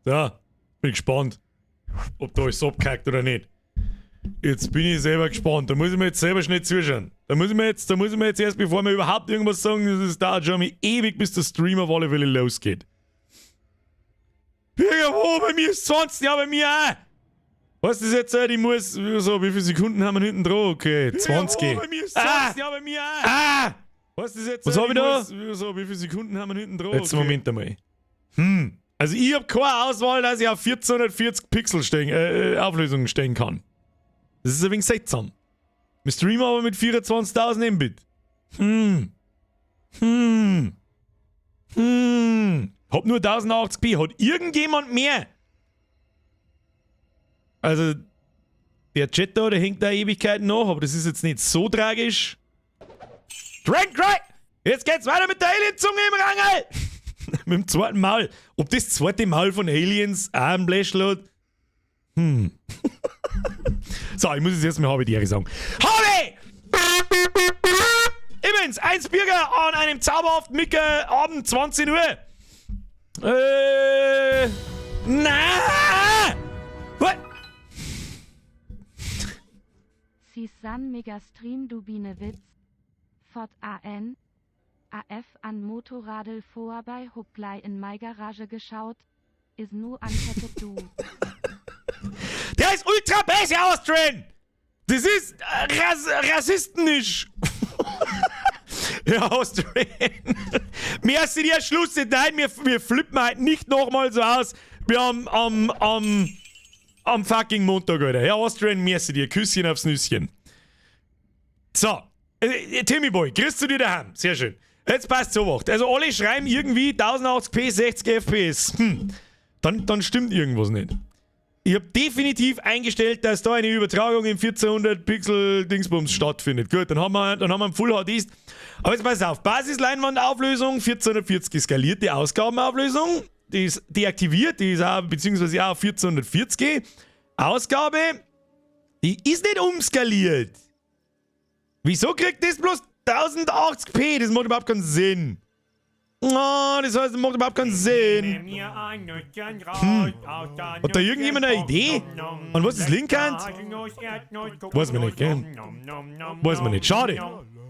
So, bin gespannt, ob da alles abkackt oder nicht. Jetzt bin ich selber gespannt. Da muss ich mir jetzt selber schnell zuschauen. Da muss ich mir jetzt erst, bevor wir überhaupt irgendwas sagen, das dauert schon mal ewig, bis der Stream auf alle Fälle losgeht. Irgendwo, bei mir ist 20, ja, bei mir auch. Was ist jetzt, ich muss, so, wie viele Sekunden haben wir hinten dran? Okay, 20. Irgendwo, bei mir ist 20, Ah! ja, bei mir auch. Ah! Was ist jetzt, Was hab ich da? muss, so, wie viele Sekunden haben wir hinten dran? Jetzt Okay. Moment einmal. Also ich habe keine Auswahl, dass ich auf 1440 Pixel stehen, Auflösung stehen kann. Das ist ein wenig seltsam. Wir streamen aber mit 24.000 Mbit. Hab nur 1080p. Hat irgendjemand mehr? Also, der Chat da, der hängt da Ewigkeiten nach, aber das ist jetzt nicht so tragisch. Drink, drink! Jetzt geht's weiter mit der Alien-Zunge im Rangel! Mit dem zweiten Maul. Ob das zweite Maul von Aliens auch ein Bläschl hat? So, ich muss jetzt erstmal habe die Ehre sagen. Habe! Übrigens, 1 Bürger an einem zauberhaften Micker Abend 20 Uhr. Na! What? Sisan Megastream Dubinewitz. Fort AN. AF an Motorradl vorbei hub glei in mei Garage geschaut. Is nu ankettet du. Der ist ultra besser Austrian! Das ist rassistisch! Ja, Austrian! Merci dir, Schluss! Nein, wir flippen halt nicht nochmal so aus. Wir haben am fucking Montag, Alter. Herr Austrian, merci dir. Küsschen aufs Nüsschen. So. Timmy Boy, grüßt du dir daheim. Sehr schön. Jetzt passt so was. Also alle schreiben irgendwie 1080p, 60 FPS. Dann stimmt irgendwas nicht. Ich hab definitiv eingestellt, dass da eine Übertragung in 1400 Pixel Dingsbums stattfindet. Gut, dann haben wir einen Full HD. Aber jetzt pass auf, Basisleinwandauflösung, 1440 skalierte Ausgabenauflösung, die ist deaktiviert, die ist auch, beziehungsweise auch auf 1440. Ausgabe, die ist nicht umskaliert. Wieso kriegt das bloß 1080p? Das macht überhaupt keinen Sinn. Oh, das heißt, das macht überhaupt keinen Sinn. Hat da irgendjemand eine Idee? An was das liegen kann? Weiß man nicht, gell? Weiß man nicht. Schade.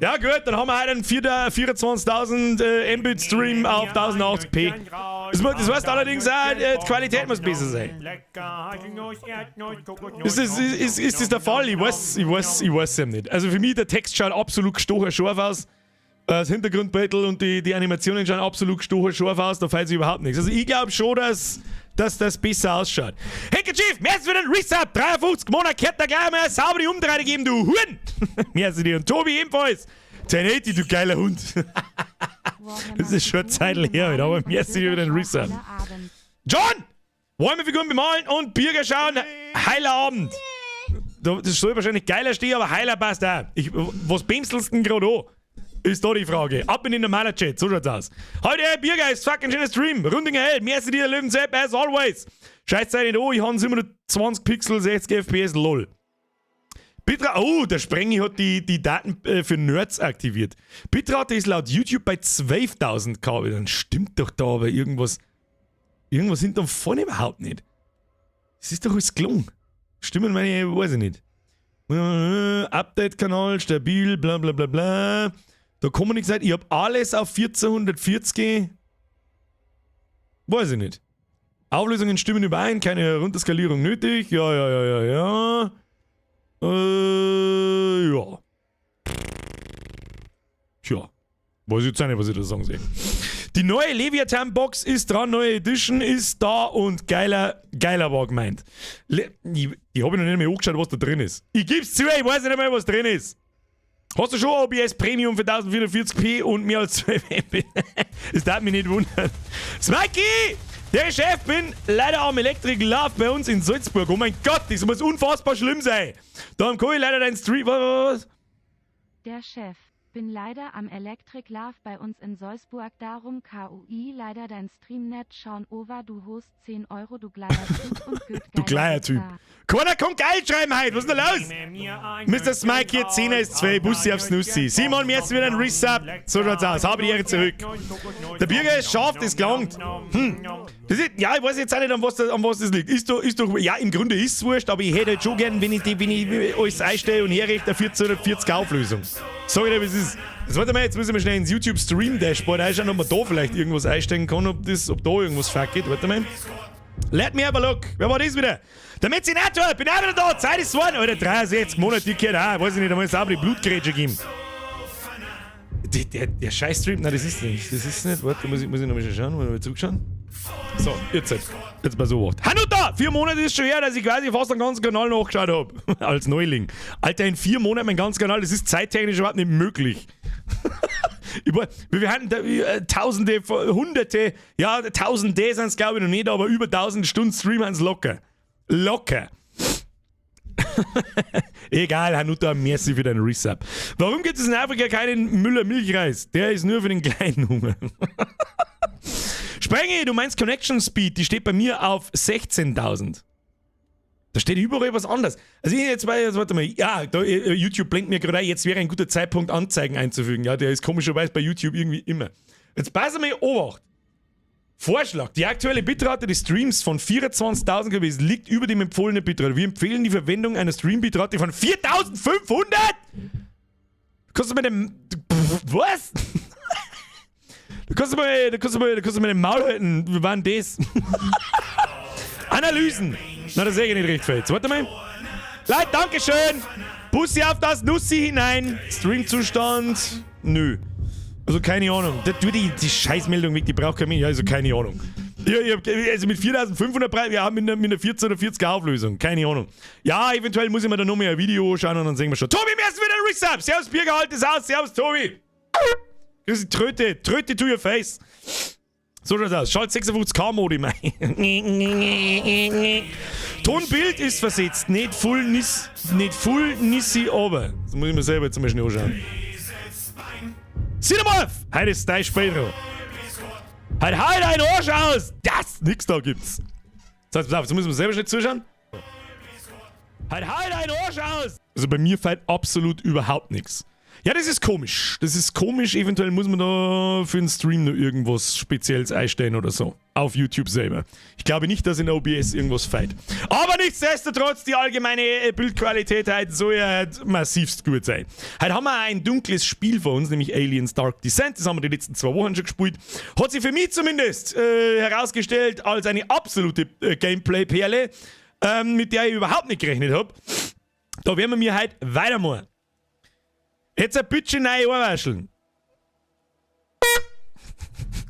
Ja gut, dann haben wir heute einen 24.000 Mbit Stream auf 1080p. Das heißt allerdings auch, die Qualität muss besser sein. Ist das der Fall? Ich weiß es nicht. Also für mich, der Text schaut absolut gestochen scharf aus. Das Hintergrundbild und die Animationen schauen absolut gestochen scharf aus, da fällt sich überhaupt nichts. Also ich glaube schon, dass das besser ausschaut. Handkerchief, merci für den Resub, 53 Monate, kehrt da gleich mal eine saubere Umdrehung geben, du Huren! Merci dir und Tobi ebenfalls. 1080, du geiler Hund. Das ist schon eine Zeit her, Alter, aber merci dir für den Resub. John! Warhammer-Figuren bemalen und Birger schauen, heiler Abend. Das soll wahrscheinlich geiler stehen, aber heiler passt auch. Was bimselst denn gerade an? Ist da die Frage. Ab in den normalen Chat, so schaut's aus. Heute, Birger, ist fucking schöner Stream. Rundinger Held, merci dir, Löwensepp, as always. Scheiß Zeit nicht an, ich habe 720 Pixel, 60 FPS, lol. Bitrate, oh, der Sprengi hat die Daten für Nerds aktiviert. Bitrate ist laut YouTube bei 12.000 K. Dann stimmt doch da aber irgendwas. Irgendwas hinterm vorne überhaupt nicht. Das ist doch alles gelungen. Stimmen meine, weiß ich nicht. Update-Kanal, stabil, bla bla bla bla. Da kann man nicht sagen, ich hab alles auf 1440. Weiß ich nicht. Auflösungen stimmen überein, keine Runterskalierung nötig. Ja. Ja. Tja. Weiß ich jetzt auch nicht, was ich da sagen soll. Die neue Leviathan Box ist dran, neue Edition ist da und geiler, geiler war gemeint. Le ich habe noch nicht mehr angeschaut, was da drin ist. Ich geb's zu, ich weiß nicht mehr, was drin ist. Hast du schon OBS Premium für 1440p und mehr als 12 MB? Das darf mich nicht wundern. Smikey! Der Chef bin leider am Electric Love bei uns in Salzburg. Oh mein Gott, das muss unfassbar schlimm sein. Da kann ich leider deinen Stream. Was? Der Chef. Bin leider am Electric Love bei uns in Salzburg, darum KUI leider dein Stream net schauen, over du host 10 Euro, du gleier Typ und gut. Du gleier Typ. Keiner kann geil schreiben heute, was ist denn da los? Mr. Smike hier, 10 ist 2, Bussi aufs Nussi. Simon, mir jetzt wieder ein Resub. So schaut's aus, habe die Ehre zurück. Der Bürger ist scharf, das gelangt. Das ist, ja, ich weiß jetzt auch nicht, an was das liegt. Ist doch, ja, im Grunde ist es wurscht, aber ich hätte halt schon gern, wenn ich alles einstelle und herrichte, eine 1440 Auflösung. Sag ich dir, wie es ist. Jetzt warte mal, jetzt müssen wir schnell ins YouTube Stream Dashboard einschauen, ob man da vielleicht irgendwas einstellen kann, ob da irgendwas fuck geht. Warte mal. Let me have a look. Wer war das wieder? Der Metzinator, bin auch wieder da. Zeit ist geworden. Alter, 63 Monate, die gehört auch. Weiß ich nicht, einmal sauber die Blutgrätsche geben. Der scheiß Stream, nein, das ist nicht. Das ist nicht. Warte, muss ich nochmal schauen, mal zurückschauen. So, jetzt halt. Jetzt mal so wacht. Hanuta! 4 Monate ist schon her, dass ich quasi fast den ganzen Kanal nachgeschaut hab. Als Neuling. Alter, in 4 Monaten mein ganzen Kanal, das ist zeittechnisch überhaupt nicht möglich. Wir hatten da Tausende, Hunderte, ja, Tausende sind es, glaube ich, noch nicht, aber über 1000 Stunden Stream haben locker. Locker. Egal, Hanuta, merci für deinen Resub. Warum gibt es in Afrika keinen Müller Milchreis? Der ist nur für den kleinen Hunger. Sprenge, du meinst Connection Speed, die steht bei mir auf 16.000. Da steht überall was anderes. Also ich jetzt warte mal, ja, da, YouTube blinkt mir gerade ein, jetzt wäre ein guter Zeitpunkt, Anzeigen einzufügen. Ja, der ist komischerweise bei YouTube irgendwie immer. Jetzt pass mal Obacht. Vorschlag: Die aktuelle Bitrate des Streams von 24.000 kbps liegt über dem empfohlenen Bitrate. Wir empfehlen die Verwendung einer Stream-Bitrate von 4.500! Kannst du mir dem. Was? Du kannst du mir den Maul halten. Wie war denn das? Analysen. Na, das sehe ich nicht recht viel. Jetzt, warte mal. Leute, Dankeschön. Bussi auf das Nussi hinein. Streamzustand. Nö. Also keine Ahnung. Da, tu die Scheißmeldung weg, die braucht kein Mensch. Also keine Ahnung. Ja, ich hab, also mit 4500 Preis, wir haben mit einer 1440er Auflösung. Keine Ahnung. Ja, eventuell muss ich mir da noch mehr ein Video anschauen und dann sehen wir schon. Tobi, merci für den Resub. Servus, Biergehalt ist aus. Servus, Tobi. Grüß dich, Tröte. Tröte to your face. So schaut's aus. Schalt 56K Modem ein. Tonbild ist versetzt. Nicht full nis, nicht full nissi, aber. Das muss ich mir selber jetzt mal schnell anschauen. Cinemorph! Heute ist dein Spiel. Halt, halt dein Arsch aus! Das! Nix da gibt's. So, jetzt pass auf, jetzt müssen wir selber schnell zuschauen. Halt, halt dein Arsch aus! Also bei mir fehlt absolut überhaupt nichts. Ja, das ist komisch. Das ist komisch. Eventuell muss man da für den Stream noch irgendwas Spezielles einstellen oder so. Auf YouTube selber. Ich glaube nicht, dass in OBS irgendwas fehlt. Aber nichtsdestotrotz, die allgemeine Bildqualität heute soll ja halt massivst gut sein. Heute haben wir ein dunkles Spiel vor uns, nämlich Aliens Dark Descent. Das haben wir die letzten 2 Wochen schon gespielt. Hat sich für mich zumindest herausgestellt als eine absolute Gameplay-Perle, mit der ich überhaupt nicht gerechnet habe. Da werden wir mir heute weitermachen. Jetzt ein bisschen neue einwascheln.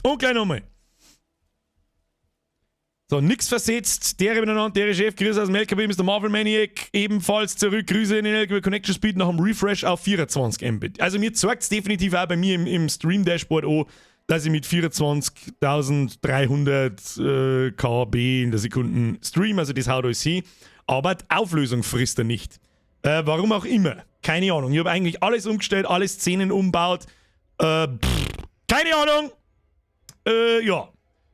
Und gleich nochmal. So, nix versetzt. Der miteinander, der Chef, Grüße aus dem LKW, Mr. Marvel Maniac, ebenfalls zurück. Grüße in den LKW. Connection Speed nach dem Refresh auf 24 Mbit. Also mir zeigt es definitiv auch bei mir im Stream Dashboard an, dass ich mit 24.300 KB in der Sekunde stream, also das haut alles hin. Aber die Auflösung frisst er nicht. Warum auch immer. Keine Ahnung. Ich habe eigentlich alles umgestellt, alle Szenen umbaut. Pff, keine Ahnung. Ja.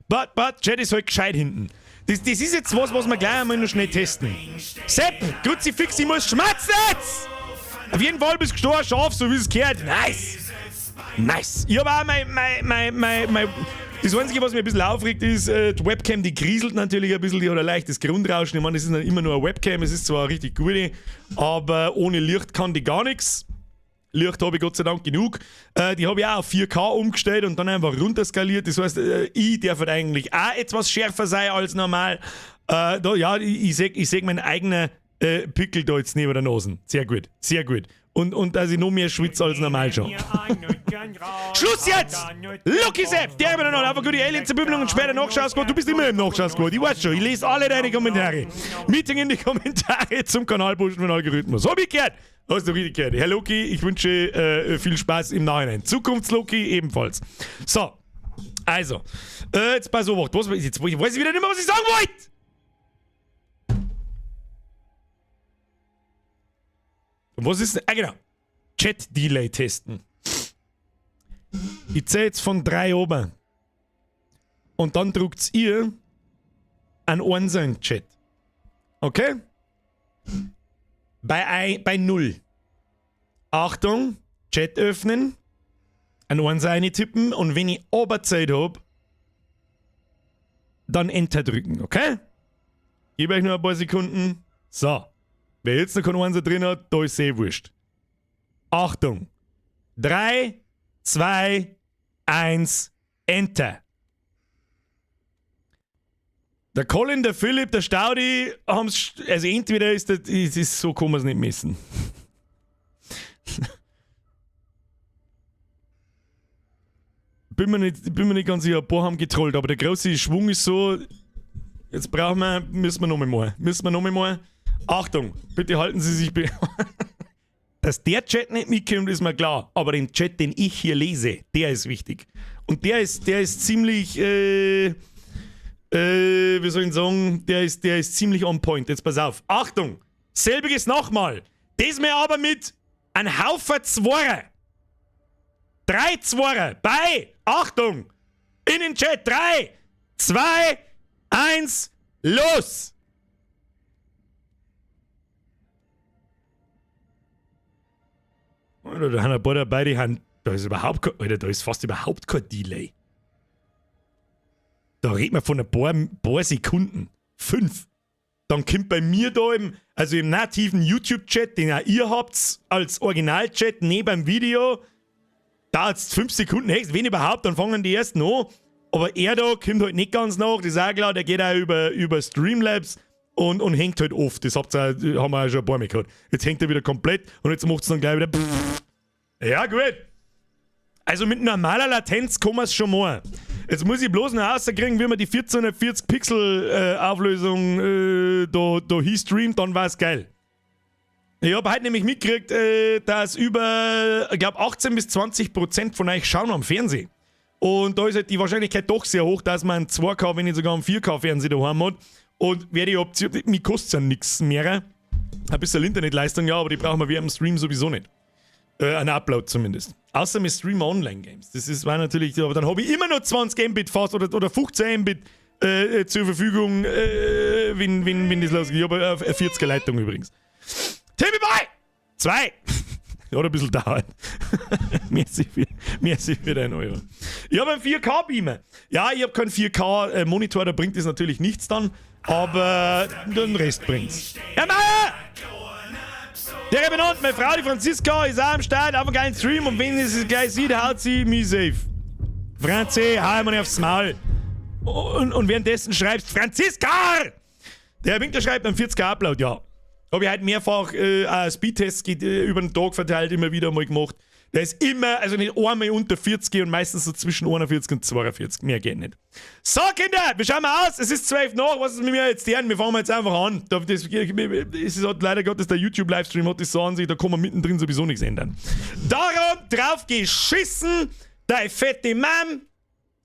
But, Chat ist halt gescheit hinten. Das ist jetzt was, was wir gleich einmal noch schnell testen. Sepp, Kruzifix, ich muss schmatzen jetzt! Auf jeden Fall bist du gestorben, scharf, so wie es gehört. Nice! Nice! Ich habe auch mein, das Einzige, was mich ein bisschen aufregt, ist, die Webcam, die kriselt natürlich ein bisschen, die hat ein leichtes Grundrauschen. Ich meine, das ist nicht immer nur eine Webcam, es ist zwar eine richtig gute, aber ohne Licht kann die gar nichts. Licht habe ich Gott sei Dank genug. Die habe ich auch auf 4K umgestellt und dann einfach runterskaliert. Das heißt, ich darf halt eigentlich auch etwas schärfer sein als normal. Da, ja, ich sehe ich seh meinen eigenen Pickel da jetzt neben der Nase. Sehr gut, sehr gut. Und dass ich noch mehr schwitze als normal schon. Schluss jetzt! Lucky Sepp, der immer noch einfach gute Alien-Zerbübelung und später Nachschau-Squad. Du bist immer im Nachschau-Squad. Ich weiß schon, ich lese alle deine Kommentare. Meeting in die Kommentare zum Kanal pushen von Algorithmus. Hab ich gehört? Hast du richtig gehört. Herr Loki, ich wünsche viel Spaß im Nachhinein. Zukunfts-Loki ebenfalls. So, also, jetzt pass auf, was, jetzt weiß ich wieder nicht mehr, was ich sagen wollte! Was ist denn? Ah, genau. Chat-Delay testen. Ich zähle jetzt von drei oben. Und dann druckt ihr an unseren Chat. Okay? Bei 0. Achtung, Chat öffnen, an Eins tippen und wenn ich Oberzeit hab, dann Enter drücken, okay? Gebe euch nur ein paar Sekunden. So. Wer jetzt noch kein Einser drin hat, da ist eh wurscht. Achtung. 3, 2, 1, Enter. Der Colin, der Philipp, der Staudi haben's. Also entweder ist das, es ist so, kann man es nicht messen. Bin mir nicht ganz sicher, ein paar haben getrollt, aber der große Schwung ist so. Jetzt brauchen wir, müssen wir nochmal machen. Müssen wir nochmal machen. Achtung, bitte halten Sie sich. Dass der Chat nicht mitkommt, ist mir klar. Aber den Chat, den ich hier lese, der ist wichtig. Und der ist ziemlich, wie soll ich sagen, der ist ziemlich on point. Jetzt pass auf. Achtung! Selbiges nochmal. Diesmal aber mit ein Haufen Zworer. Drei Zworer. Bei, Achtung! In den Chat. Drei, zwei, eins, los! Alter, da haben ein paar dabei, die haben, da ist überhaupt kein, Alter, da ist fast überhaupt kein Delay. Da redet man von ein paar Sekunden. 5. Dann kommt bei mir da im, also im nativen YouTube-Chat, den auch ihr habt, als Original-Chat neben beim Video, dauert es 5 Sekunden höchst, wenn überhaupt, dann fangen die ersten an. Aber er da kommt halt nicht ganz nach, das ist auch klar, der geht auch über Streamlabs und hängt halt oft. Das habt ihr, haben wir auch schon ein paar Mal gehabt. Jetzt hängt er wieder komplett und jetzt macht es dann gleich wieder. Ja, gut. Also mit normaler Latenz kann man es schon machen. Jetzt muss ich bloß noch rauskriegen, wie man die 1440 Pixel Auflösung da hinstreamt, dann war's geil. Ich habe heute nämlich mitgekriegt, dass über, ich glaube, 18 bis 20% von euch schauen am Fernsehen. Und da ist halt die Wahrscheinlichkeit doch sehr hoch, dass man einen 2K, wenn nicht sogar einen 4K-Fernseher daheim hat. Und wer die Option, mir kostet ja nichts mehr. Ein bisschen Internetleistung, ja, aber die brauchen wir während dem Stream sowieso nicht. Ein Upload zumindest. Außer wir streamen Online-Games. Das ist, war natürlich, aber dann habe ich immer noch 20 Mbit fast oder 15 Mbit zur Verfügung, wenn das losgeht. Ich habe eine 40er Leitung übrigens. Timmy Boy! Zwei! Hat ein bisschen dauert. Merci für deinen Euro. Ich habe einen 4K-Beamer. Ja, ich habe keinen 4K-Monitor, da bringt das natürlich nichts dann. Aber den Rest bringt's. Herr Meier! Der benannt, meine Frau, die Franziska, ist auch am Start, auf einem geilen Stream und wenn sie es gleich sieht, haut sie mich safe. Franzi, hau mir aufs Maul. Und währenddessen schreibst: Franziska! Der Winkler schreibt einen 40er Upload, ja. Habe ich heute mehrfach Speedtests über den Tag verteilt immer wieder mal gemacht. Der ist immer, also nicht einmal unter 40 und meistens so zwischen 41 und 42. Mehr geht nicht. So, Kinder, wir schauen mal aus. Es ist 12 nach. Was ist mit mir jetzt deren? Wir fangen jetzt einfach an. Das ist halt leider Gottes der YouTube-Livestream hat das so an sich, da kann man mittendrin sowieso nichts ändern. Darum drauf geschissen, deine fette Mam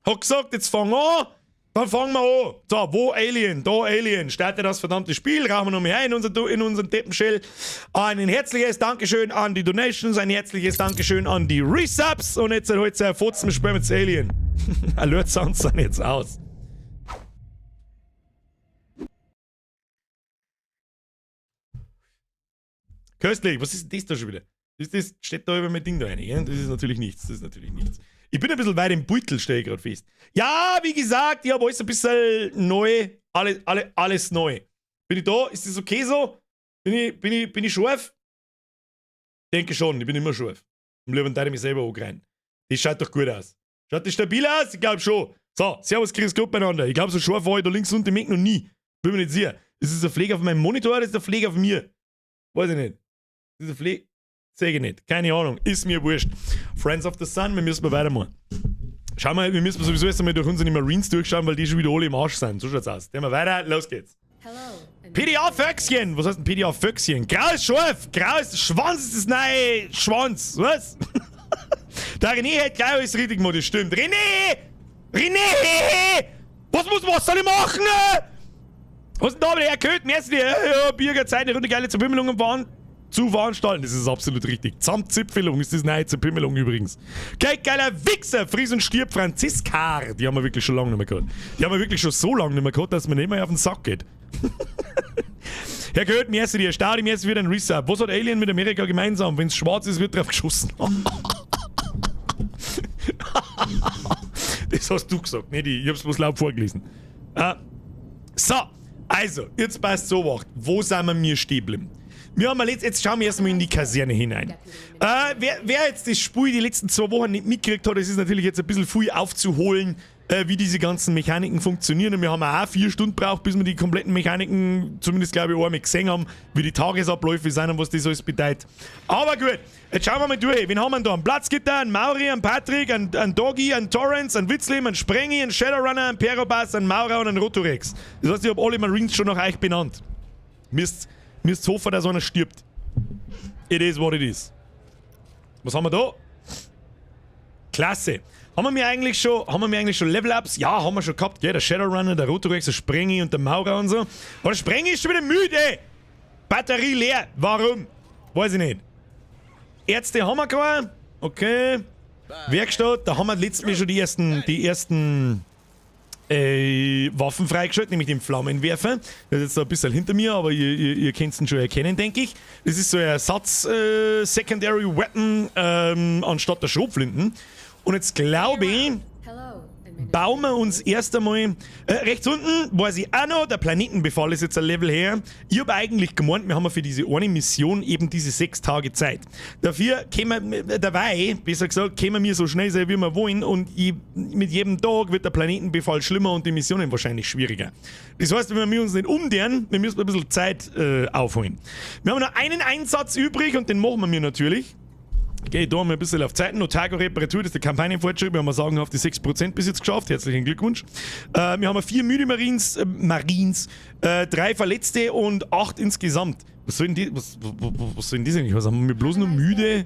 hat gesagt, jetzt fang an. Dann fangen wir an. So, wo Alien? Da Alien. Starte das verdammte Spiel. Rauchen wir noch mehr ein in unseren Deppenshell. Ein herzliches Dankeschön an die Donations, ein herzliches Dankeschön an die Resubs. Und jetzt heute halt Fotzen, wir spielen jetzt Alien. Alert Sounds sind jetzt aus. Köstlich, was ist denn das da schon wieder? Das steht da über mein Ding da rein, gell? Das ist natürlich nichts, das ist natürlich nichts. Ich bin ein bisschen weit im Beutel, stelle ich gerade fest. Ja, wie gesagt, ich habe alles ein bisschen neu, alles neu. Bin ich da? Ist das okay so? Bin ich scharf? Denke schon, ich bin immer scharf. Am liebsten würde ich mich selber angreifen. Das schaut doch gut aus. Schaut das stabil aus? Ich glaube schon. So, servus, grüß Gott beieinander. Ich glaube, so scharf war ich da links unten im Eck noch nie. Bin mir nicht sicher. Ist das ein Fleck auf meinem Monitor oder ist das ein Fleck auf mir? Weiß ich nicht. Das ist ein Fleck. Seh ich nicht. Keine Ahnung. Ist mir wurscht. Friends of the Sun, wir müssen mal weitermachen. Schauen wir, wir müssen sowieso erst einmal durch unsere Marines durchschauen, weil die schon wieder alle im Arsch sind. So schaut's aus. Gehen wir weiter, los geht's. PDA-Föchschen! Was heißt denn PDA-Föchschen? Graues Schaf! Graues Schwanz ist das neue Schwanz! Was? Der René hat gleich alles richtig gemacht, das stimmt. René! René! Was soll ich machen? Was ist denn da wieder? Herr Köth, merci dir. Ja, Bürger, Zeit, eine Runde geile Zerpimmelung fahren zu veranstalten. Das ist absolut richtig. Zamtzipfelung ist das neue Zerpimmelung übrigens. Geil, geiler Wichser, Fries und stirb, Franziska. Die haben wir wirklich schon lange nicht mehr gehabt. Die haben wir wirklich schon so lange nicht mehr gehabt, dass man nicht mehr auf den Sack geht. Herr Köth, merci dir. Staudi, merci für den Resub. Was hat Alien mit Amerika gemeinsam? Wenn es schwarz ist, wird drauf geschossen. Das hast du gesagt, nicht ich. Ich hab's bloß laut vorgelesen. Ah. So, also, jetzt passt so wacht. Wo sind wir mir stehen geblieben? Wir haben letzt, jetzt schauen wir erstmal in die Kaserne hinein. Wer jetzt das Spiel die letzten 2 Wochen nicht mitgekriegt hat, es ist natürlich jetzt ein bisschen viel aufzuholen, wie diese ganzen Mechaniken funktionieren. Und wir haben auch 4 Stunden gebraucht, bis wir die kompletten Mechaniken, zumindest glaube ich, einmal gesehen haben, wie die Tagesabläufe sind und was das alles bedeutet. Aber gut, jetzt schauen wir mal durch. Wen haben wir denn da? Einen Platzgitter, einen Mauri, einen Patrick, einen Doggy, einen Torrance, einen Witzleben, einen Sprengi, einen Shadowrunner, einen Perobas, einen Maurer und einen Rotorex. Das heißt, ich habe alle Marines schon nach euch benannt. Müsst hoffen, dass einer stirbt. It is what it is. Was haben wir da? Klasse. Haben wir mir eigentlich schon Level-Ups? Ja, haben wir schon gehabt, gell? Der Shadowrunner, der Rotorex, der Sprengi und der Maurer und so. Aber der Sprengi ist schon wieder müde! Batterie leer. Warum? Weiß ich nicht. Ärzte haben wir keine. Okay. Werkstatt, da haben wir letztes Mal schon die ersten Waffen freigeschaltet, nämlich den Flammenwerfer. Das ist jetzt da ein bisschen hinter mir, aber ihr könnt ihn schon erkennen, denke ich. Das ist so ein Ersatz Secondary Weapon anstatt der Schrotflinten. Und jetzt glaube ich, bauen wir uns erst einmal. Rechts unten weiß ich auch noch, der Planetenbefall ist jetzt ein Level her. Ich habe eigentlich gemeint, wir haben für diese eine Mission eben diese 6 Tage Zeit. Dafür können wir, dabei, besser gesagt, können wir so schnell sein, wie wir wollen, und ich, mit jedem Tag wird der Planetenbefall schlimmer und die Missionen wahrscheinlich schwieriger. Das heißt, wenn wir uns nicht umdrehen, wir müssen ein bisschen Zeit aufholen. Wir haben noch einen Einsatz übrig und den machen wir natürlich. Okay, da haben wir ein bisschen auf Zeiten. Otago Reparatur, das ist der Kampagnenfortschritt. Wir haben sagenhafte 6% bis jetzt geschafft. Herzlichen Glückwunsch. Wir haben vier müde Marines, drei Verletzte und acht insgesamt. Was soll denn das eigentlich? Was haben wir bloß noch müde?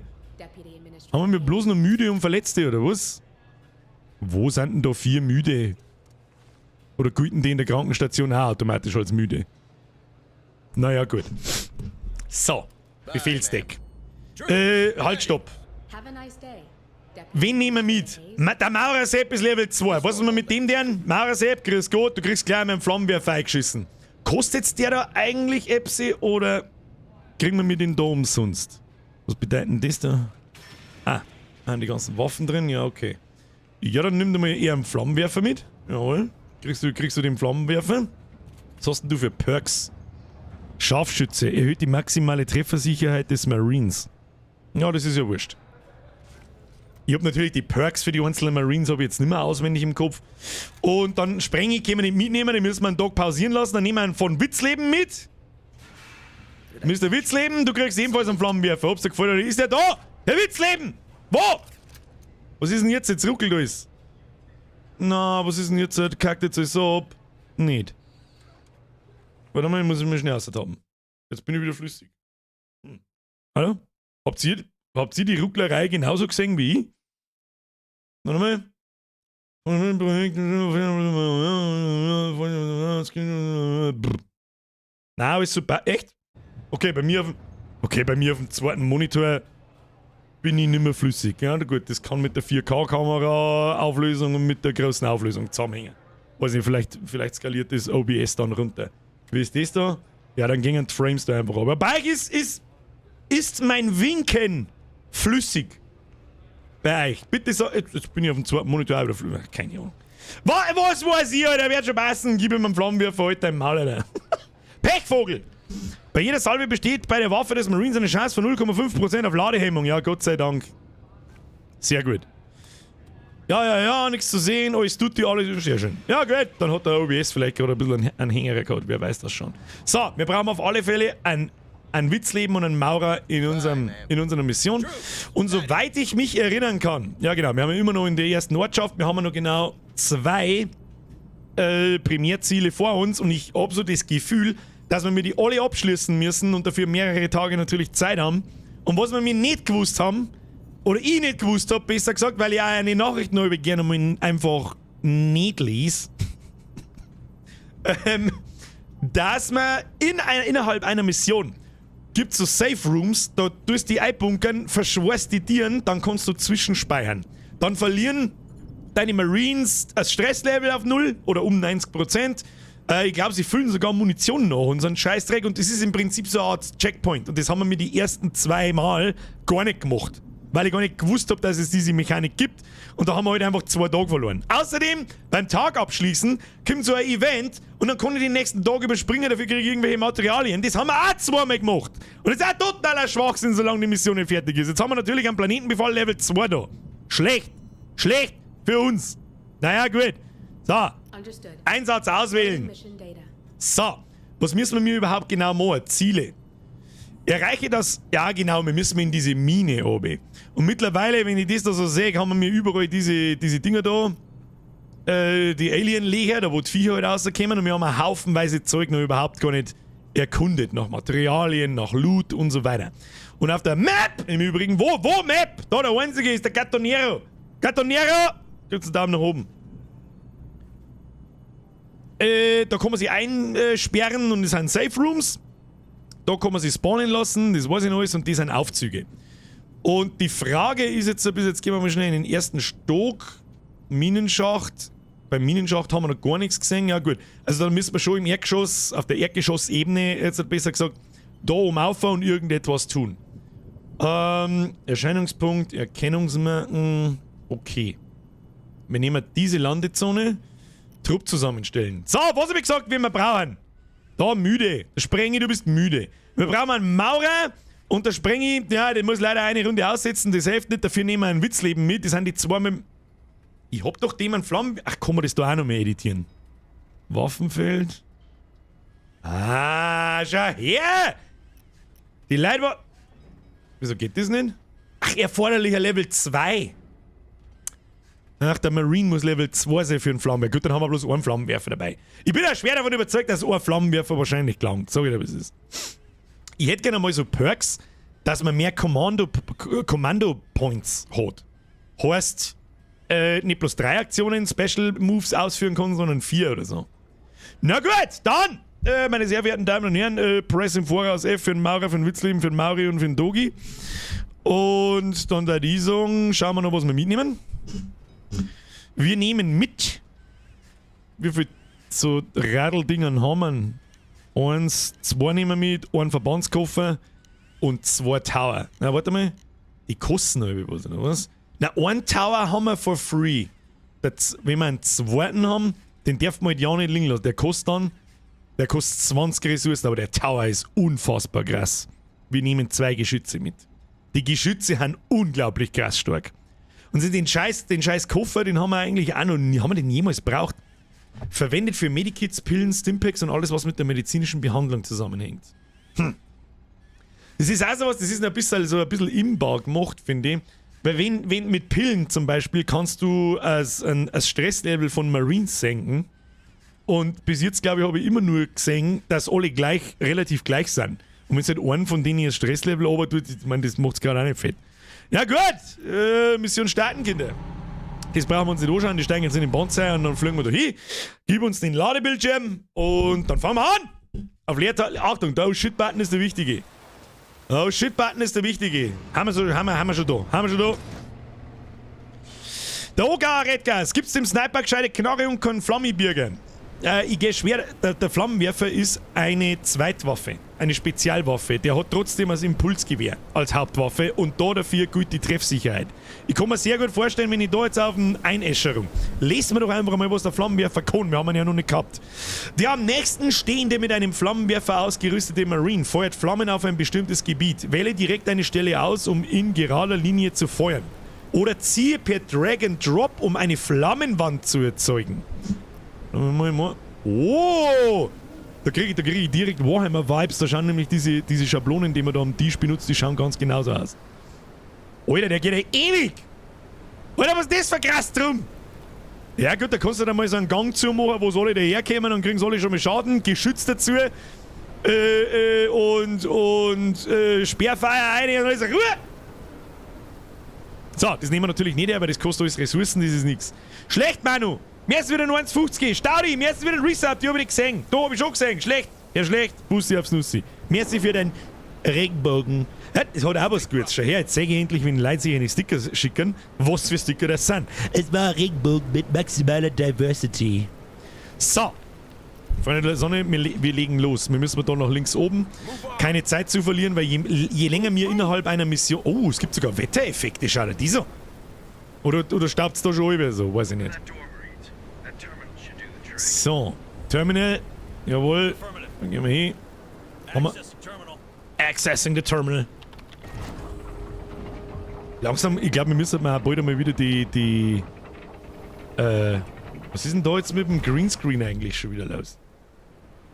Haben wir bloß noch müde und Verletzte, oder was? Wo sind denn da vier müde? Oder gelten die in der Krankenstation auch automatisch als müde? Naja, gut. So, Befehlsdeck. Halt, stopp. Wen nehmen wir mit? Der Maurer Sepp ist Level 2. Was ist wir mit dem denn? Maurer Sepp, grüß Gott, du kriegst gleich mit dem Flammenwerfer eingeschissen. Kostet der da eigentlich Epsi oder kriegen wir mit den da umsonst? Was bedeutet denn das da? Ah, haben die ganzen Waffen drin? Ja, okay. Ja, dann nimm du mal eher einen Flammenwerfer mit. Jawohl. Kriegst du den Flammenwerfer? Was hast denn du für Perks? Scharfschütze. Erhöht die maximale Treffersicherheit des Marines. Ja, das ist ja wurscht. Ich habe natürlich die Perks für die einzelnen Marines habe ich jetzt nicht mehr auswendig im Kopf. Und dann Sprengi können wir nicht mitnehmen, den müssen wir einen Tag pausieren lassen. Dann nehmen wir einen von Witzleben mit. Mr. Witzleben, du kriegst ebenfalls einen Flammenwerfer. Ob's dir gefällt oder nicht. Ist der da? Der Witzleben! Wo? Was ist denn jetzt? Jetzt ruckelt alles. Na, was ist denn jetzt? Kackt jetzt alles so ab? Nicht. Warte mal, ich muss mich schnell austappen. Jetzt bin ich wieder flüssig. Hallo? Habt ihr die Rucklerei genauso gesehen wie ich? Warte mal. Na, alles super. Echt? Okay, bei mir auf dem zweiten Monitor bin ich nicht mehr flüssig. Ja, gut, das kann mit der 4K-Kamera-Auflösung und mit der großen Auflösung zusammenhängen. Weiß nicht, vielleicht skaliert das OBS dann runter. Wie ist das da? Ja, dann gingen die Frames da einfach. Aber bei euch ist mein Winken flüssig. Bei euch. Bitte so. Jetzt bin ich auf dem zweiten Monitor auch wieder flüssig. Keine Ahnung. Was weiß ich, Alter? Wird schon passen. Gib ihm einen Flammenwerfer heute im Maul, Alter. Pechvogel! Bei jeder Salve besteht bei der Waffe des Marines eine Chance von 0,5% auf Ladehemmung. Ja, Gott sei Dank. Sehr gut. Ja, nichts zu sehen, alles tut die, alles sehr schön. Ja, gut, dann hat der OBS vielleicht gerade ein bisschen einen Hänger gehabt, wer weiß das schon. So, wir brauchen auf alle Fälle ein Witzleben und einen Maurer in unserer Mission. Und soweit ich mich erinnern kann, ja genau, wir haben immer noch in der ersten Ortschaft, wir haben noch genau zwei Primärziele vor uns und ich habe so das Gefühl, dass wir mir die alle abschließen müssen und dafür mehrere Tage natürlich Zeit haben. Und was wir mir nicht gewusst haben, oder ich nicht gewusst habe, besser gesagt, weil ich auch eine Nachricht noch über gerne mal einfach nicht lese, dass man innerhalb einer Mission gibt so Safe Rooms, da tust die einbunkern, verschweißt die Tieren, dann kannst du zwischenspeichern. Dann verlieren deine Marines das Stresslevel auf 0 oder um 90%. Ich glaube, sie füllen sogar Munition nach und so einen Scheißdreck und das ist im Prinzip so eine Art Checkpoint. Und das haben wir mir die ersten zwei Mal gar nicht gemacht. Weil ich gar nicht gewusst habe, dass es diese Mechanik gibt. Und da haben wir halt einfach 2 Tage verloren. Außerdem, beim Tag abschließen, kommt so ein Event und dann kann ich den nächsten Tag überspringen, dafür kriege ich irgendwelche Materialien. Das haben wir auch zweimal gemacht. Und das ist auch totaler Schwachsinn, solange die Mission nicht fertig ist. Jetzt haben wir natürlich einen Planetenbefall Level 2 da. Schlecht. Schlecht für uns. Naja, gut. So. Understood. Einsatz auswählen. Mission data. So. Was müssen wir mir überhaupt genau machen? Ziele. Erreiche das. Ja, genau, wir müssen in diese Mine oben. Und mittlerweile, wenn ich das da so sehe, haben wir mir überall diese Dinger da. Die Alien-Löcher, da, wo die Viecher halt rauskommen. Und wir haben ein haufenweise Zeug noch überhaupt gar nicht erkundet. Nach Materialien, nach Loot und so weiter. Und auf der Map, im Übrigen, wo Map? Da, der einzige ist der Gatonero. Gatonero! Gibt's einen Daumen nach oben. Da kann man sich einsperren und es sind Safe Rooms. Da kann man sich spawnen lassen, das weiß ich noch alles, und die sind Aufzüge. Und die Frage ist jetzt ein bisschen, jetzt gehen wir mal schnell in den ersten Stock. Minenschacht. Beim Minenschacht haben wir noch gar nichts gesehen. Ja gut, also da müssen wir schon im Erdgeschoss, auf der Erdgeschossebene, jetzt besser gesagt, da oben auf und irgendetwas tun. Erscheinungspunkt, Erkennungsmarken, okay. Wir nehmen diese Landezone, Trupp zusammenstellen. So, was habe ich gesagt, wen wir brauchen? Da, müde. Der Sprengi, du bist müde. Wir brauchen einen Maurer und der Sprengi, ja, der muss leider eine Runde aussetzen, das hilft nicht, dafür nehmen wir einen Witzleben mit. Das sind die zwei mit. Ich hab doch dem einen Flammen. Ach, kann man das da auch noch mehr editieren? Waffenfeld. Ah, schau her! Die Leute war. Wieso geht das nicht? Ach, erforderlicher Level 2. Ach, der Marine muss Level 2 sein für einen Flammenwerfer. Gut, dann haben wir bloß einen Flammenwerfer dabei. Ich bin ja schwer davon überzeugt, dass ein Flammenwerfer wahrscheinlich gelangt. Sag ich dir, was es ist. Ich hätte gerne mal so Perks, dass man mehr Commando Points hat. Heißt, nicht bloß drei Aktionen, Special Moves ausführen kann, sondern vier oder so. Na gut, dann, meine sehr verehrten Damen und Herren, Press im Voraus F für den Maurer, für den Witzleben, für den Mauri und für den Dogi. Und dann da die sagen, schauen wir noch, was wir mitnehmen. Wir nehmen mit. Wie viel so Radeldingern haben wir? Eins, zwei nehmen wir mit, einen Verbandskoffer und zwei Tower. Na, warte mal. Die kosten noch was, oder was? Na, einen Tower haben wir for free. Das, wenn wir einen zweiten haben, den darf man halt ja nicht liegen lassen. Der kostet dann, der kostet 20 Ressourcen, aber der Tower ist unfassbar krass. Wir nehmen zwei Geschütze mit. Die Geschütze sind unglaublich krass stark. Und den scheiß Koffer, den haben wir eigentlich auch noch nie, haben wir den jemals braucht? Verwendet für Medikits, Pillen, Stimpacks und alles, was mit der medizinischen Behandlung zusammenhängt. Das ist auch sowas, das ist ein bisschen so ein bisschen imbar gemacht, finde ich. Weil wenn mit Pillen zum Beispiel kannst du als Stresslevel von Marines senken. Und bis jetzt, glaube ich, habe ich immer nur gesehen, dass alle gleich, relativ gleich sind. Und wenn es halt einen von denen ihr Stresslevel ober tut, ich meine, das macht es gerade auch nicht fett. Ja gut, Mission starten, Kinder. Das brauchen wir uns nicht anschauen, die steigen jetzt in den Banzai und dann fliegen wir da hin. Gib uns den Ladebildschirm und dann fangen wir an. Auf Leertaste, Achtung, der Oh Shit-Button ist der wichtige. Oh Shit-Button ist der wichtige. Haben wir, so, haben wir schon da. Haben wir schon da. Der Ogar Redgas, gibt's dem Sniper gescheite Knarre und keinen Flammibirger? Ich gehe schwer, der Flammenwerfer ist eine Zweitwaffe, eine Spezialwaffe. Der hat trotzdem das Impulsgewehr als Hauptwaffe und da dafür gut die Treffsicherheit. Ich kann mir sehr gut vorstellen, wenn ich da jetzt auf den Einäscherung. Lesen wir doch einfach mal, was der Flammenwerfer kann. Wir haben ihn ja noch nicht gehabt. Der am nächsten stehende mit einem Flammenwerfer ausgerüstete Marine feuert Flammen auf ein bestimmtes Gebiet. Wähle direkt eine Stelle aus, um in gerader Linie zu feuern. Oder ziehe per Drag and Drop, um eine Flammenwand zu erzeugen. Oh! Da krieg ich direkt Warhammer-Vibes. Da schauen nämlich diese Schablonen, die man da am Tisch benutzt, die schauen ganz genauso aus. Alter, der geht ja ewig! Alter, was ist das für krass drum? Ja gut, da kannst du dann mal so einen Gang zumachen, wo sie alle daherkommen und kriegen sie alle schon mal Schaden, Geschütz dazu. Und Sperrfeuer rein und alles Ruhe! So, das nehmen wir natürlich nicht her, weil das kostet alles Ressourcen, das ist nichts. Schlecht, Manu! Mir ist wieder nur 1,50. Staudi, mir ist wieder ein Resub, die hab ich nicht gesehen. Da hab ich schon gesehen. Schlecht. Ja, schlecht. Bussi aufs Nussi. Merci für den Regenbogen. Ja, das hat auch was Gutes. Schau her, jetzt sehe ich endlich, wenn Leute sich eine Sticker schicken, was für Sticker das sind. Es war ein Regenbogen mit maximaler Diversity. So. Freunde der Sonne, wir legen los. Wir müssen da nach links oben. Keine Zeit zu verlieren, weil je länger wir innerhalb einer Mission... Oh, es gibt sogar Wettereffekte, schau dir die so. Oder staubt's da schon über so? Weiß ich nicht. So, Terminal. Jawohl. Dann gehen wir hin. Haben wir Accessing the Terminal. Langsam, ich glaube, wir müssen mal bald einmal wieder die, was ist denn da jetzt mit dem Greenscreen eigentlich schon wieder los?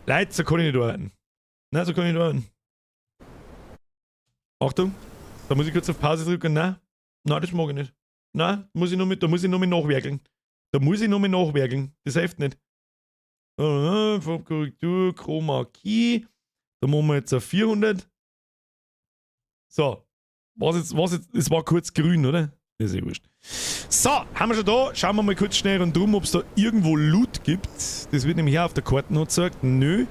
Leute, so kann ich nicht arbeiten. Nein, so kann ich nicht arbeiten. Achtung, da muss ich kurz auf Pause drücken. Nein, nein, das mag ich nicht. Nein, da muss ich noch mit nachwerkeln. Da muss ich noch mit nachwerkeln. Das hilft nicht. Farbkorrektur, Chroma Key. Da machen wir jetzt auf 400. So. Was jetzt, es war kurz grün, oder? Das ist eh wurscht. So, haben wir schon da. Schauen wir mal kurz schnell rundherum, ob es da irgendwo Loot gibt. Das wird nämlich auch auf der Karte noch gezeigt. Nö.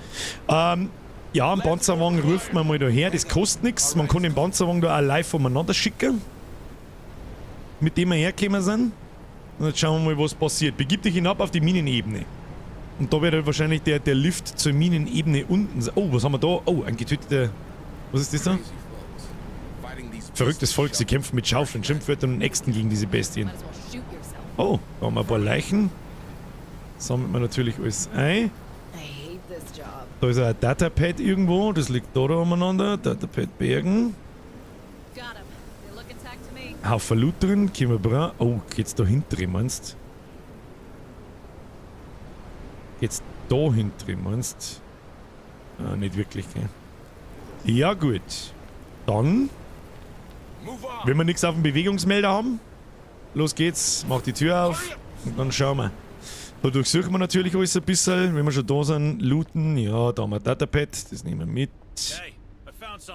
Ja, einen Panzerwagen ruft man mal da her. Das kostet nichts. Man kann den Panzerwagen da auch live voneinander schicken. Mit dem wir hergekommen sind. Und jetzt schauen wir mal, was passiert. Begib dich hinab auf die Minenebene. Und da wird halt wahrscheinlich der Lift zur Minenebene unten sein. Oh, was haben wir da? Oh, ein getöteter. Was ist das da? Verrücktes Volk, sie kämpfen mit Schaufeln, Schimpfwörtern und Äxten gegen diese Bestien. Oh, da haben wir ein paar Leichen. Sammelt man natürlich alles ein. Da ist ein Datapad irgendwo, das liegt da umeinander. Datapad bergen. Haufen Loot drin, können wir brauchen. Oh, geht's da hinten, meinst? Geht's da hinten, meinst? Ah, nicht wirklich, gell? Ja, gut. Dann, wenn wir nichts auf dem Bewegungsmelder haben, los geht's, mach die Tür auf und dann schauen wir. Da durchsuchen wir natürlich alles ein bisschen, wenn wir schon da sind, looten. Ja, da haben wir Datapad, das nehmen wir mit.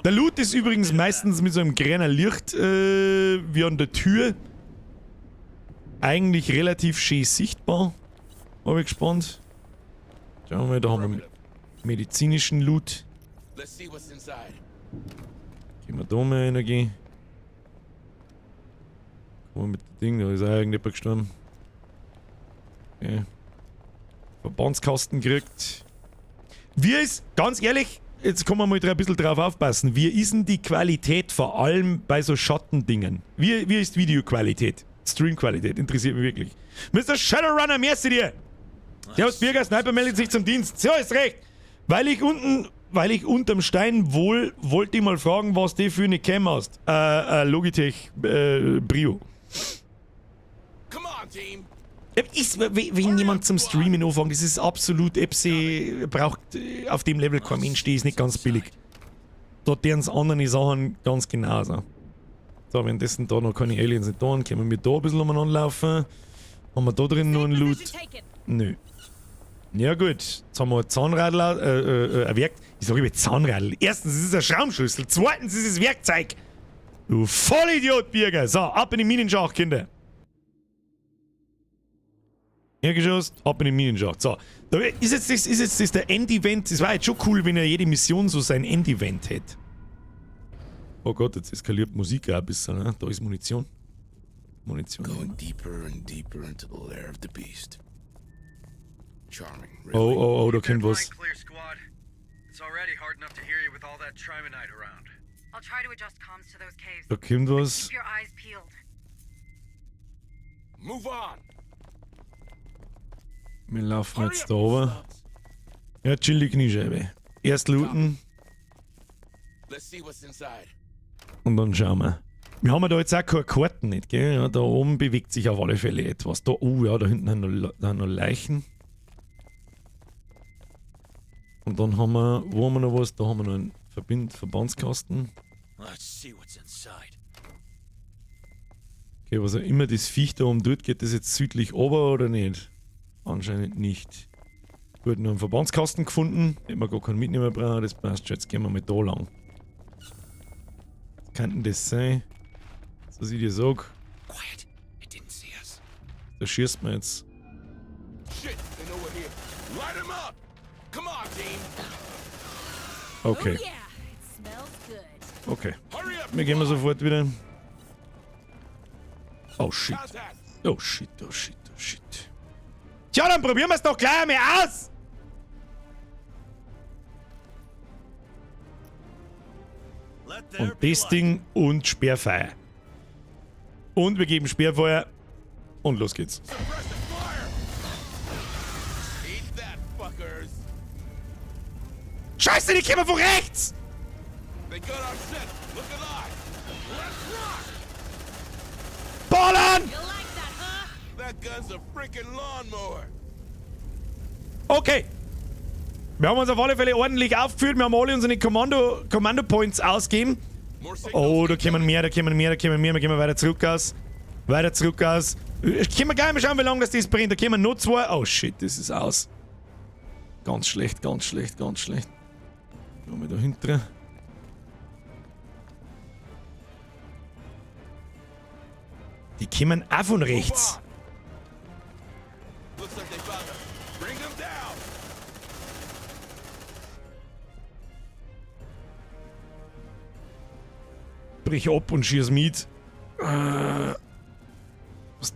Der Loot ist übrigens meistens mit so einem grünen Licht wie an der Tür. Eigentlich relativ schön sichtbar. Hab ich gespannt. Schauen wir mal, da haben wir medizinischen Loot. Gehen wir da mal Energie. Kommen wir mit dem Ding, da ist auch irgendjemand gestorben. Okay. Verbandskasten gekriegt. Wie ist, ganz ehrlich, jetzt kann man mal ein bisschen drauf aufpassen. Wie ist denn die Qualität vor allem bei so Schattendingen? Wie ist Videoqualität? Streamqualität? Interessiert mich wirklich. Mr. Shadowrunner, merci dir! Servus Birger, Sniper meldet sich zum Dienst. So ist recht. Weil ich unterm Stein wohl, wollte ich mal fragen, was du für eine Cam hast. Logitech Brio. Come on, team. Ist, wenn jemand zum Streamen anfängt, das ist absolut, Epsi braucht auf dem Level kein Mensch, die ist nicht ganz billig. Da deren andere Sachen ganz genauso. So, währenddessen da noch keine Aliens sind da, können wir da ein bisschen umeinander laufen. Haben wir da drin noch einen Loot? Nö. Ja gut, jetzt haben wir ein Zahnradl, ein Werk. Ich sage immer Zahnradl. Erstens, es ist ein Schraubenschlüssel. Zweitens, es ist Werkzeug. Du Vollidiot, Birger. So, ab in die Minenschacht, Kinder. Hergeschossen, ab in den Minenschacht. So, da ist jetzt das der Endevent. Es war jetzt schon cool, wenn er jede Mission so sein Endevent hätte. Oh Gott, jetzt eskaliert Musik auch ein bisschen. Ne? Da ist Munition. Munition. Going deeper and deeper into the lair of the beast. Charming, really. Oh, da kommt was. Line clear, squad. It's already hard enough to hear you with all that trimonite around. I'll try to adjust comms to those caves. Da kommt was. Keep your eyes peeled. Move on. Wir laufen jetzt da runter. Ja, chill die Kniescheibe. Erst looten Let's see what's inside. Und dann schauen wir. Wir haben ja da jetzt auch keine Karten nicht, gell? Ja, da oben bewegt sich auf alle Fälle etwas. Da, oh ja, da hinten da sind noch Leichen. Und dann haben wir, wo haben wir noch was? Da haben wir noch einen Verbandskasten. Let's see what's inside. Okay, was auch immer das Viech da oben tut, geht das jetzt südlich ober oder nicht? Anscheinend nicht. Gut, noch einen Verbandskasten gefunden. Hätten wir gar keinen mitnehmen brauchen, das passt schon. Jetzt gehen wir mal da lang. Was kann denn das sein? Das, was ich dir sag, Quiet. It didn't see us. Da schießt man jetzt. Shit, they know we're here. Light 'em up! Come on, team! Okay, Oh yeah, it smells good. Okay. Hurry up! Wir gehen mal sofort wieder. Oh shit. Contact! Oh shit, oh shit, oh shit. Tja, dann probieren wir es doch gleich einmal aus! Und das Ding und Sperrfeuer. Und wir geben Sperrfeuer. Und los geht's. Scheiße, die kommen von rechts! Ballern! Okay. Wir haben uns auf alle Fälle ordentlich aufgeführt. Wir haben alle unsere Kommando-Points ausgegeben. Oh, da kommen mehr, da kommen mehr, da kommen mehr. Wir gehen weiter zurück aus. Weiter zurück aus. Können wir gleich mal schauen, wie lange das brennt. Da kommen noch zwei. Oh shit, das ist aus. Ganz schlecht, ganz schlecht, ganz schlecht. Nochmal da hinten. Die kommen auch von rechts. Brich ab und schieß mit. Was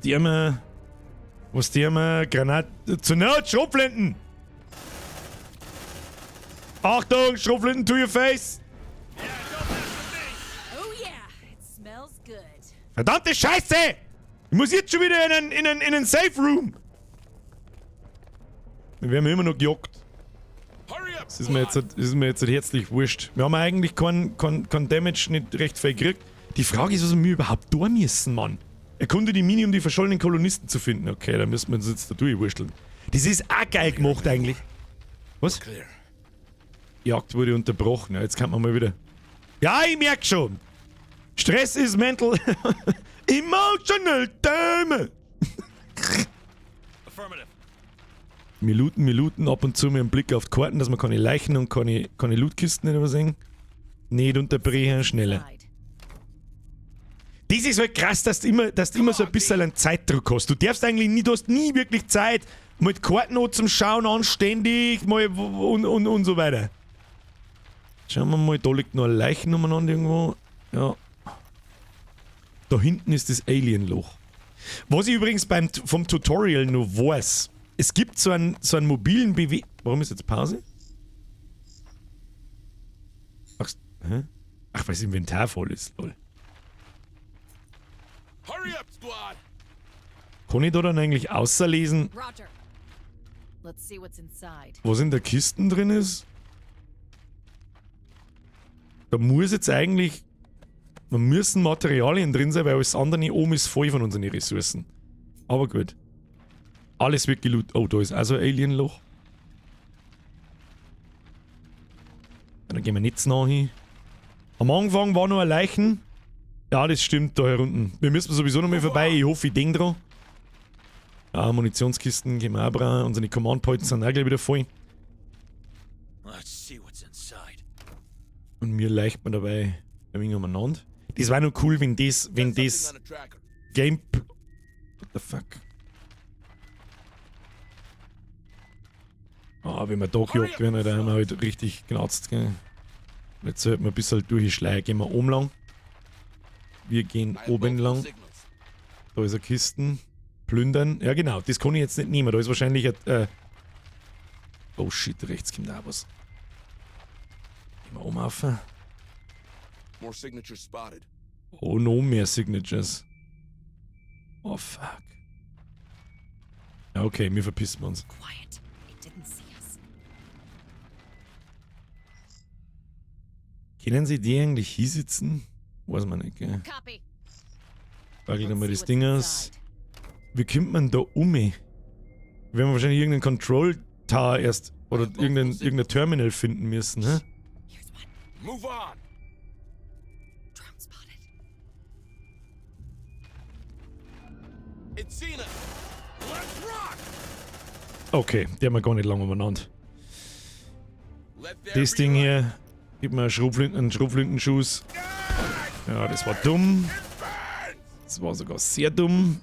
die haben? Was die haben? Granat. Zur Not, Schrotflinten! Achtung, Schrotflinten to your face! Oh yeah, it smells good. Verdammte Scheiße! Ich muss jetzt schon wieder in einen Safe Room! Wir werden immer noch gejagt. Das ist mir jetzt herzlich wurscht. Wir haben eigentlich kein Damage nicht recht viel gekriegt. Die Frage ist, was wir überhaupt tun müssen, Mann. Erkunde die Mine, um die verschollenen Kolonisten zu finden. Okay, da müssen wir uns jetzt da durchwursteln. Das ist auch geil gemacht eigentlich. Was? Jagd wurde unterbrochen. Ja, jetzt kann man mal wieder... Ja, ich merk schon. Stress ist mental... Emotional damage. Wir looten ab und zu mit einem Blick auf die Karten, dass wir keine Leichen und keine Lootkisten nicht übersehen. Nicht unterbrechen, schneller. Das ist halt krass, dass du immer so ein bisschen einen Zeitdruck hast. Du darfst eigentlich nie, du hast nie wirklich Zeit, mal die Karten noch zum Schauen anständig, mal und so weiter. Schauen wir mal, da liegt noch eine Leiche umeinander irgendwo. Ja. Da hinten ist das Alien-Loch. Was ich übrigens vom Tutorial noch weiß, es gibt so einen mobilen BW... Warum ist jetzt Pause? Ach, hä? Ach, weil das Inventar voll ist, lol. Kann ich da dann eigentlich außerlesen, was in der Kiste drin ist? Da muss jetzt eigentlich... Da müssen Materialien drin sein, weil alles andere oben ist voll von unseren Ressourcen. Aber gut. Alles wird gelootet. Oh, da ist also ein Alien-Loch. Dann gehen wir nicht nach hin. Am Anfang war noch ein Leichen. Ja, das stimmt, da hier unten. Wir müssen sowieso noch mal vorbei. Ich hoffe, ich denke dran. Ja, Munitionskisten gehen wir auch rein. Unsere Command Points sind auch gleich wieder voll. Und mir leicht man dabei ein wenig umeinander. Das war nur cool, wenn das Game... What the fuck? Ah, wenn wir da gejagt werden, da haben wir halt richtig genatzt, gell. Jetzt sollten wir ein bisschen durchschleichen. Gehen wir oben lang. Wir gehen oben lang. Da ist eine Kiste. Plündern. Ja genau, das kann ich jetzt nicht nehmen. Da ist wahrscheinlich ein... Oh shit, rechts kommt auch was. Gehen wir oben auf. Oh, noch mehr Signatures. Oh fuck. Ja, okay, wir verpissen uns. Können sie die eigentlich hier sitzen? Weiß man nicht, gell? Frag ich nochmal das Ding aus. Wie kommt man da um? Wir werden wahrscheinlich irgendeinen Control Tower erst oder irgendein Terminal finden müssen, hä? Okay, die haben wir gar nicht lange umeinander. Das Ding hier. Gib mir einen Schrotflintenschuss. Ja, das war dumm. Das war sogar sehr dumm.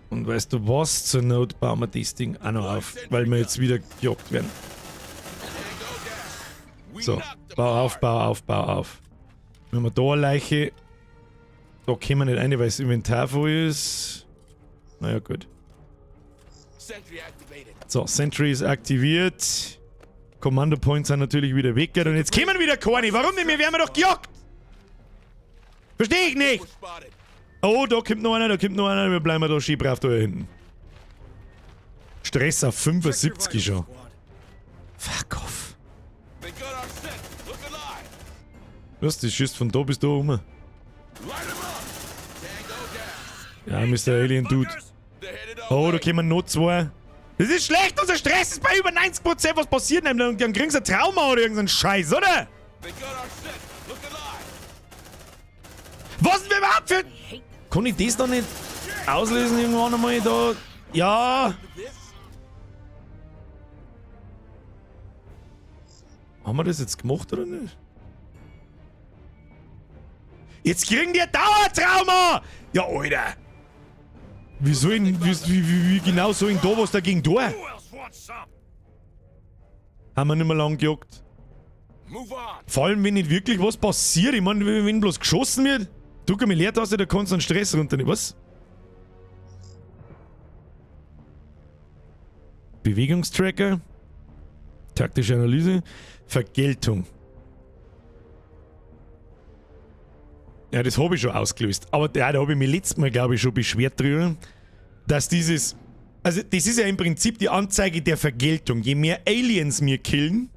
Und weißt du was? Zur Not bauen wir das Ding auch noch auf, weil wir jetzt wieder gejagt werden. So, bau auf, bau auf, bau auf. Wenn wir da eine Leiche... Da kommen wir nicht rein, weil das Inventar voll ist. Naja, gut. So, Sentry ist aktiviert. Kommando Points sind natürlich wieder weg. Und jetzt kommen wieder keine. Warum denn? Wir werden doch gejagt. Verstehe ich nicht. Oh, da kommt noch einer, da kommt noch einer. Wir bleiben da schön brav da hinten. Stress auf 75 schon. Fuck off. Was, das schießt von da bis da rum. Ja, Mr. Alien Dude. Oh, da kommen noch zwei. Das ist schlecht, unser Stress ist bei über 90%. Was passiert denn? Dann kriegen sie ein Trauma oder irgendeinen Scheiß, oder? Was denn wir überhaupt für... Kann ich das noch nicht auslösen irgendwann einmal da? Ja. Haben wir das jetzt gemacht oder nicht? Jetzt kriegen die ein Dauertrauma! Ja, Alter! Wie soll denn, wie genau soll denn da was dagegen tun? Haben wir nicht mehr lang gejagt. Vor allem, wenn nicht wirklich was passiert. Ich meine, wenn bloß geschossen wird. Drück mir Leertaste, da kannst du einen Stress runternehmen. Was? Bewegungstracker. Taktische Analyse. Vergeltung. Ja, das habe ich schon ausgelöst. Aber ja, da habe ich mich letztes Mal, glaube ich, schon beschwert drüber, dass dieses... Also, das ist ja im Prinzip die Anzeige der Vergeltung. Je mehr Aliens wir killen,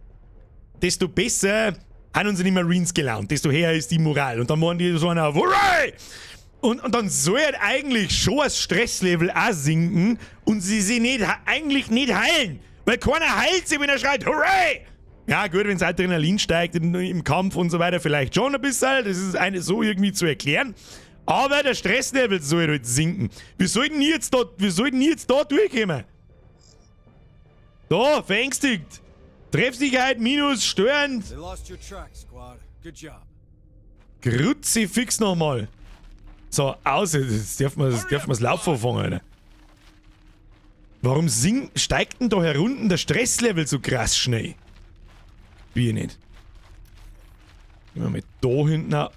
desto besser haben unsere Marines gelaunt, desto höher ist die Moral. Und dann machen die so einer auf, Hooray! Und dann soll halt eigentlich schon das Stresslevel auch sinken und sie sich nicht, eigentlich nicht heilen. Weil keiner heilt sich, wenn er schreit, Hooray! Ja gut, wenn's Adrenalin steigt im Kampf und so weiter, vielleicht schon ein bisschen, das ist eine so irgendwie zu erklären. Aber der Stresslevel soll halt sinken. Wir sollten jetzt da durchkommen. Da, verängstigt. Treffsicherheit minus, störend. Kruzifix nochmal. So, aus, jetzt dürfen wir das Laufen anfangen, Alter. Warum steigt denn da herunten der Stresslevel so krass schnell? Wie nicht. Gehen wir mal da hinten. Ja,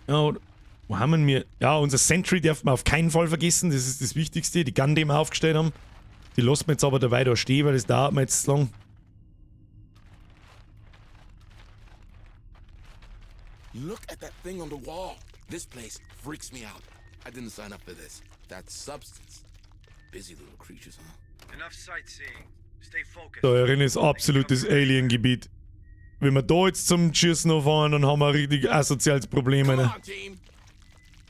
wo haben wir? Ja, unser Sentry darf man auf keinen Fall vergessen. Das ist das Wichtigste. Die Gun, die wir aufgestellt haben. Die lassen wir jetzt aber dabei da stehen, weil das dauert mir jetzt lang. Look at that thing on the wall. This place freaks me out. I didn't sign up for this. That substance. Busy little creatures, huh? Enough sightseeing. Stay focused. Da herin ist absolutes Alien-Gebiet. Wenn wir da jetzt zum Schießen fahren, dann haben wir ein richtig asoziales Problem. Alter.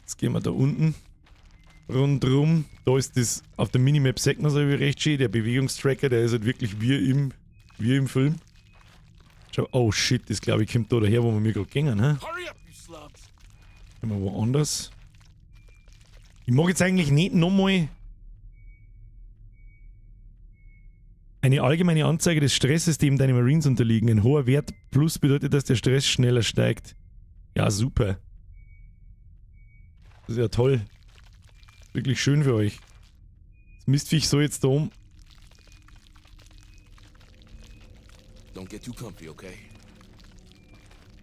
Jetzt gehen wir da unten rundrum. Da ist das, auf der Minimap sieht man es recht schön, der Bewegungstracker, der ist halt wirklich wie im Film. Schau, oh shit, das glaube ich kommt da daher, wo wir gerade gingen, hä? Gehen wir woanders. Ich mag jetzt eigentlich nicht nochmal eine allgemeine Anzeige des Stresses, dem deine Marines unterliegen. Ein hoher Wert plus bedeutet, dass der Stress schneller steigt. Ja, super. Das ist ja toll. Wirklich schön für euch. Das Mistviech so jetzt da um. Don't get too comfy, okay?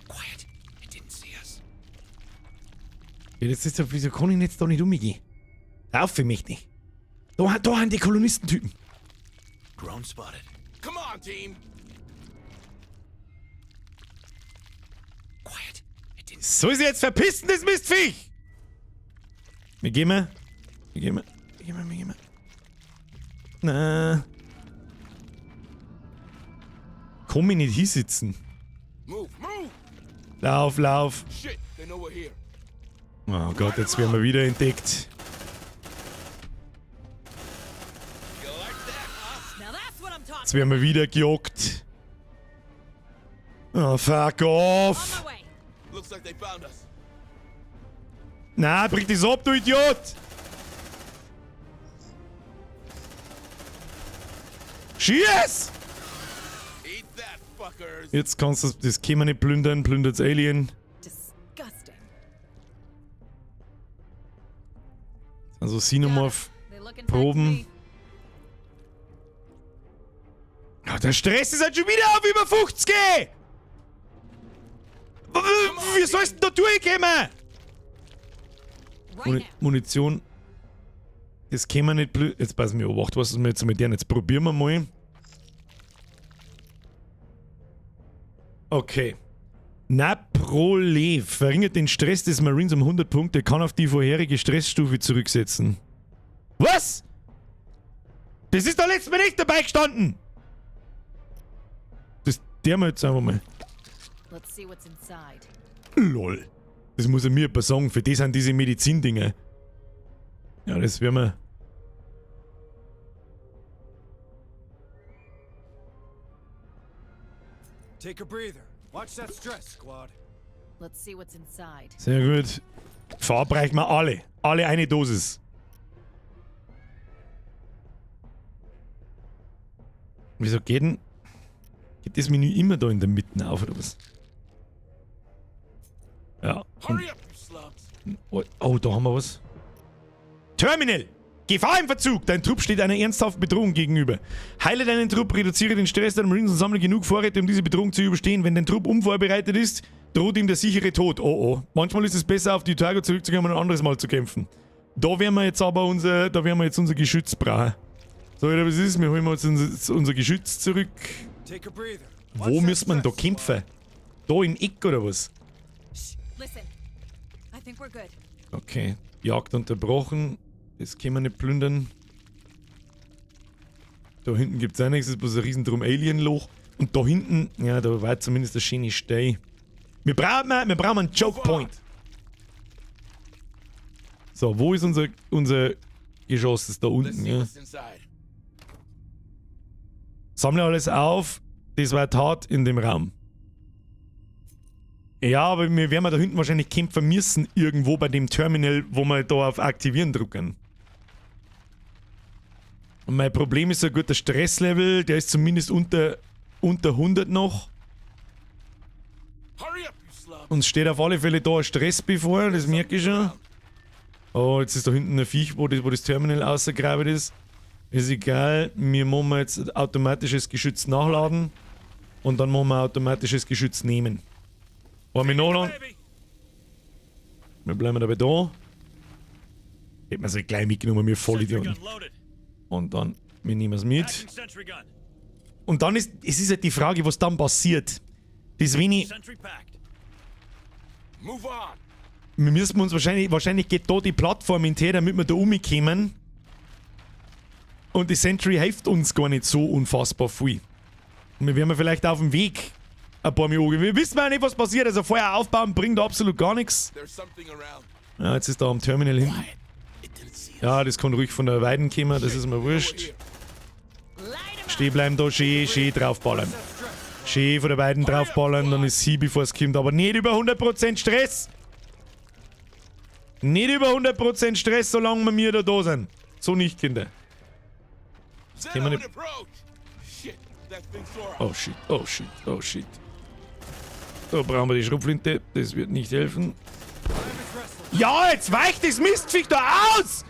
Quiet. It didn't see us. Ja, das ist ja, wieso kann ich jetzt da nicht umgehen? Lauf für mich nicht. Da haben die Kolonistentypen. Drone spotted. Come on, team. Quiet. It didn't. Soll sie jetzt verpissen, das Mistviech? Wir gehen mal. Wir gehen mal. Wir gehen mal. Wir gehen mal. Na. Komm ich nicht hinsitzen. Move, move. Lauf, lauf. Shit, they know we're here. Oh Gott, jetzt werden wir wieder entdeckt. Jetzt werden wir wieder gejagt. Oh, fuck off. Na, bring das ab, du Idiot! Schieß! Jetzt kannst du das können wir nicht plündern, plündert's Alien. Also Xenomorph Proben. Oh, der Stress ist halt schon wieder auf über 50! Wie sollst du denn da durchkommen? Munition. Das können wir nicht blöd. Jetzt pass mir Obacht, was ist wir jetzt mit denen? Jetzt probieren wir mal. Okay. Naprolev verringert den Stress des Marines um 100 Punkte, kann auf die vorherige Stressstufe zurücksetzen. Was? Das ist doch letztes Mal nicht dabei gestanden! Das der wir jetzt einfach mal. Let's see what's inside. LOL. Das muss er mir jemand sagen. Für das sind diese Medizindinger. Ja, das werden wir. Take a breather. Watch that stress, squad. Let's see what's inside. Sehr gut. Verabreichen wir alle. Alle eine Dosis. Wieso geht denn. Geht das Menü immer da in der Mitte auf, oder was? Ja. Hurry up, you slugs. Oh, oh, da haben wir was. Terminal! Gefahr im Verzug! Dein Trupp steht einer ernsthaften Bedrohung gegenüber. Heile deinen Trupp, reduziere den Stress deiner Marines und sammle genug Vorräte, um diese Bedrohung zu überstehen. Wenn dein Trupp unvorbereitet ist, droht ihm der sichere Tod. Oh oh. Manchmal ist es besser, auf die Otago zurückzukommen und ein anderes Mal zu kämpfen. Da werden wir jetzt aber unser, da werden wir jetzt unser Geschütz brauchen. So, oder was ist? Wir holen uns unser Geschütz zurück. Take a breather. Wo müssen wir denn da kämpfen? Da im Eck oder was? Shh, listen. I think we're good. Okay, Jagd unterbrochen. Das können wir nicht plündern. Da hinten gibt es auch nichts, das ist bloß ein riesendrum Alien-Loch. Und da hinten, ja, da war zumindest eine schöne Stelle. Wir brauchen einen Choke Point. So, wo ist unser Geschoss? Das ist da Let's unten, see ja. what's inside. Sammle alles auf. Das war hart in dem Raum. Ja, aber wir werden da hinten wahrscheinlich kämpfen müssen, irgendwo bei dem Terminal, wo wir da auf Aktivieren drücken. Und mein Problem ist so gut, der Stresslevel, der ist zumindest unter 100 noch. Hurry up, you slugs. Uns steht auf alle Fälle da ein Stress bevor, das merke ich schon. Oh, jetzt ist da hinten ein Viech, wo das Terminal ausgegraben ist. Ist egal, wir machen jetzt automatisches Geschütz nachladen. Und dann machen wir automatisches Geschütz nehmen. Wollen wir nachladen? Wir bleiben dabei da. Hätten wir es gleich mitgenommen, wir Vollidioten. Und dann, wir nehmen es mit. Und dann ist, es ist halt die Frage, was dann passiert. Das wenn ich, Move on. wir müssen uns wahrscheinlich geht da die Plattform hinterher, damit wir da rumkommen. Und die Sentry hilft uns gar nicht so unfassbar viel. Und wir werden vielleicht auf dem Weg ein paar Minuten. Wir wissen ja nicht, was passiert. Also Feuer aufbauen bringt absolut gar nichts. There's something around. Ja, jetzt ist da am Terminal hinten. Quiet. It didn't see us. Ja, das kann ruhig von der Weiden kommen, das ist mir wurscht. Over here. Stehen bleiben da, schön, schön draufballern. Schön von der Weiden draufballern, dann ist sie, bevor es kommt. Aber nicht über 100% Stress! Nicht über 100% Stress, solange wir mir da sind. So nicht, Kinder. Zeno wir in nicht- approach. Shit, that thing saw us. Oh shit, oh shit, oh shit. Da brauchen wir die Schrotflinte, das wird nicht helfen. Ja, jetzt weicht das Mistviech da aus!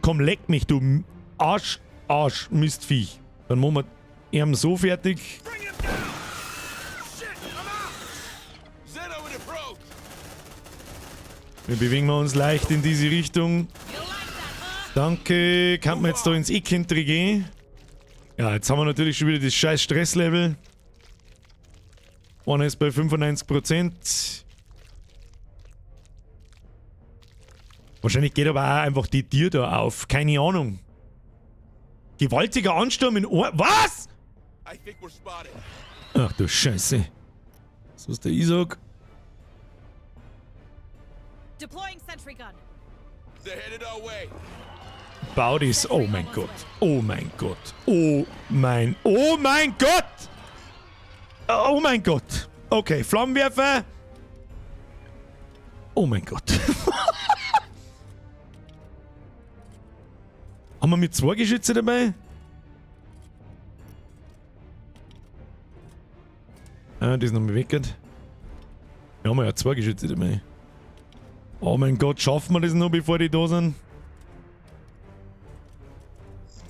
Komm, leck mich, du Arsch, Arsch, Mistviech. Dann machen wir ihn so fertig. Zeno in approach. Wir bewegen uns leicht in diese Richtung. Danke. Kann man jetzt da ins Eck gehen? Ja, jetzt haben wir natürlich schon wieder das scheiß Stresslevel. Einer ist bei 95%. Wahrscheinlich geht aber auch einfach die Tür da auf. Keine Ahnung. Gewaltiger Ansturm in Ohr. Was? I think we're spotted. Ach du Scheiße. So ist der Isaac. Deploying sentry gun. They're headed our way. Bau das. Oh mein Gott. Oh mein Gott. Oh mein. Oh mein Gott! Oh mein Gott. Okay, Flammenwerfer. Oh mein Gott. Haben wir mit zwei Geschütze dabei? Ah, das ist noch mal weg. Wir haben ja zwei Geschütze dabei. Oh mein Gott, schaffen wir das noch, bevor die da sind?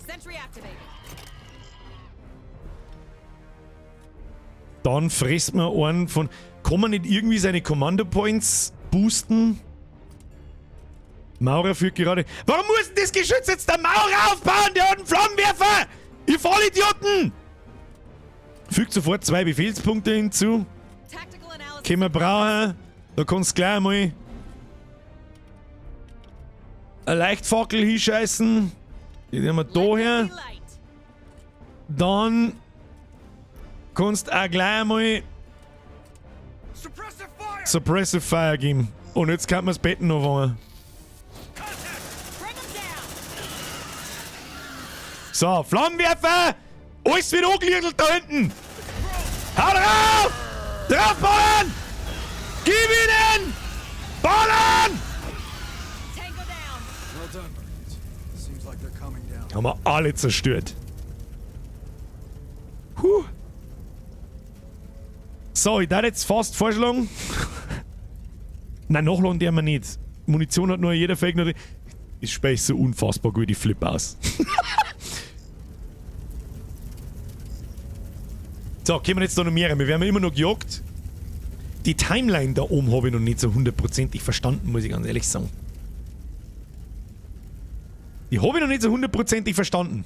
Sentry activated. Dann frisst man einen von... Kann man nicht irgendwie seine Kommando Points boosten? Maurer führt gerade. Warum muss denn das Geschütz jetzt der Maurer aufbauen? Der hat einen Flammenwerfer! Ihr Vollidioten! Fügt sofort 2 Befehlspunkte hinzu. Tactical analysis. Können wir brauchen. Da kannst du gleich einmal eine Leichtfackel hinscheißen. Die nehmen wir da Let there her. be light. Dann kannst du auch gleich einmal Suppressive fire! Suppressive Fire geben. Und jetzt kann man das Betten noch fangen. Bring 'em down. So, Flammenwerfer! Alles wird angelirgelt da hinten! Hau drauf! Draufballern! Gib ihnen! Ballern! Tango down. Well done, Marines. Seems like they're coming down. Haben wir alle zerstört. Huh. So, ich darf jetzt fast vorschlagen. Nein, nachladen dürfen wir nicht. Munition hat nur jeder Fake. Ich spreche so unfassbar gut die Flip aus. So, kommen wir jetzt da noch mehr rein. Wir werden immer noch gejagt. Die Timeline da oben habe ich noch nicht so hundertprozentig verstanden, muss ich ganz ehrlich sagen. Die habe ich noch nicht so hundertprozentig verstanden.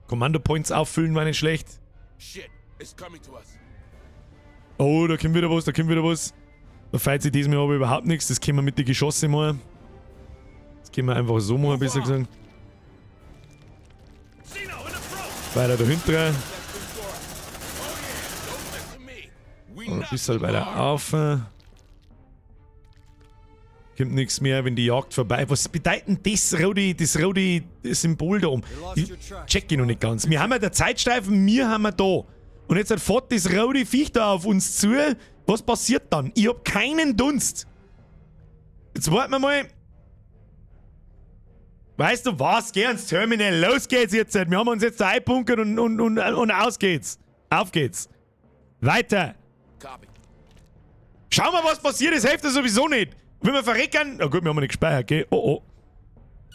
Kommando Points auffüllen war nicht schlecht. Shit, it's coming to us. Oh, da kommt wieder was, da kommt wieder was. Da feiert sich diesmal aber überhaupt nichts. Das können wir mit den Geschossen machen. Das können wir einfach so machen, besser gesagt. Weiter dahinter. Und ein bisschen weiter auf. Kommt nichts mehr, wenn die Jagd vorbei. Was bedeutet denn das rote Symbol da oben? Ich check ich noch nicht ganz. Wir haben ja den Zeitstreifen, wir haben wir da. Und jetzt fährt das rote Viech da auf uns zu. Was passiert dann? Ich hab keinen Dunst. Jetzt warten wir mal. Weißt du was? Geh ans Terminal. Los geht's jetzt. Wir haben uns jetzt da einbunkert und aus geht's. Auf geht's. Weiter. Copy. Schau mal, was passiert ist. Hilft das sowieso nicht. Wenn wir verrecken. Na gut, wir haben nicht gespeichert, gell? Oh oh.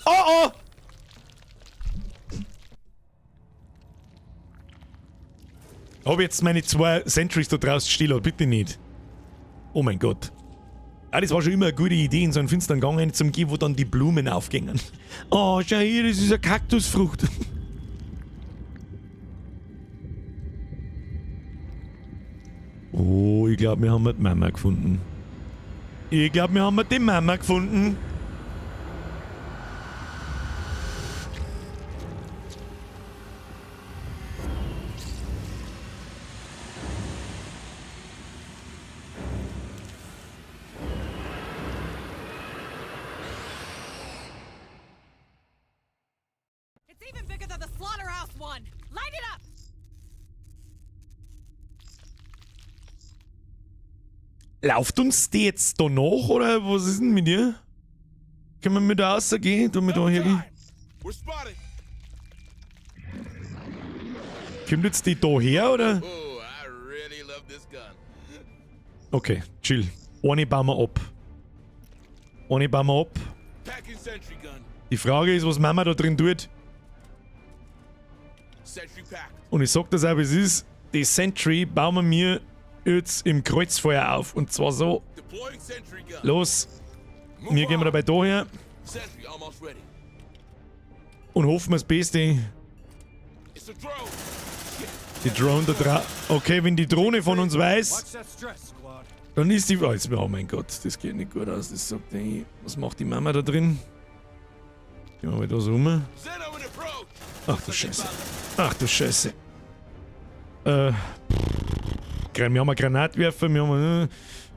Oh oh! Hab jetzt meine 2 Sentries da draußen stehen, bitte nicht. Oh mein Gott. Ah, das war schon immer eine gute Idee, in so einen finsteren Gang rein zum gehen, wo dann die Blumen aufgingen. Oh, schau hier, das ist eine Kaktusfrucht. Oh, ich glaub, wir haben die Mama gefunden. Ich glaub, wir haben die Mama gefunden. It's even bigger than the slaughterhouse one. Light it up. Lauft uns die jetzt da nach, oder was ist denn mit ihr? Können wir mit da rausgehen? Du mit da hergehen? We're spotted. Kommt jetzt die da her, oder? Oh, I really love this gun. Okay, chill. Eine bauen wir ab. Eine bauen wir ab. Packing sentry gun. Die Frage ist, was Mama da drin tut. Sentry packed. Und ich sag das auch, wie es ist. Die Sentry bauen wir mir jetzt im Kreuzfeuer auf. Und zwar so. Deploying sentry gun. Los. Wir gehen wir dabei da her. Sentry almost ready. Und hoffen wir das Beste. It's a drone. Die Drone da drauf. Okay, wenn die Drohne von uns weiß, Watch that stress, squad. dann ist die. Oh, jetzt, oh mein Gott, das geht nicht gut aus. Das sagt die. Was macht die Mama da drin? Gehen wir mal da so rum. Zeno in approach. Ach du Scheiße. Ach du Scheiße. Wir haben einen Granatwerfer, wir haben.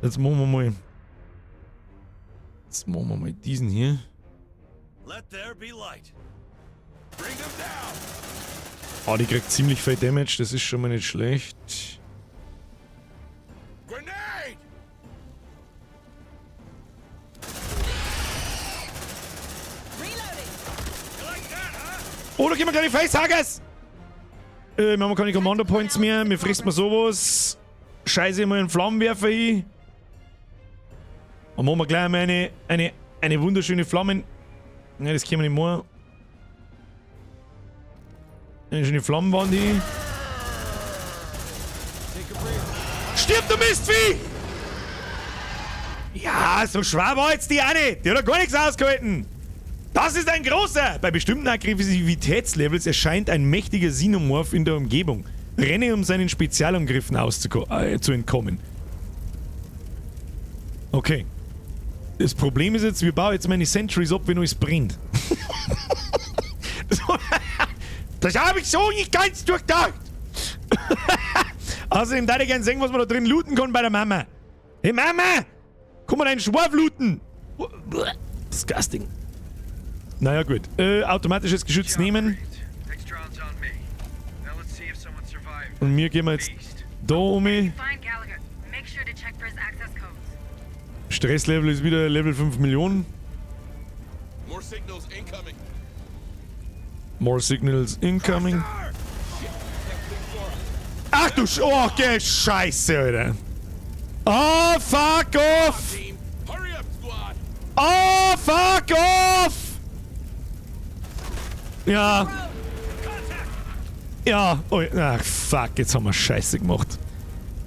Jetzt machen wir mal. Jetzt machen wir mal diesen hier. Let there be light. Bring them down. Ah, die kriegt ziemlich viel Damage, das ist schon mal nicht schlecht. Grenade. Reloading. Oh, da gehen wir gleich die Facehuggers! Wir haben keine Kommando Points mehr, wir fressen mal sowas. Scheiße, mal einen Flammenwerfer hin. Dann machen wir gleich mal eine wunderschöne Flammen. Ne, das können wir nicht machen. Eine schöne Flammenwand hin. Stirb, du Mistvieh! Ja, so schwer war jetzt die auch nicht. Die hat doch gar nichts ausgehalten. Das ist ein großer! Bei bestimmten Aggressivitätslevels erscheint ein mächtiger Xenomorph in der Umgebung. Renne, um seinen Spezialangriffen zu entkommen. Okay. Das Problem ist jetzt, wir bauen jetzt meine Sentries ab, wenn alles brennt. Das habe ich so nicht ganz durchdacht. Außerdem darf ich gerne sehen, was man da drin looten kann bei der Mama. Hey Mama! Komm mal deinen Schwarf looten! Disgusting. Naja gut. Automatisches Geschütz nehmen. Und mir gehen wir jetzt da um. Stresslevel ist wieder Level 5 Millionen. More signals incoming. More signals incoming. Ach du Sch-, oh, okay, Scheiße, Alter. Oh, fuck off! Hurry up, squad. Oh, fuck off! Ja. Ja, oh, ach, fuck, jetzt haben wir Scheiße gemacht.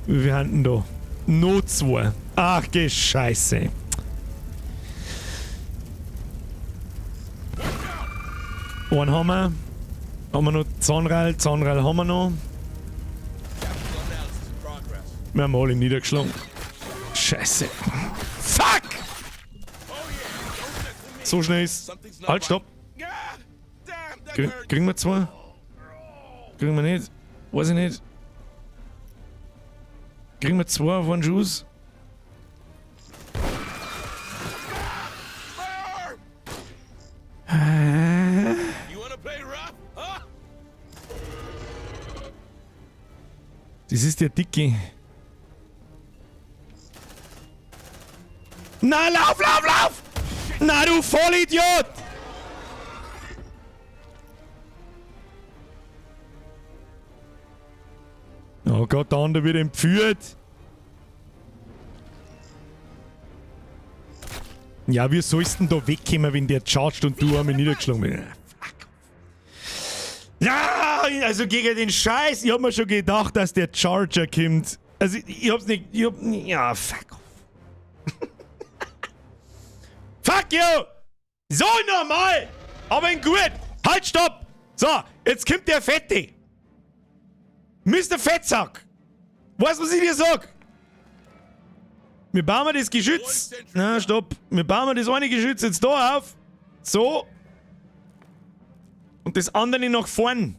Wir haben denn da? Not 2. Ach, geh Scheiße. Einen haben wir. Haben wir noch Zahnrad? Zahnrad haben wir noch. Wir haben alle niedergeschlagen. Scheiße. Fuck! So schnell ist. Halt, stopp. Kriegen wir zwei? Kriegen wir nicht? Weiß ich nicht. Kriegen wir zwei auf einen Schuss? Das ist der Dicke. Na, lauf, lauf, lauf! Na, du Vollidiot! Oh Gott, der andere wird entführt. Ja, wie sollst denn da wegkommen, wenn der chargt und du einmal niedergeschlagen bist? Fuck. Ja, also gegen den Scheiß. Ich hab mir schon gedacht, dass der Charger kommt. Also, ich hab's nicht. Ich hab, ja, fuck off. Fuck you! So normal! Aber in gut! Halt, stopp! So, jetzt kommt der Fette! Mister Fettsack! Weißt du, was ich dir sag? Wir bauen das Geschütz. Na, stopp. Wir bauen das eine Geschütz jetzt da auf. So. Und das andere nach vorn.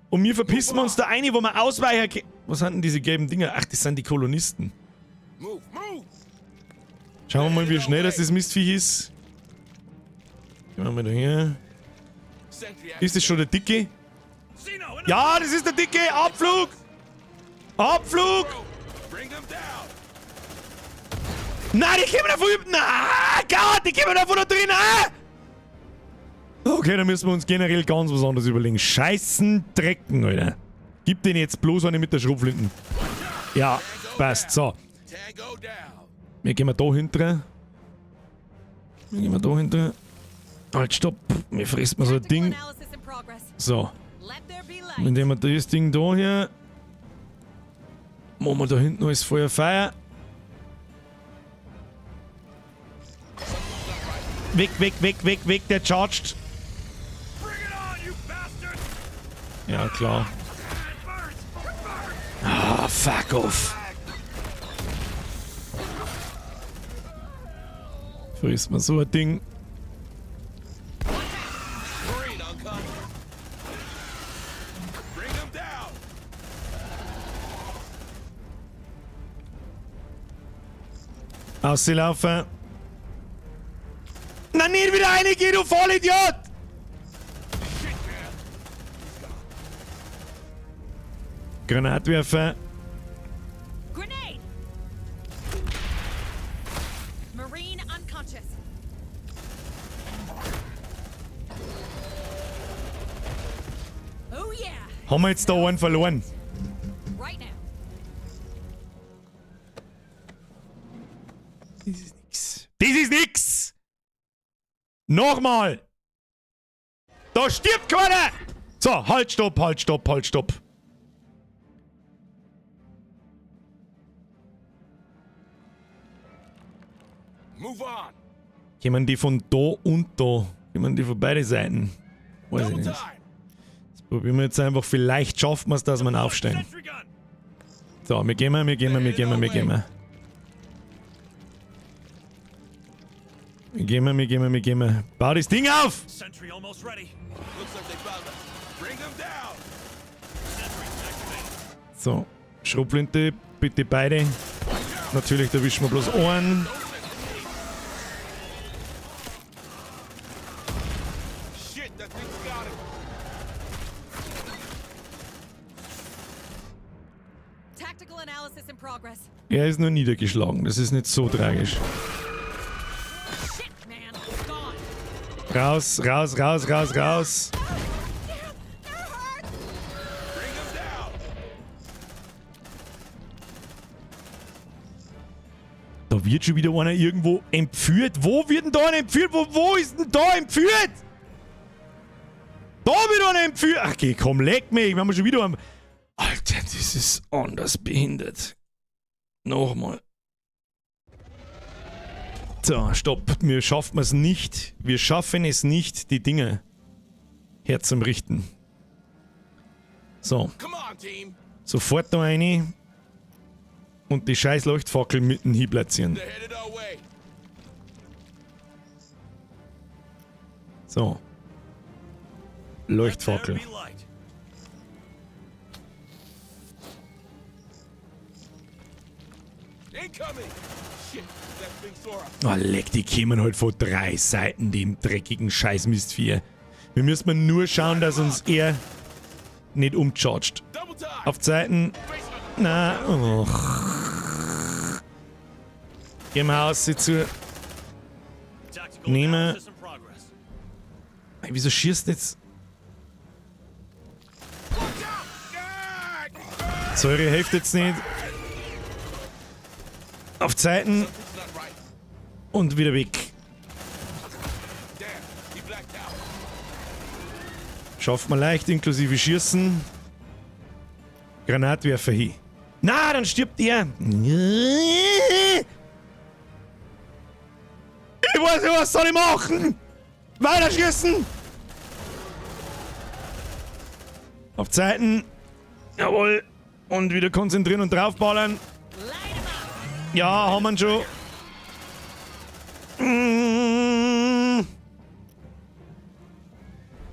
Und wir verpissen uns da eine, wo wir ausweichen können. Was sind denn diese gelben Dinger? Ach, das sind die Kolonisten. Schauen wir mal, wie schnell das Mistviech ist. Gehen wir mal da her. Ist das schon der Dicke? Ja, das ist der Dicke! Abflug! Abflug! Nein, die kommen da von hinten! Ah, Gott, die kommen da von da drin! Ah! Okay, da müssen wir uns generell ganz was anderes überlegen. Scheißen Drecken, Alter. Gib den jetzt bloß eine mit der Schrotflinten. Ja, passt. So. Wir gehen mal da hinten. Wir gehen mal da hinten. Halt, stopp. Wir fressen mal so ein Ding. So. Dann nehmen wir das Ding da her. Machen wir da hinten alles Feuer, Feuer. Weg, weg, weg, weg, weg, der chargt. Ja, klar. Ah, fuck off. Frisst man so ein Ding. Auslaufen. Na, nicht wieder reingehen, du Vollidiot! Granatwerfer. Grenade! Marine unconscious. Oh yeah. Haben wir jetzt da einen verloren? Right now. Das ist nix. Das ist nix! Nochmal! Da stirbt keiner! So, halt, stopp, halt, stopp, halt, stopp. Move on. Kommen die von da und da? Kommen die von beiden Seiten? Weiß ich nicht. Das probieren wir jetzt einfach. Vielleicht schaffen wir es, dass wir ihn aufstellen. So, wir gehen, wir gehen, wir gehen, wir gehen. Wir gehen, wir gehen, wir gehen. Bau das Ding auf! Sentry almost ready. Looks like they found us. Bring them down. Sentry activated. So, Schrotflinte, bitte beide. Natürlich, da wischen wir bloß einen. Shit, that thing's got him. Tactical analysis in progress. Er ist nur niedergeschlagen, das ist nicht so tragisch. Shit, man. Gone. Raus, raus, raus, raus, raus. Damn, they're hurt. Bring them down. Da wird schon wieder einer irgendwo entführt. Wo wird denn da einer entführt? Wo ist denn da entführt? Da wird einer entführt. Ach, geh, komm, leck mich. Wir haben schon wieder einen. Alter, das ist anders behindert. Nochmal. So, stopp. Wir schaffen es nicht. Wir schaffen es nicht, die Dinge herzurichten. So. Come on, team. Sofort da rein. Und die scheiß Leuchtfackel mitten hin platzieren. They're headed our way. So. Let there Leuchtfackel. be light. Incoming. Shit, that thing saw us. Oh, leck, die kämen halt von drei Seiten, dem dreckigen Scheißmistvieh. Wir müssen nur schauen, dass uns er nicht umchargt. Double time. Auf Zeiten. Na, och. Gehen wir aus, sie zu. Tactical Nehme- analysis in progress. Ey, wieso schießt jetzt? Säure hilft jetzt nicht. Auf Zeiten It's not right. und wieder weg. Damn, he blacked out. Schafft man leicht, inklusive Schießen. Granatwerfer hin. Na, dann stirbt er. Ich weiß nicht, was soll ich machen? Weiter schießen! Auf Zeiten. Jawohl. Und wieder konzentrieren und draufballern. Ja, haben wir schon. Mm.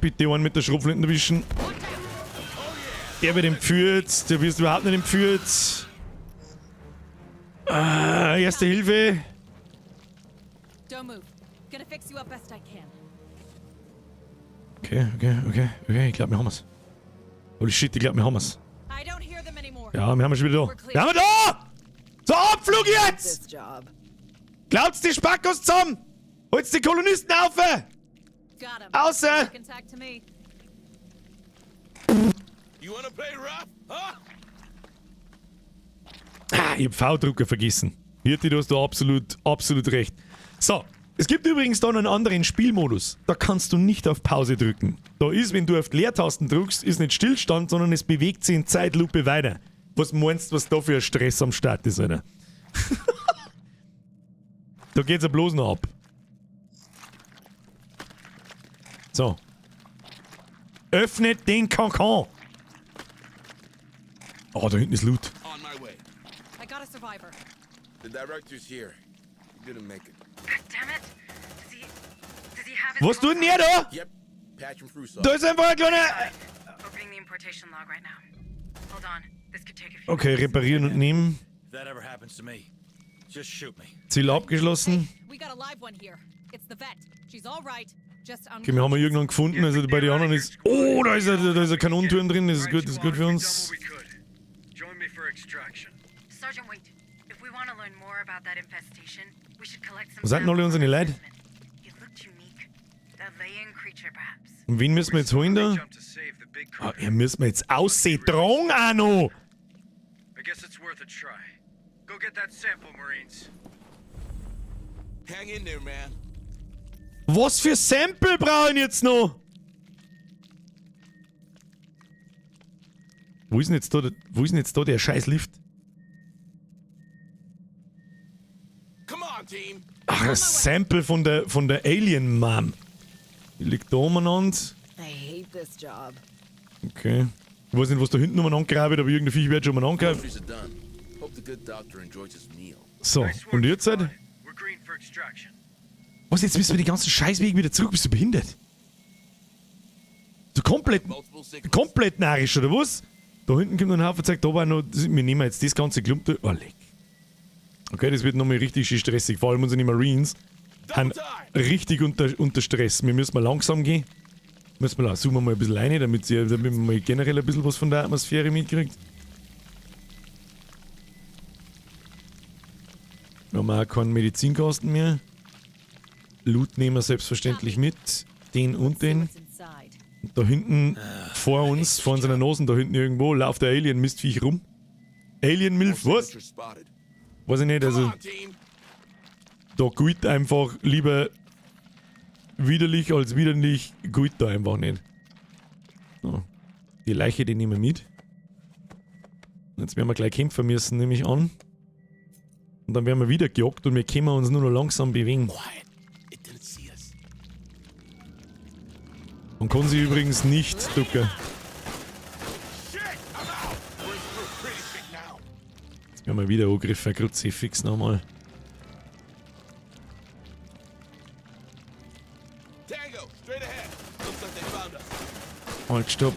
Bitte einen mit der Schrotflinte erwischen. Der wird entführt. Der wird überhaupt nicht entführt. Ah, erste Hilfe. Don't move. Gonna fix you up best I can. Okay, okay, okay, okay. Ich glaube, wir haben es. Holy shit, ich glaube, wir haben es. I don't hear them anymore. Ja, wir haben es schon wieder da. Wir haben wir da! So, Abflug jetzt! This job. Glaubt's die Spackos zusammen! Holt's die Kolonisten auf! Got him. Außer- Look intact to me. You wanna play rough? Huh? Ah, ich hab V-Drucker vergessen. Hirti, du hast da absolut, absolut recht. So, es gibt übrigens da noch einen anderen Spielmodus. Da kannst du nicht auf Pause drücken. Da ist, wenn du auf die Leertasten drückst, ist nicht Stillstand, sondern es bewegt sich in Zeitlupe weiter. Was meinst du, was da für ein Stress am Start ist, Alter? Da geht's ja bloß noch ab. So. Öffnet den Kankon. Oh, da hinten ist Loot. On my way. I got a survivor. The director's here. He didn't make it. God damn it. Does he have his Was tut denn er da? Yep. Patch him through, so. Da ist einfach ein kleiner... Opening the importation log right now. Hold on. This could take a few Okay, reparieren und nehmen. If that ever happens to me, just shoot me. Ziel abgeschlossen. We got a live one here. It's the vet. She's all right. Just Okay, wir haben ja irgendwann gefunden. Also bei den anderen ist... Oh, da ist ein Kanonenturm drin. Das ist gut, das ist gut für uns. We've done what we could. Join me for extraction. Sergeant, wait. If we want to learn more about that infestation, we should collect some Wo sind denn alle samples unsere on Leute? specimen. It looked unique. A laying creature, perhaps. Und wen müssen wir jetzt holen da? Jump to save the big Ah, critter. hier müssen wir jetzt aussehen. Drang auch noch. I guess it's worth a try. Go get that sample, Marines. Hang in there, man. Was für Sample brauchen jetzt noch? Wo ist denn jetzt da, wo ist denn jetzt da der scheiß Lift? Come on, team. Ach, ein Sample von der Alien Mom. Die liegt da umeinander. I hate this job. Okay. Ich weiß nicht, was da hinten umeinander grabt, aber irgendein Viech wird schon umeinander graben. Groceries are done. Hope the good doctor enjoys his meal. So, Nice work, und jetzt halt? squad. We're green for extraction. Was, jetzt müssen wir den ganzen Scheißweg wieder zurück? Bist du behindert? Du komplett, Multiple signals. komplett narrisch, oder was? Da hinten kommt noch ein Haufen Zeug, da war noch, wir nehmen jetzt das ganze Klump da. Oh, leck. Okay, das wird nochmal richtig schön stressig. Vor allem unsere Marines sind richtig unter Stress. Wir müssen mal langsam gehen. Müssen wir zoomen wir mal ein bisschen rein, damit man mal generell ein bisschen was von der Atmosphäre mitkriegt. Wir haben auch keinen Medizinkasten mehr. Loot nehmen wir selbstverständlich mit. Den und den. What's inside? Und da hinten vor uns, vor unseren Nosen, da hinten irgendwo, läuft der Alien-Mistviech rum. Alien-Milf, More was? signatures spotted. Weiß ich nicht, Come also on, team. da gilt einfach lieber widerlich als widerlich, gilt da einfach nicht. So. Die Leiche, die nehmen wir mit. Jetzt werden wir gleich kämpfen müssen, nehme ich an. Und dann werden wir wieder gejagt und wir können uns nur noch langsam bewegen. Quiet. It didn't see us. Man kann sie übrigens nicht ducken. Shit! I'm out. We're in for a pretty shit now. Jetzt werden wir wieder angegriffen, Kruzifix nochmal. Tango, straight ahead. Looks like they found us. Halt, stopp.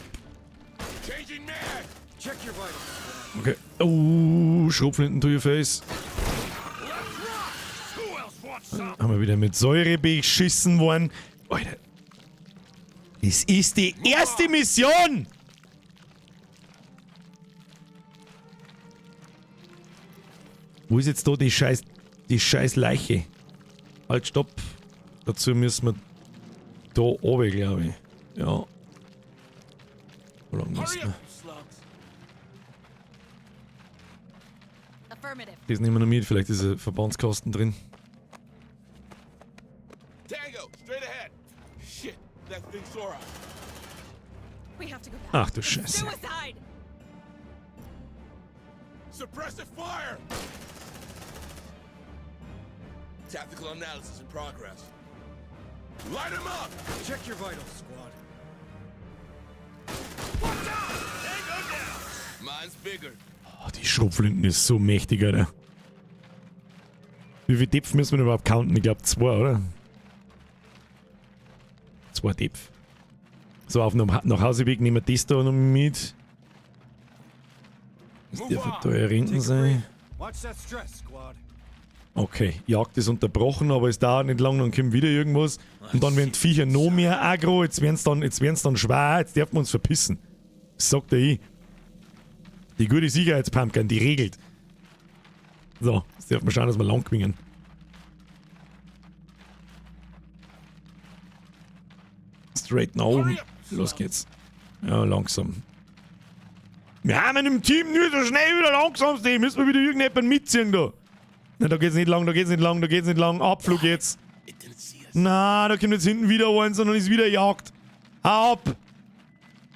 Changing mag. Check your vitals. Okay. Oh, Schrotflinten to your face. Who else wants some? Haben wir wieder mit Säure beschissen worden. Alter. Es ist die erste Mission! Wo ist jetzt da die scheiß Leiche? Halt, stopp. Dazu müssen wir da oben, glaube ich. Ja. Wo lang Hurry müssen up, wir? you slugs. Affirmative. Das nehmen wir noch mit, vielleicht ist ein Verbandskasten drin. Tango, straight ahead. Shit, that thing saw us. We have to go back. Ach du Scheiße. Suicide! Suppressive fire. Tactical analysis in progress. Light 'em up. Check your vitals, squad. Mine's bigger. Oh, die Schrotflinten ist so mächtig, Alter. Wie viel Depf müssen wir denn überhaupt counten? Ich glaub 2, oder? 2 Depf. So, auf dem Nachhauseweg nehmen wir das da noch mit. Das darf da hinten sein. Watch that stress, squad. Okay, Jagd ist unterbrochen, aber es dauert nicht lang, dann kommt wieder irgendwas. Und dann werden die Viecher noch mehr aggro, jetzt werden's dann schwer, jetzt dürfen wir uns verpissen. Das sagt der ich. Die gute Sicherheitspumpkin, die regelt. So, jetzt dürfen wir schauen, dass wir lang gewinnen. Straight nach oben. Los geht's. Ja, langsam. Wir haben im Team nur so schnell wieder langsam stehen. Müssen wir wieder irgendjemanden mitziehen da. Na, da geht's nicht lang, da geht's nicht lang, da geht's nicht lang. Abflug jetzt. Na, da kommt jetzt hinten wieder eins und dann ist wieder Jagd. Hau ab!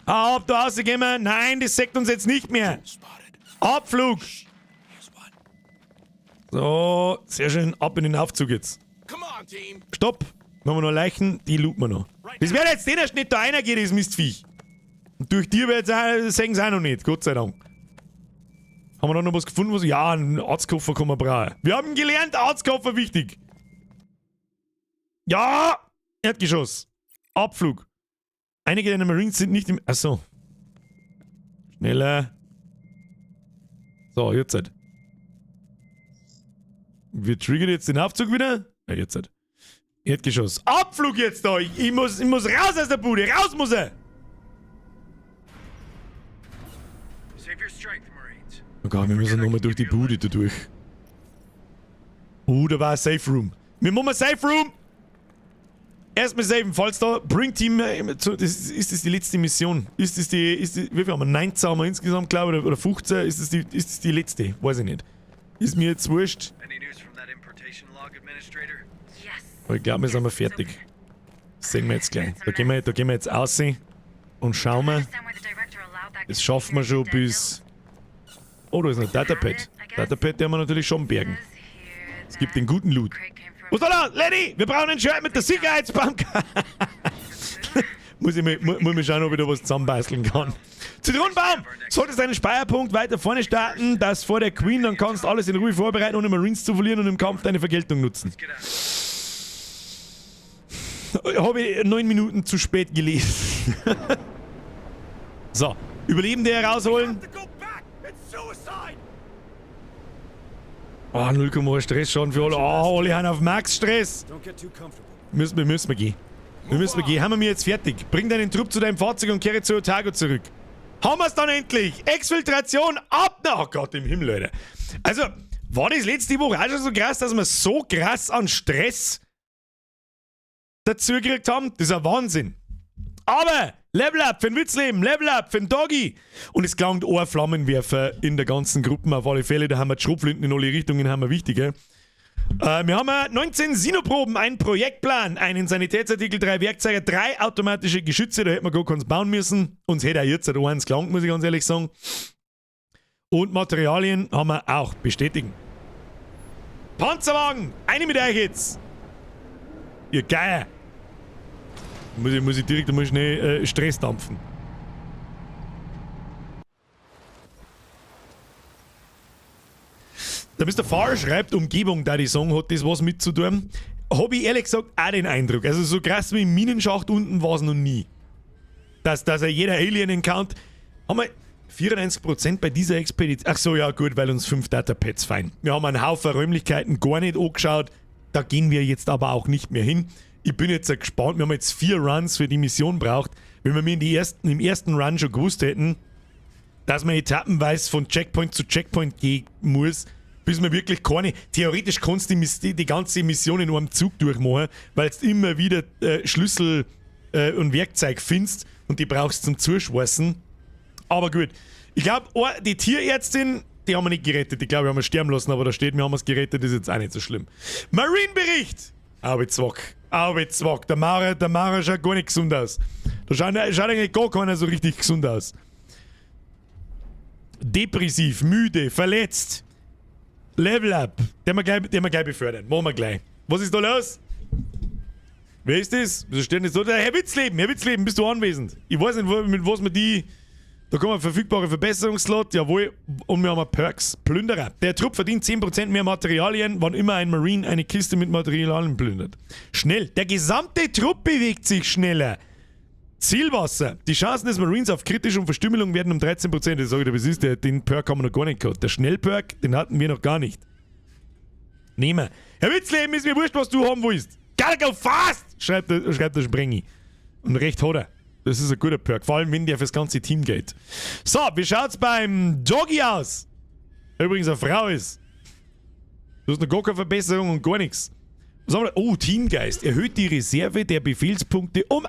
Hau ab, da rausgehen wir. Nein, das sagt uns jetzt nicht mehr. Abflug! So, sehr schön. Ab in den Aufzug jetzt. Stopp! Dann haben wir noch Leichen, die looten wir noch. Das wäre jetzt der nicht da einer geht, das Mistviech. Und durch die wird's auch, sehen sie auch noch nicht, Gott sei Dank. Haben wir da noch was gefunden? Was? Ja, einen Arztkoffer kann man brauchen. Wir haben gelernt, Arztkoffer wichtig. Ja! Erdgeschoss. Abflug. Einige deiner Marines sind nicht im... Achso. Schneller. So, jetzt halt. Wir triggern jetzt den Aufzug wieder. Ja, jetzt halt. Erdgeschoss. Abflug jetzt da! Ich muss raus aus der Bude! Raus muss er! Save your strength, Marines. Oh Gott, wir müssen nochmal durch die Bude da durch. Da war ein Safe Room. Wir machen ein Safe Room! Erstmal saven, falls da Bring Team zu, das ist, ist das die letzte Mission? Ist das die, ist die, wie viel haben wir? 19 haben wir insgesamt, glaube ich, oder 15? Ist das die letzte? Weiß ich nicht. Ist mir jetzt wurscht. Any news from that importation log administrator? Yes. Aber ich glaube, wir sind wir fertig. Das sehen wir jetzt gleich. Da gehen wir jetzt raus und schauen wir. Das schaffen wir schon bis... Oh, da ist noch Datapad. Datapad, den haben wir natürlich schon bergen. Es gibt den guten Loot. Was ist da los? Lenny, wir brauchen ein Shirt mit der Sicherheitsbank. Muss ich mir, muss ich schauen, ob ich da was zusammenbasteln kann. Zitronenbaum! Solltest deinen Speierpunkt weiter vorne starten, das vor der Queen, dann kannst du alles in Ruhe vorbereiten, ohne Marines zu verlieren und im Kampf deine Vergeltung nutzen. Habe ich 9 Minuten zu spät gelesen. So, Überlebende herausholen. Oh, 0,1 Stress schon für alle. Oh, alle haben auf Max Stress. Müssen wir gehen. Wir müssen gehen. Haben wir jetzt fertig. Bring deinen Trupp zu deinem Fahrzeug und kehre zu Otago zurück. Haben wir's dann endlich! Exfiltration ab! Na, oh Gott im Himmel, Leute. Also, war das letzte Woche auch schon so krass, dass wir so krass an Stress dazu gekriegt haben? Das ist ein Wahnsinn. Aber Level Up für den Witzleben, Level Up für den Doggy. Und es klangt ein Flammenwerfer in der ganzen Gruppe auf alle Fälle. Da haben wir die Schrotflinten in alle Richtungen, haben wir wichtiger. Wir haben 19 Sinoproben, einen Projektplan, einen Sanitätsartikel, 3 Werkzeuge, 3 automatische Geschütze, da hätten wir gar keins bauen müssen. Uns hätte auch jetzt eins gelangt, muss ich ganz ehrlich sagen. Und Materialien haben wir auch bestätigen. Panzerwagen! Eine mit euch jetzt! Ihr Geier! Muss ich direkt einmal schnell Stress dampfen. Der Mr. Farr schreibt, Umgebung, da die Song hat das was mitzutun. Hab ich ehrlich gesagt auch den Eindruck. Also so krass wie im Minenschacht unten war es noch nie. Dass er jeder Alien encounter. Haben wir 94% bei dieser Expedition. Ach so, ja gut, weil uns 5 Datapads fein. Wir haben einen Haufen Räumlichkeiten gar nicht angeschaut. Da gehen wir jetzt aber auch nicht mehr hin. Ich bin jetzt gespannt. Wir haben jetzt 4 Runs für die Mission braucht. Wenn wir mir im ersten Run schon gewusst hätten, dass man etappenweise von Checkpoint zu Checkpoint gehen muss, bis man wirklich keine... Theoretisch kannst du die ganze Mission in einem Zug durchmachen, weil du immer wieder Schlüssel und Werkzeug findest und die brauchst zum Zuschweißen. Aber gut. Ich glaube, die Tierärztin, die haben wir nicht gerettet. Ich glaube, wir haben wir sterben lassen, aber da steht, wir haben es gerettet, ist jetzt auch nicht so schlimm. Marine-Bericht! Arbeitszwack. Arbeitszwack. Der Maurer schaut gar nicht gesund aus. Da schaut eigentlich gar keiner so richtig gesund aus. Depressiv, müde, verletzt. Level up. Den wir gleich befördern. Machen wir gleich. Was ist da los? Wer ist das? Wieso steht denn das da? Herr Witzleben, Herr Witzleben, bist du anwesend? Ich weiß nicht, mit was wir die... Da kommen verfügbare Verbesserungsslot, jawohl. Und wir haben Perks. Plünderer. Der Trupp verdient 10% mehr Materialien, wann immer ein Marine eine Kiste mit Materialien plündert. Schnell. Der gesamte Trupp bewegt sich schneller. Zielwasser. Die Chancen des Marines auf kritische und Verstümmelung werden um 13%. Ich sage dir, was ist der? Den Perk haben wir noch gar nicht gehabt. Der Schnellperk, den hatten wir noch gar nicht. Nehmen wir. Herr Witzleben, ist mir wurscht, was du haben willst. Gotta go fast! Schreibt der Sprengi. Und recht hat er. Das ist ein guter Perk. Vor allem, wenn der fürs ganze Team geht. So, wie schaut's beim Doggy aus? Der übrigens eine Frau ist. Du hast noch gar keine Verbesserung und gar nichts. Was haben wir da? Oh, Teamgeist. Erhöht die Reserve der Befehlspunkte um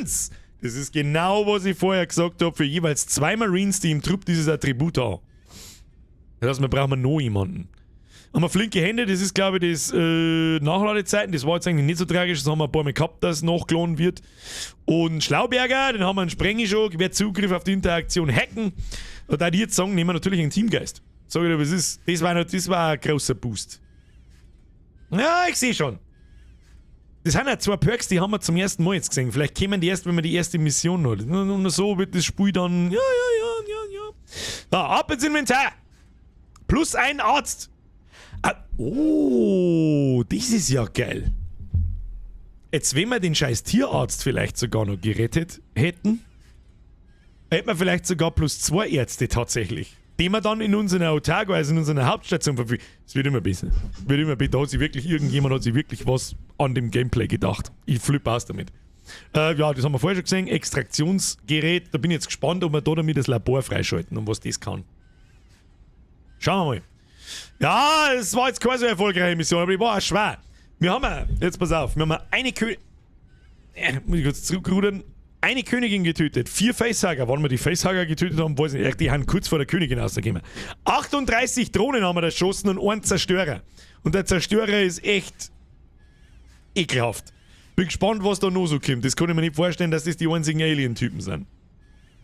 1! Das ist genau, was ich vorher gesagt habe, für jeweils 2 Marines, die im Trupp dieses Attribut haben. Das heißt, wir brauchen noch jemanden. Haben wir flinke Hände, das ist, glaube ich, das Nachladezeiten. Das war jetzt eigentlich nicht so tragisch, das haben wir ein paar Mal gehabt, dass nachgeladen wird. Und Schlauberger, den haben wir einen Sprengi schon, gewährt Zugriff auf die Interaktion hacken. Und da die jetzt sagen, nehmen wir natürlich einen Teamgeist. Sag ich dir, was ist? Das war ein großer Boost. Ja, ich sehe schon. Das sind ja 2 Perks, die haben wir zum ersten Mal jetzt gesehen. Vielleicht kämen die erst, wenn wir die erste Mission hat. Und so wird das Spiel dann. Ja. So, ab ins Inventar! Plus ein Arzt! Ah, oh, das ist ja geil. Jetzt, wenn wir den scheiß Tierarzt vielleicht sogar noch gerettet hätten, hätten wir vielleicht sogar plus 2 Ärzte tatsächlich. Die wir dann in unserer Otago, also in unserer Hauptstation verfügen. Es wird immer besser. Wird immer besser. Da hat sich wirklich, irgendjemand hat sich wirklich was an dem Gameplay gedacht. Ich flippe aus damit. Ja, das haben wir vorher schon gesehen. Extraktionsgerät. Da bin ich jetzt gespannt, ob wir da damit das Labor freischalten und was das kann. Schauen wir mal. Ja, es war jetzt keine so erfolgreiche Mission, aber die war auch schwer. Wir haben, jetzt pass auf, wir haben eine Königin... Muss ich kurz zurückrudern. Eine Königin getötet, 4 Facehugger. Wann wir die Facehugger getötet haben, weiß ich nicht. Die haben kurz vor der Königin rausgekommen. 38 Drohnen haben wir erschossen und einen Zerstörer. Und der Zerstörer ist echt ekelhaft. Bin gespannt, was da noch so kommt. Das kann ich mir nicht vorstellen, dass das die einzigen Alien-Typen sind.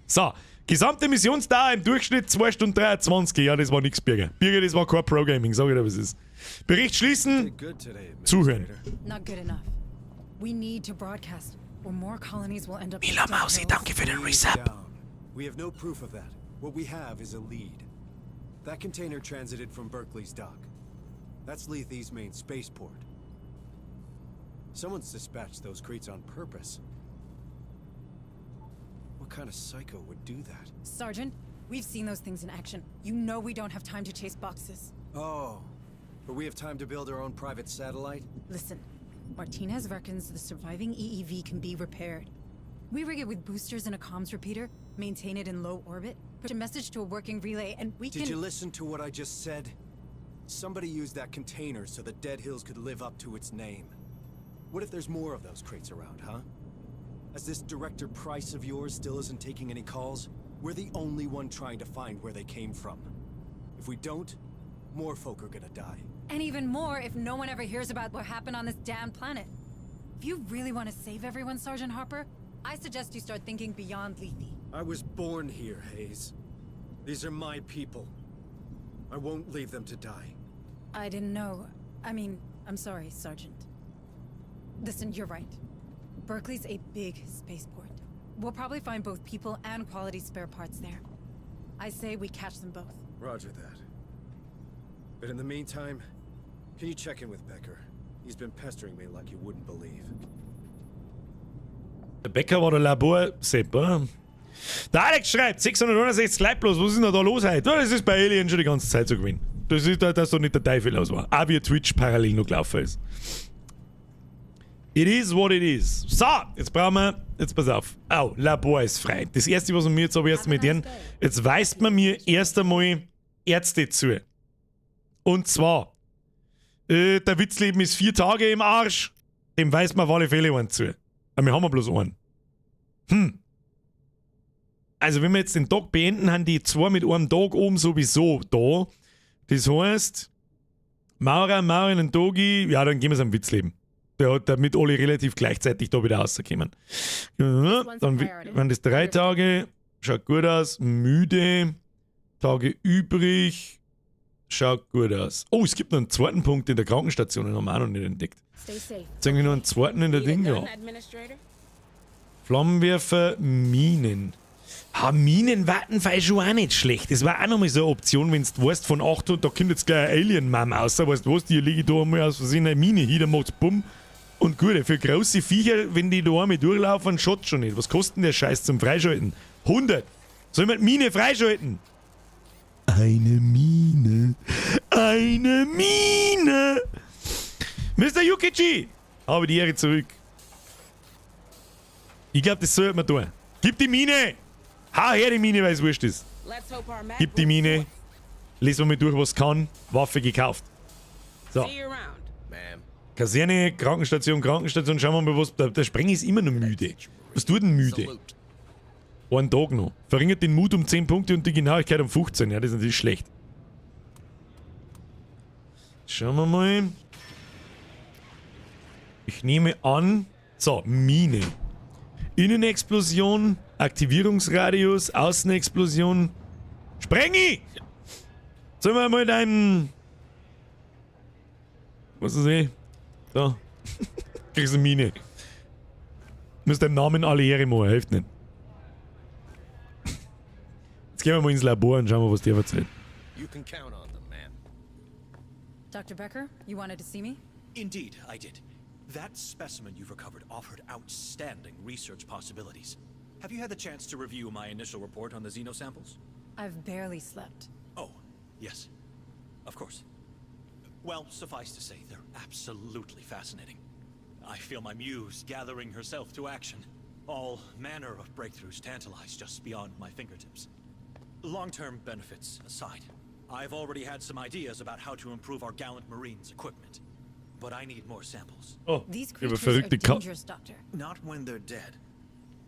So, Gesamte Missionsdauer im Durchschnitt 2 Stunden 23. Ja, das war nix, Birger. Birger, das war kein Pro-Gaming, sag ich dir, was es ist. Bericht schließen. Did good today, Zuhören. Administrator. Not good enough. We need to broadcast, or more colonies will end up. Mila like Dead Mausi, Hills. danke für den Resub. Down. We have no proof of that. What we have is a lead. That container transited from Berkeley's dock. That's Lethe's main spaceport. Someone's dispatched those crates on purpose. What kind of psycho would do that? Sergeant, we've seen those things in action. You know we don't have time to chase boxes. Oh, but we have time to build our own private satellite? Listen, Martinez reckons the surviving EEV can be repaired. We rig it with boosters and a comms repeater, maintain it in low orbit, put a message to a working relay, and we Did can. you listen to what I just said? Somebody used that container so the Dead Hills could live up to its name. What if there's more of those crates around, huh? As this Director Price of yours still isn't taking any calls, we're the only one trying to find where they came from. If we don't, more folk are gonna die. And even more if no one ever hears about what happened on this damn planet. If you really want to save everyone, Sergeant Harper, I suggest you start thinking beyond Lethe. I was born here, Hayes. These are my people. I won't leave them to die. I didn't know. I mean, I'm sorry, Sergeant. Listen, you're right. Berkeley's a big spaceport. We'll probably find both people and quality spare parts there. I say we catch them both. Roger that. But in the meantime, can you check in with Becker? He's been pestering me like you wouldn't believe. Der Becker war der Labor-Sepp, oder? Der Alex schreibt, 661 Leute bloß, was ist denn da los heute? Ja, das ist bei Alien schon die ganze Zeit so gewesen. Das ist da, dass da nicht der Teufel los war. Auch wie Twitch parallel noch gelaufen ist. It is what it is. So, jetzt brauchen wir, jetzt pass auf. Oh, Labor ist frei. Das erste, was wir jetzt aber erst mit denen, jetzt weist man mir erst einmal Ärzte zu. Und zwar, der Witzleben ist 4 Tage im Arsch. Dem weist man auf alle Fälle einen zu. Aber wir haben ja bloß einen. Also, wenn wir jetzt den Tag beenden, haben die zwei mit einem Tag oben sowieso da. Das heißt, Maurer, Maurin und Dogi, ja, dann gehen wir es am Witzleben. Der hat damit alle relativ gleichzeitig da wieder rauskommen. Ja, dann waren das 3 Tage, schaut gut aus, müde, Tage übrig, schaut gut aus. Oh, es gibt noch einen zweiten Punkt in der Krankenstation, den haben wir auch noch nicht entdeckt. Stay safe. Jetzt haben wir noch einen zweiten in der Ding, ja. Administrator? Flammenwerfer, Minen. Ha, Minen Vattenfall schon auch nicht schlecht. Das war auch nochmal so eine Option, wenn du weißt, von 800, da kommt jetzt gleich ein Alien-Mom raus. Weißt du was, die lege ich da einmal aus Versehen eine Mine hin, dann macht's bumm. Und gut, für große Viecher, wenn die da einmal durchlaufen, schaut schon nicht. Was kostet denn der Scheiß zum Freischalten? 100! Sollen wir die Mine freischalten? Eine Mine. Eine Mine! Mr. Yukichi! Habe die Ehre zurück. Ich glaube, das sollte man tun. Gib die Mine! Hau her die Mine, weil es wurscht ist. Let's hope our map Gib die Mine. Lesen wir mal durch, was kann. Waffe gekauft. So. See you around. Ma'am. Kaserne, Krankenstation, Krankenstation. Schauen wir mal, was. Der Spreng ist immer noch müde. Was tut denn müde? Salute. Einen Tag noch. Verringert den Mut um 10 Punkte und die Genauigkeit um 15. Ja, das ist natürlich schlecht. Schauen wir mal. Ich nehme an. So, Mine. Innenexplosion, Aktivierungsradius, Außenexplosion. Sprengi! Sollen wir mal deinen. Was ist eh? Da. Kriegst du Mine. Müsst deinem Namen alle Ehre machen, hilft nicht. Jetzt gehen wir mal ins Labor und schauen wir, was der erzählt. You can count on them, ma'am. Dr. Becker, you wanted to see me? Indeed, I did. That specimen you've recovered offered outstanding research possibilities. Have you had the chance to review my initial report on the xenosamples? I've barely slept. Oh, yes. Of course. Well, suffice to say, they're absolutely fascinating. I feel my muse gathering herself to action. All manner of breakthroughs tantalize just beyond my fingertips. Long-term benefits aside, I've already had some ideas about how to improve our gallant Marines' equipment. But I need more samples. Oh, These ich habe creatures are verrückte Katze. dangerous, Doctor. Not when they're dead.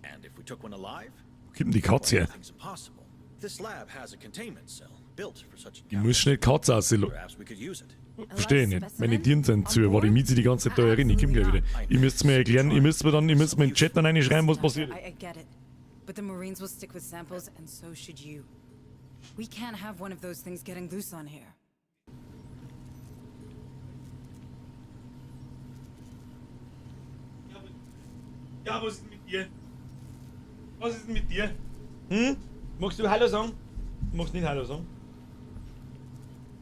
And if we took one alive, Wo kommt denn die Katze her? nothing's impossible. This lab has a containment cell built for such Ich muss schnell Katze aussehen. Perhaps we could use it. Verstehe ich nicht. Meine Tieren sind zu, war die Mieze die ganze Zeit da herin. Ich komm gleich wieder. Ihr müsst mir erklären, ihr müsst mir dann, ihr müsst mir in den Chat dann reinschreiben, was passiert. I get it. But the Marines will stick with samples, and so should you. We can't have one of those things getting loose on here. Ja, was ist denn mit dir? Was ist denn mit dir? Hm? Magst du Hallo sagen? Magst nicht Hallo sagen?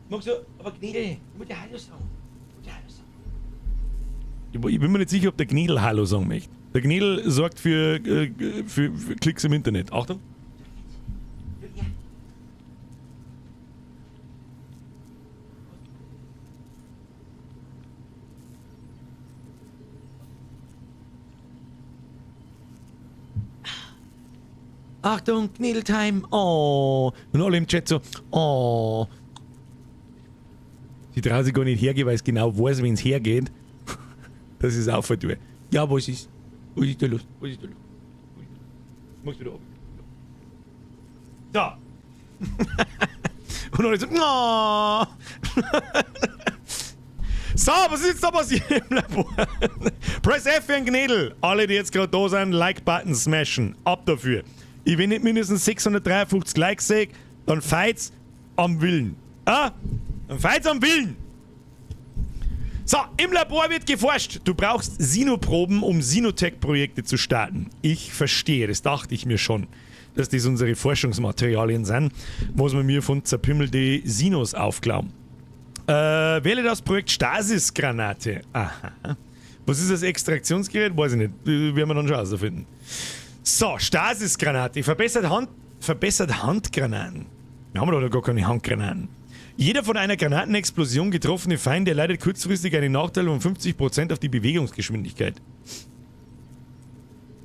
Magst du, aber Gnädel, ich muss dir Hallo sagen. Ich muss dir Hallo sagen. Ich bin mir nicht sicher, ob der Gnädel Hallo sagen möchte. Der Gnädel sorgt für Klicks im Internet. Achtung. Achtung, Gnädel-Time. Oh. Und alle im Chat so, oh. Sie trauen sich gar nicht hergehen, weil es genau weiß, wenn es hergeht, dass ich es aufhören. Ja, was ist? Was ist da los? Was ist da los? Machst du da oben? So. Und alle so, oh. So, was ist jetzt da passiert im Labor? Press F für einen Gnädel. Alle, die jetzt gerade da sind, Like-Button smashen. Ab dafür. Ich wenn nicht mindestens 653 Likes sehe, dann feit's am Willen. Ah? Dann feit's am Willen. So, im Labor wird geforscht. Du brauchst Sinoproben, um Sinotech-Projekte zu starten. Ich verstehe, das dachte ich mir schon, dass das unsere Forschungsmaterialien sind, was wir mir von zerpimmelte Sinos aufklauen. Wähle das Projekt Stasis-Granate. Aha. Was ist das Extraktionsgerät? Weiß ich nicht. Werden wir dann schon herausfinden. So, Stasis-Granate. Verbessert Handgranaten. Wir haben doch gar keine Handgranaten. Jeder von einer Granatenexplosion getroffene Feind erleidet kurzfristig einen Nachteil von 50% auf die Bewegungsgeschwindigkeit.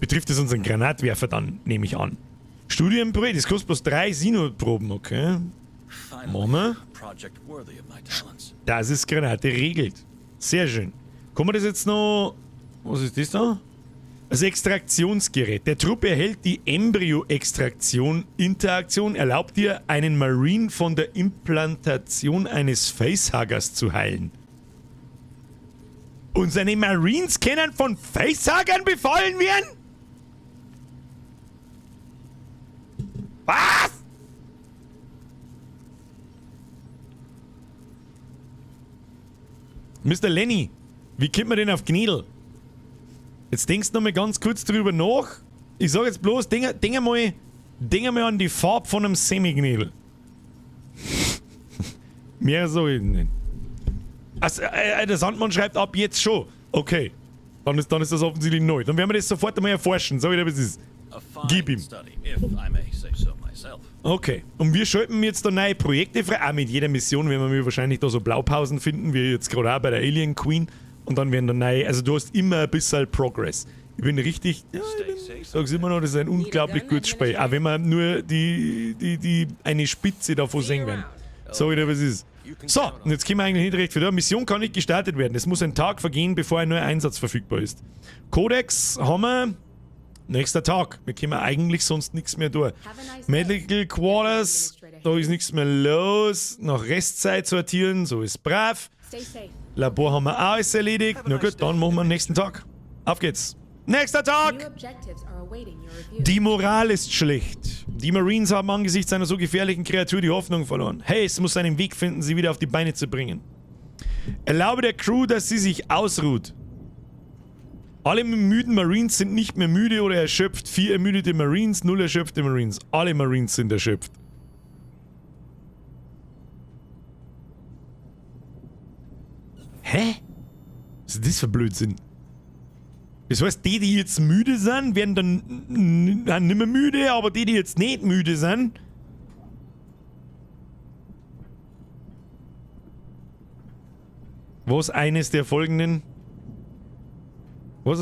Betrifft es unseren Granatwerfer dann, nehme ich an. Studienprojekt, das kostet bloß 3 Sino-Proben, okay. Machen wir. Das ist Granate regelt. Sehr schön. Kann man das jetzt noch... Was ist das da? Das Extraktionsgerät. Der Trupp erhält die Embryo-Extraktion-Interaktion, erlaubt dir, einen Marine von der Implantation eines Facehuggers zu heilen. Und seine Marines können von Facehuggern befallen werden? Was? Mr. Lenny, wie kommt man denn auf Gnädel? Jetzt denkst du noch mal ganz kurz drüber nach. Ich sag jetzt bloß, denk mal an die Farbe von einem Semi-Gnädel. Mehr sag ich nicht. Also, der Sandmann schreibt ab jetzt schon. Okay. Dann ist das offensichtlich neu. Dann werden wir das sofort einmal erforschen. Sag ich dir, was es ist. Gib ihm. Okay. Und wir schalten jetzt da neue Projekte frei. Auch mit jeder Mission werden wir wahrscheinlich da so Blaupausen finden, wie jetzt gerade auch bei der Alien Queen. Und dann werden da neue, also du hast immer ein bisschen Progress. Ich bin richtig, ja, ich sag's immer noch, das ist ein unglaublich gutes Spiel. Auch wenn wir nur die eine Spitze davon sehen werden. Sag ich dir, was es ist. So, und jetzt können wir eigentlich nicht recht viel. Mission kann nicht gestartet werden. Es muss ein Tag vergehen, bevor ein neuer Einsatz verfügbar ist. Codex haben wir. Nächster Tag. Wir können eigentlich sonst nichts mehr tun. Medical Quarters, da ist nichts mehr los. Nach Restzeit sortieren, so ist brav. Labor haben wir auch alles erledigt. Na gut, dann machen wir den nächsten Tag. Auf geht's. Nächster Tag! Die Moral ist schlecht. Die Marines haben angesichts einer so gefährlichen Kreatur die Hoffnung verloren. Hayes muss einen Weg finden, sie wieder auf die Beine zu bringen. Erlaube der Crew, dass sie sich ausruht. Alle müden Marines sind nicht mehr müde oder erschöpft. 4 ermüdete Marines, 0 erschöpfte Marines. Alle Marines sind erschöpft. Hä? Was ist das für Blödsinn? Das heißt, die, die jetzt müde sind, werden dann nicht mehr müde, aber die, die jetzt nicht müde sind... Was eines der folgenden? Was?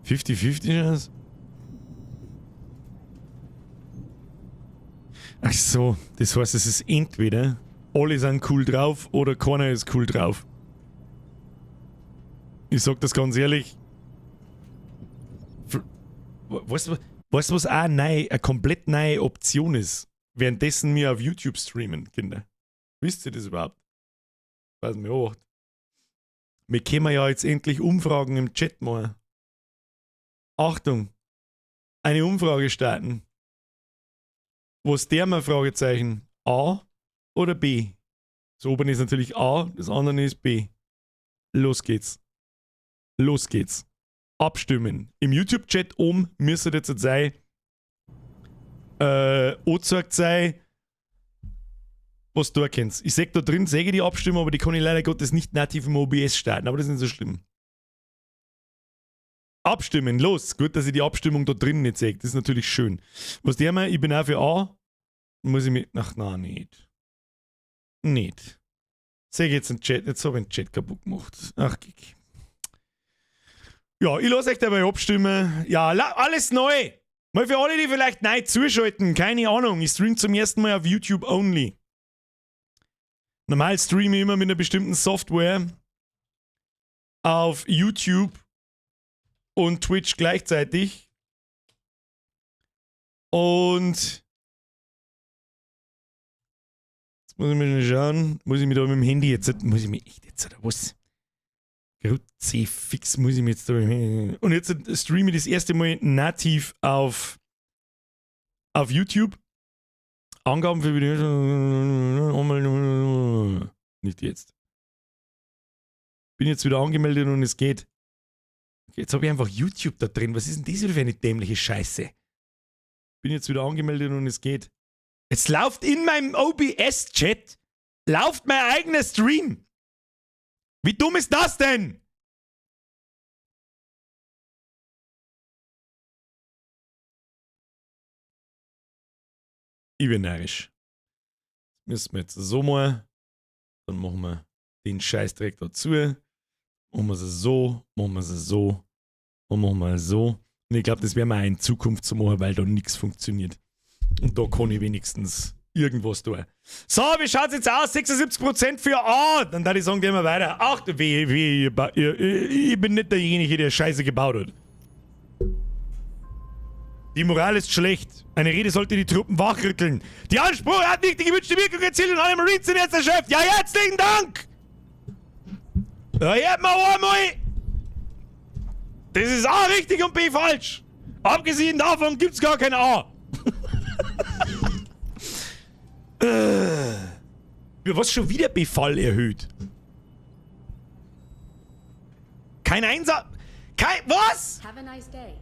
50-50 Chance? Ach so, das heißt, es ist entweder alle sind cool drauf oder keiner ist cool drauf. Ich sag das ganz ehrlich. Weißt du, was auch eine komplett neue Option ist? Währenddessen wir auf YouTube streamen, Kinder. Wisst ihr das überhaupt? Weiß mir auch. Wir können ja jetzt endlich Umfragen im Chat machen. Achtung! Eine Umfrage starten. Was der mal Fragezeichen? A oder B? Das obere ist natürlich A, das andere ist B. Los geht's. Los geht's. Abstimmen. Im YouTube-Chat oben müsste jetzt sein, angezeigt sein, was du erkennst. Ich seh da drin, sehe die Abstimmung, aber die kann ich leider Gottes nicht nativ im OBS starten, aber das ist nicht so schlimm. Abstimmen, los! Gut, dass ich die Abstimmung da drin nicht sehe. Das ist natürlich schön. Was der mal, ich bin auch für A. Muss ich mit. Ach, nein, nicht. Nicht. Seh ich jetzt den Chat, jetzt habe ich den Chat kaputt gemacht. Ach, Kick. Ja, ich lasse euch dabei abstimmen. Ja, alles neu! Mal für alle, die vielleicht neu zuschalten, keine Ahnung. Ich stream zum ersten Mal auf YouTube only. Normal streame ich immer mit einer bestimmten Software auf YouTube und Twitch gleichzeitig. Und jetzt muss ich mir schauen, muss ich mich da mit dem Handy jetzt, muss ich mich echt jetzt, oder was? Kruzifix muss ich mir jetzt da mit dem Handy. Und jetzt streame ich das erste Mal nativ auf YouTube. Angaben für Video. Nicht jetzt. Bin jetzt wieder angemeldet und es geht. Jetzt habe ich einfach YouTube da drin. Was ist denn das wieder für eine dämliche Scheiße? Bin jetzt wieder angemeldet und es geht. Jetzt läuft in meinem OBS-Chat, läuft mein eigener Stream. Wie dumm ist das denn? Ich bin närrisch. Müssen wir jetzt so mal. Dann machen wir den Scheißdreck dazu. Machen wir es so, machen wir es so und machen wir es so. Und ich glaub, das werden wir auch in Zukunft so machen, weil da nix funktioniert. Und da kann ich wenigstens irgendwas tun. So, wie schaut's jetzt aus? 76% für A. Dann würde ich sagen, gehen wir weiter. Ach, weh, weh, ich bin nicht derjenige, der Scheiße gebaut hat. Die Moral ist schlecht. Eine Rede sollte die Truppen wachrütteln. Die Ansprache hat nicht die gewünschte Wirkung erzielt und alle Marines sind jetzt erschöpft. Ja, herzlichen Dank! Ja, hört mal einmal! Das ist A richtig und B falsch! Abgesehen davon gibt's gar kein A! Was schon wieder Befall erhöht? Kein Einsatz. Kein. Was? Have a nice day,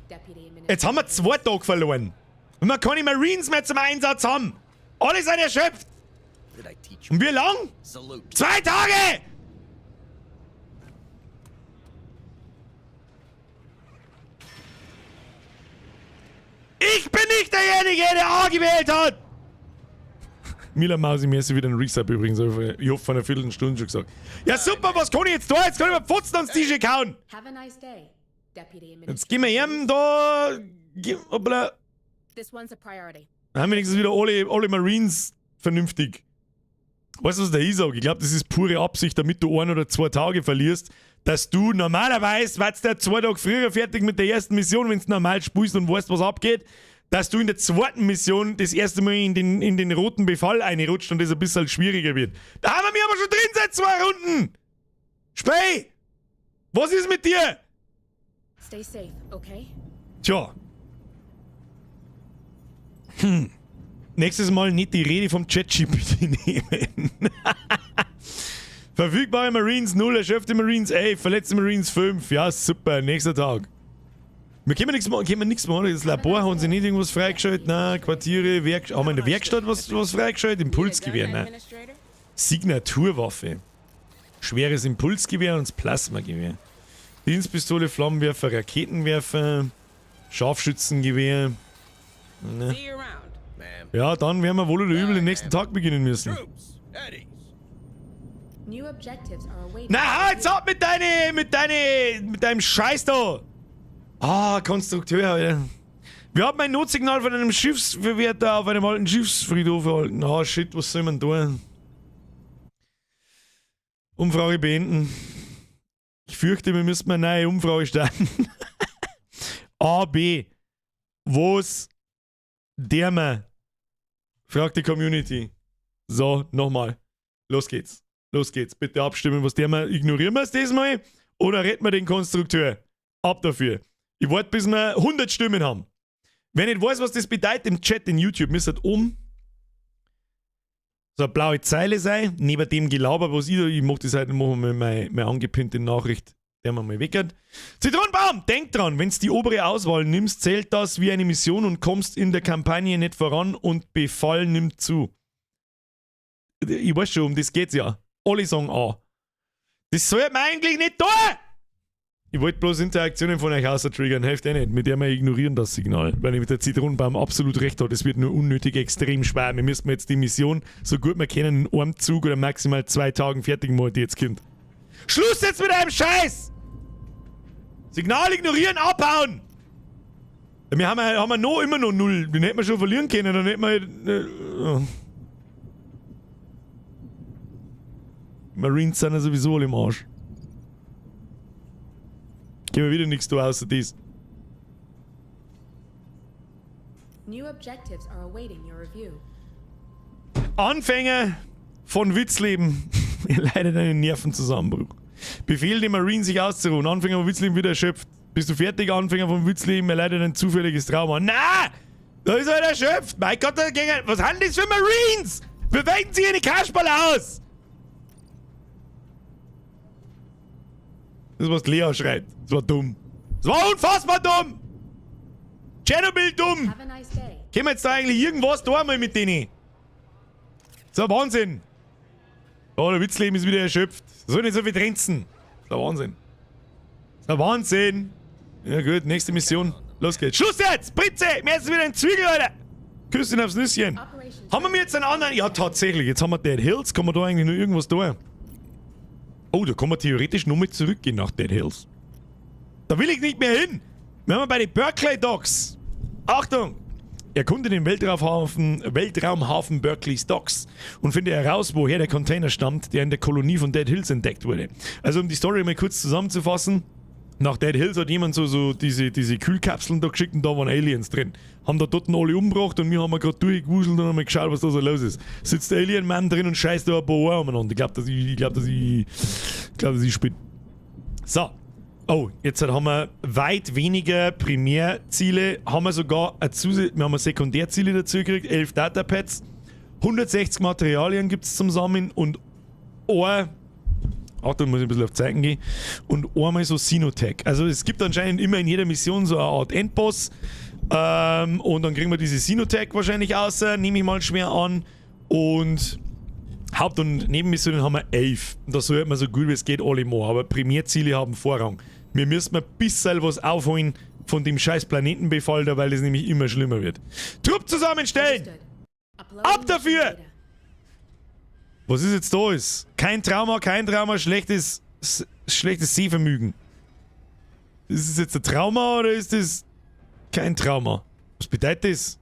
Deputy Administrator. Jetzt haben wir 2 Tage verloren. Und wir keine Marines mehr zum Einsatz haben. Alle sind erschöpft. Did I teach you? Und wie lang? Salute. 2 Tage! Ich bin nicht derjenige, der A gewählt hat! Mila Mausi, mir ist wieder ein Resub übrigens. Ich hab vor einer Viertelstunde schon gesagt. Ja super, was kann ich jetzt da? Jetzt kann ich mir Pfotzen ans Tisch hauen! Have a nice day, Deputy Administrator. Jetzt gehen wir ihm da. Hoppla. This one's a priority. Dann haben wenigstens wieder alle Marines vernünftig. Weißt du, was der ich sag? Ich glaub, das ist pure Absicht, damit du 1 oder 2 Tage verlierst, dass du normalerweise, weil's der 2 Tage früher fertig mit der ersten Mission, wenn's normal spielst und weißt, was abgeht, dass du in der zweiten Mission das erste Mal in den roten Befall einrutscht und das ein bisschen schwieriger wird. Da haben wir mich aber schon drin seit 2 Runden! Spey! Was ist mit dir? Stay safe, okay? Tja. Nächstes Mal nicht die Rede vom ChatGPT nehmen. Verfügbare Marines 0, erschöpfte Marines 11, verletzte Marines 5. Ja, super, nächster Tag. Wir können nichts machen, können wir nichts machen. Das Labor haben sie nicht irgendwas freigeschaltet. Nein, Quartiere, Werkstatt. Haben wir in der Werkstatt was freigeschaltet? Impulsgewehr, nein. Signaturwaffe. Schweres Impulsgewehr und das Plasmagewehr. Dienstpistole, Flammenwerfer, Raketenwerfer, Scharfschützengewehr. Ne. Ja, dann werden wir wohl oder übel den nächsten Tag beginnen müssen. Na, jetzt ab mit deinem Scheiß da! Ah, Konstrukteur, Alter. Wir haben ein Notsignal von einem Schiffsverwerter auf einem alten Schiffsfriedhof erhalten. Ah, shit, was soll man tun? Umfrage beenden. Ich fürchte, wir müssen mal eine neue Umfrage starten. A, B. Was der man? Fragt die Community. So, nochmal. Los geht's. Los geht's. Bitte abstimmen, was der mal. Ignorieren wir es diesmal oder retten wir den Konstrukteur? Ab dafür. Ich warte, bis wir 100 Stimmen haben. Wer nicht weiß, was das bedeutet, im Chat in YouTube, müsst ihr so eine blaue Zeile sein, neben dem Gelaber, was ich da, ich mach das halt, machen wir meine angepinnte Nachricht, der man mal weckert. Zitronenbaum, denk dran, wenn's die obere Auswahl nimmst, zählt das wie eine Mission und kommst in der Kampagne nicht voran und Befall nimmt zu. Ich weiß schon, um das geht's ja. Alle sagen A. Das sollte man eigentlich nicht tun! Ich wollte bloß Interaktionen von euch außer triggern, hilft eh nicht. Mit der wir ignorieren das Signal. Weil ich mit der Zitronenbaum absolut recht hat. Es wird nur unnötig extrem schwer. Wir müssen jetzt die Mission, so gut wir können, in einem Zug oder maximal 2 Tagen fertig machen, die jetzt kommt. Schluss jetzt mit einem Scheiß! Signal ignorieren, abhauen! Wir haben ja noch immer noch 0. Den hätten wir schon verlieren können, dann hätten wir. Marines sind ja sowieso alle im Arsch. Gehen wir wieder nichts da außer das. New objectives are awaiting your review. Anfänger von Witzleben erleidet einen Nervenzusammenbruch. Befehl dem Marine, sich auszuruhen. Anfänger von Witzleben wieder erschöpft. Bist du fertig? Anfänger von Witzleben erleidet ein zufälliges Trauma. Na! Da ist er erschöpft! Mein Gott, da ging er. Was sind das für Marines? Bewegen Sie Ihre Kasperl aus! Das ist, was Lea schreit. Das war dumm. Das war unfassbar dumm! Tschernobyl dumm! Have a nice day. Können wir jetzt da eigentlich irgendwas da mal mit denen? Das ist ein Wahnsinn! Oh, der Witzleben ist wieder erschöpft. Soll nicht so viel trenzen. Das ist ein Wahnsinn. Das ist ein Wahnsinn! Ja gut, nächste Mission. Los geht's. Schluss jetzt! Britze! Mir ist wieder ein Zwiegel, Alter! Küsschen aufs Nüsschen. Haben wir jetzt einen anderen? Ja, tatsächlich. Jetzt haben wir Dead Hills. Kann man da eigentlich nur irgendwas tun? Oh, da kann man theoretisch nur mit zurückgehen nach Dead Hills. Da will ich nicht mehr hin. Wir haben bei den Berkeley Docks. Achtung! Erkunde den Weltraumhafen Berkeley Docks und finde heraus, woher der Container stammt, der in der Kolonie von Dead Hills entdeckt wurde. Also um die Story mal kurz zusammenzufassen, nach Dead Hills hat jemand so diese Kühlkapseln da geschickt und da waren Aliens drin. Haben da dort alle umgebracht und wir haben gerade durchgewuselt und haben mal geschaut, was da so los ist. Sitzt der Alien-Mann drin und scheißt da ein paar Ohren umeinander. Ich glaub, dass ich spinne. So. Oh, jetzt haben wir weit weniger Primärziele, haben wir sogar ein wir haben Sekundärziele dazu gekriegt, 11 Datapads, 160 Materialien gibt's zum Sammeln und ein, Achtung, muss ich ein bisschen auf Zeiten gehen, und einmal so Sinotech. Also es gibt anscheinend immer in jeder Mission so eine Art Endboss, und dann kriegen wir diese Sinotech wahrscheinlich außer, nehme ich mal schwer an, und Haupt- und Nebenmissionen haben wir 11. Und da sollte man so gut wie es geht alle machen, aber Primärziele haben Vorrang. Wir müssen ein bisschen was aufholen von dem scheiß Planetenbefall da, weil das nämlich immer schlimmer wird. Trupp zusammenstellen! Ab dafür! Was ist jetzt da ist? Kein Trauma, schlechtes Sehvermögen. Ist das jetzt ein Trauma oder ist das kein Trauma? Was bedeutet das?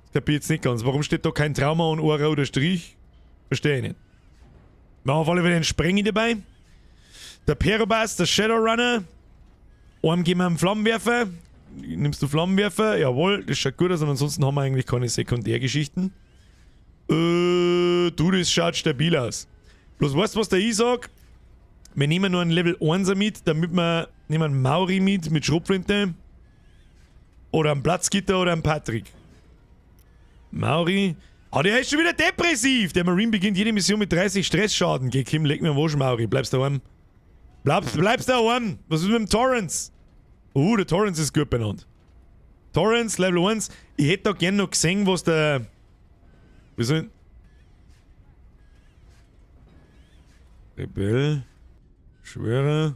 Das kapier ich jetzt nicht ganz. Warum steht da kein Trauma und ein roter Strich? Verstehe ich nicht. Wir haben auf alle Fälle einen Sprengi dabei. Der Perobas, der Shadowrunner. Einem geben wir einen Flammenwerfer. Nimmst du Flammenwerfer? Jawohl, das schaut gut aus. Und ansonsten haben wir eigentlich keine Sekundärgeschichten. Du, das schaut stabil aus. Bloß weißt du, was der ich sag? Wir nehmen nur einen Level 1er mit, damit wir nehmen einen Mauri mit Schrotflinte. Oder einen Platzgitter oder einen Patrick. Mauri. Ah, der ist schon wieder depressiv. Der Marine beginnt jede Mission mit 30 Stressschaden. Geh, Kim, leck mir am Arsch, Mauri. Bleibst daheim. Bleibst daheim. Was ist mit dem Torrance? Der Torrance ist gut benannt. Torrance, Level 1. Ich hätte da gern noch gesehen, was der... Wir sind... Rebell. Schwörer.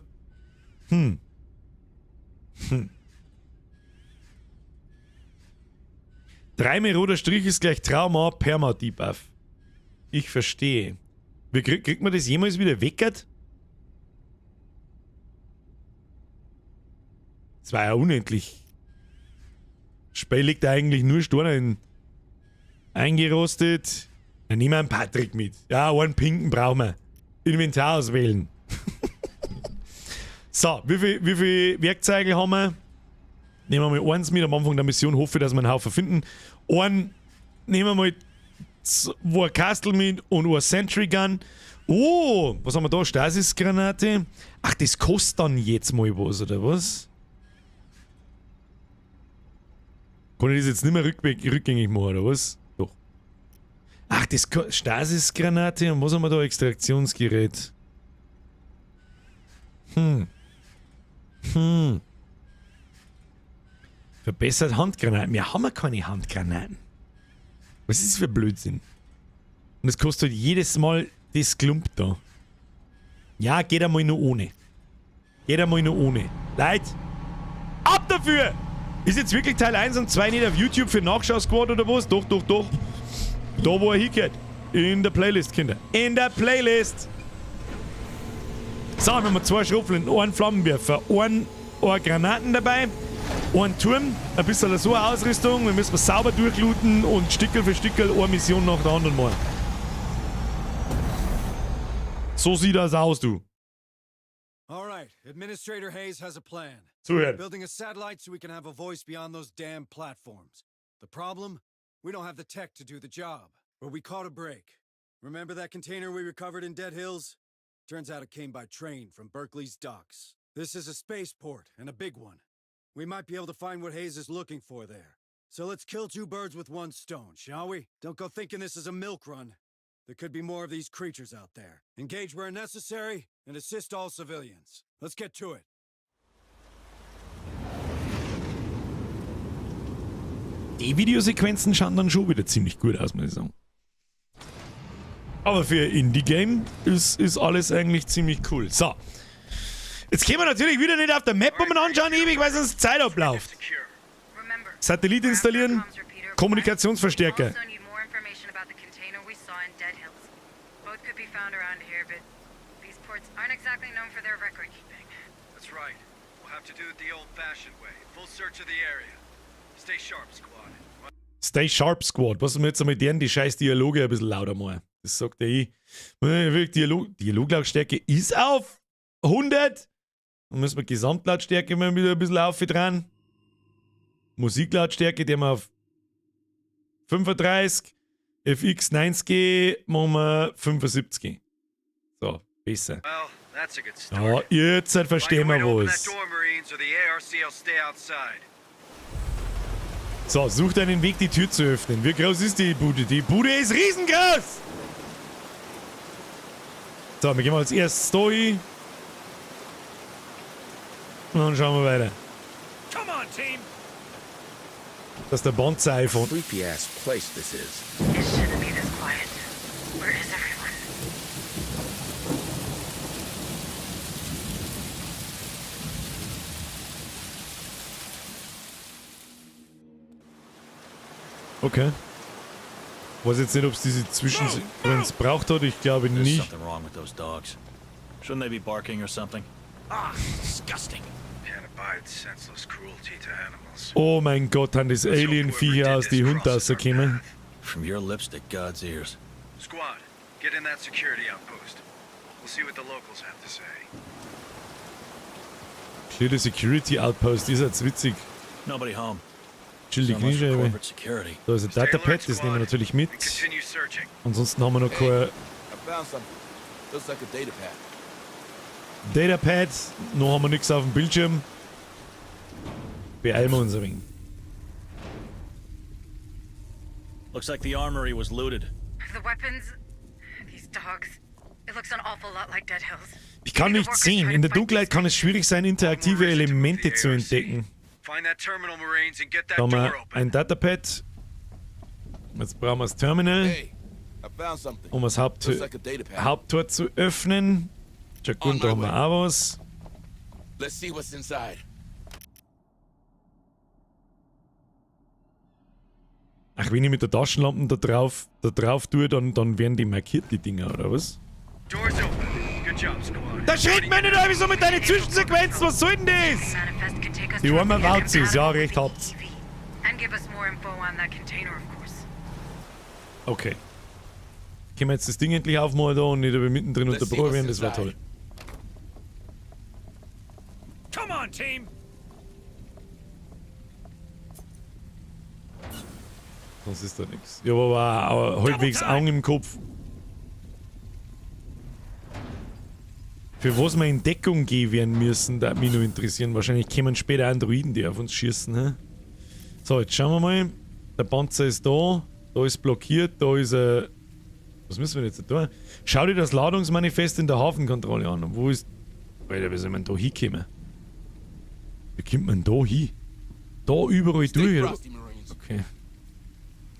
Dreimal roter Strich ist gleich Trauma, Perma-Debuff. Ich verstehe. Wie kriegt man das jemals wieder weckert? Das war ja unendlich. Das Spiel liegt da eigentlich nur Steine in. Eingerostet. Dann nehmen wir einen Patrick mit. Ja, einen pinken brauchen wir. Inventar auswählen. So, wie viel Werkzeuge haben wir? Nehmen wir mal eins mit am Anfang der Mission, hoffe ich, dass wir einen Haufen finden. Einen nehmen wir mal Zwei Kastel mit und eine Sentry Gun. Oh, was haben wir da? Stasis-Granate. Ach, das kostet dann jetzt mal was, oder was? Kann ich das jetzt nicht mehr rückgängig machen, oder was? Doch. Ach, das Stasis-Granate und was haben wir da? Extraktionsgerät. Verbessert Handgranaten. Wir haben ja keine Handgranaten. Was ist das für Blödsinn? Und es kostet halt jedes Mal das Klump da. Ja, geht einmal nur ohne. Geht einmal nur ohne. Leute, ab dafür! Ist jetzt wirklich Teil 1 und 2 nicht auf YouTube für Nachschau-Squad oder was? Doch, doch, doch. Da, wo er hingehört. In der Playlist, Kinder. In der Playlist! So, wir haben 2 Schrotflinten, einen Flammenwerfer, einen Granaten dabei, einen Turm, ein bisschen so eine Ausrüstung. Wir müssen sauber durchlooten und Stickel für Stickel eine Mission nach der anderen machen. So sieht das aus, du. All right, Administrator Hayes has a plan. Zuhören. Building a satellite so we can have a voice beyond those damn platforms. The problem? We don't have the tech to do the job. But we caught a break. Remember that container we recovered in Dead Hills? Turns out it came by train from Berkeley's docks. This is a spaceport, and a big one. We might be able to find what Hayes is looking for there. So let's kill two birds with one stone, shall we? Don't go thinking this is a milk run. There could be more of these creatures out there. Engage where necessary and assist all civilians. Let's get to it. Die Videosequenzen schauen dann schon wieder ziemlich gut aus, muss ich sagen. Aber für Indie-Game ist alles eigentlich ziemlich cool. So. Jetzt können wir natürlich wieder nicht auf der Map umeinander anschauen, ewig, weil sonst Zeit abläuft. Satellit installieren, Kommunikationsverstärker. Stay sharp, Squad. Was wir jetzt einmal deren die scheiß Dialoge ein bisschen lauter machen. Das sagt er eh. Dialoglautstärke ist auf 100. Dann müssen wir Gesamtlautstärke mal wieder ein bisschen aufdrehen. Musiklautstärke, die haben wir auf 35. FX 90 machen wir 75. So, besser. Ja, jetzt verstehen wir was. So, sucht einen Weg, die Tür zu öffnen. Wie groß ist die Bude? Die Bude ist riesengroß! So, wir gehen mal als erstes da hin. Und dann schauen wir weiter. Come on, team. Das ist der Banzai-iPhone. Creepy ass place this is. It shouldn't be this quiet. Where is everyone? Okay. Weiß jetzt nicht, ob's diese Zwischensequenz braucht hat. Ich glaube There's nicht. something wrong with those dogs. Shouldn't they be barking or something? Ah, disgusting. Can't abide senseless cruelty to animals. Oh mein Gott, haben das Alien-Viecher aus die Hunde rausgekommen. From your lips to God's ears. Squad, get in that security outpost. We'll see what the locals have to say. Clear the Security Outpost, ist jetzt witzig. Nobody home. Chill die So much for Kniescheibe. corporate security. Da ist ein Datapad, das nehmen wir natürlich mit. Continue searching. Ansonsten haben wir noch kein I found something. Looks like a datapad. Datapad. Noch haben wir nichts auf dem Bildschirm. Beeilen wir uns ein wenig. Looks like the armory was looted. The weapons, these dogs. It looks an awful lot like Dead Hills. Ich kann nichts sehen. In der Dunkelheit kann es schwierig sein, interaktive Elemente zu entdecken. Find that terminal, Marines, and get that Da haben door wir open. ein Datapad. Jetzt brauchen wir das Terminal, Hey, I found something. um das Looks like a datapad. Haupttor zu öffnen. Ja gut, da haben wir auch was. Let's see what's inside. Ach, wenn ich mit der Taschenlampe da drauf tue, dann werden die markiert, die Dinger, oder was? Doors open. Good job, squad. Da schreckt mir nicht ein, wieso mit deinen Zwischensequenzen? Was soll denn das? Manifest could take us Die to a armen VM Wauzis, ja, compatible recht with habt's. EV. And give us more info on that container, of course. Okay. Können wir jetzt das Ding endlich aufmachen da und nicht mittendrin Let's see unterbrochen what's werden? Das wär toll. inside. Come on, team! Sonst ist da nichts. Ich habe aber auch halbwegs Augen im Kopf. Für was wir in Deckung gehen werden müssen, da mich noch interessieren. Wahrscheinlich kommen später Androiden, die auf uns schießen. Hä? So, jetzt schauen wir mal. Der Panzer ist da. Da ist blockiert. Da ist er. Was müssen wir jetzt da tun? Schau dir das Ladungsmanifest in der Hafenkontrolle an. Und wo ist. Alter, wie soll man da hinkommen? Wie kommt man da hin? Da überall durch. Okay.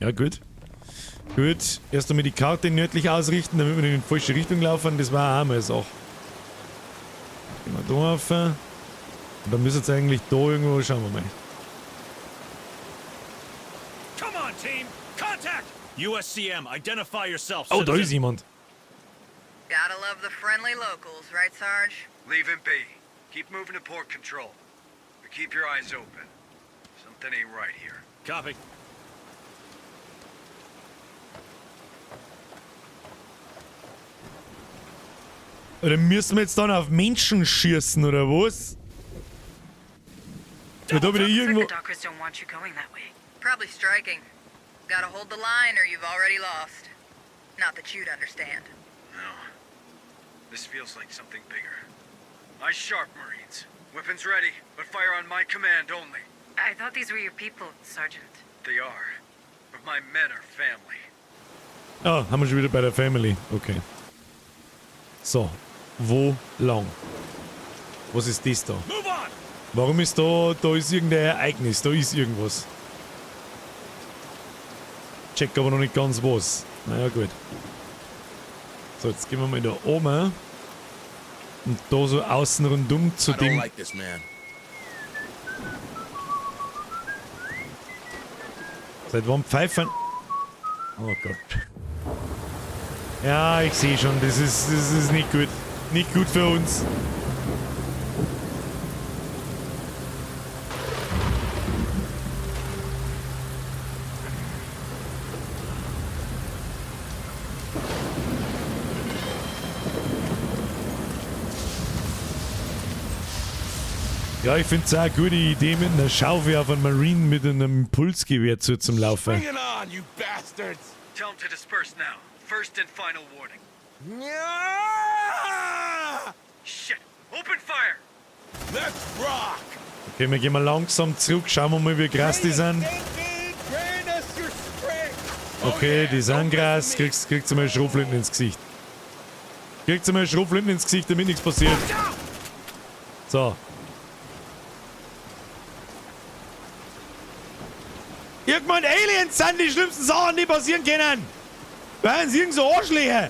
Ja, gut. Gut. Erst einmal die Karte nördlich ausrichten, damit wir nicht in die falsche Richtung laufen. Das war auch einmal eine Sache. Gehen wir da rauf. Und dann müssen wir jetzt eigentlich da irgendwo. Schauen wir mal. Come on, team! Contact! USCM, identify yourself, Oh, da citizen. ist jemand. Gotta love the friendly locals, right, Sarge? Leave him be. Keep moving to port control. But keep your eyes open. Something ain't right here. Copy. Oder müssen wir jetzt dann auf Menschen schießen, oder was? Ja, da wieder Looks like irgendwo. the dockers don't want you going that way. Probably striking. Gotta hold the line or you've already lost. Not that you'd understand. No. This feels like something bigger. Eyes sharp, Marines. Weapons ready, but fire on my command only. I thought these were your people, Sergeant. They are. But my men are family. Ah, haben wir schon wieder bei der Family. Okay. So. Wo lang? Was ist das da? Move on! Warum ist da. Da ist irgendein Ereignis, da ist irgendwas. Check aber noch nicht ganz was. Naja, gut. So, jetzt gehen wir mal da oben. Und da so außen rundum zu I don't dem. like this, man. Seit wann pfeifen? Oh Gott. Ja, ich sehe schon, das ist nicht gut. Nicht gut für uns. Ja, ich finde es auch eine gute Idee, mit einer Schaufel auf einen Marine mit einem Impulsgewehr zu zum Laufen. Bring it on, you bastards! Tell them to disperse now. First and final warning. Yeah! Shit! Open fire! Let's rock! Okay, wir gehen mal langsam zurück. Schauen wir mal, wie krass die sind. Grant us your strength! Okay, die sind krass. Kriegst du mal Schrotflinten ins Gesicht. Kriegst du mal Schrotflinten ins Gesicht, damit nichts passiert. So. Irgendwann Aliens sind die schlimmsten Sachen, die passieren können. Wären sie irgend so Arschlöcher.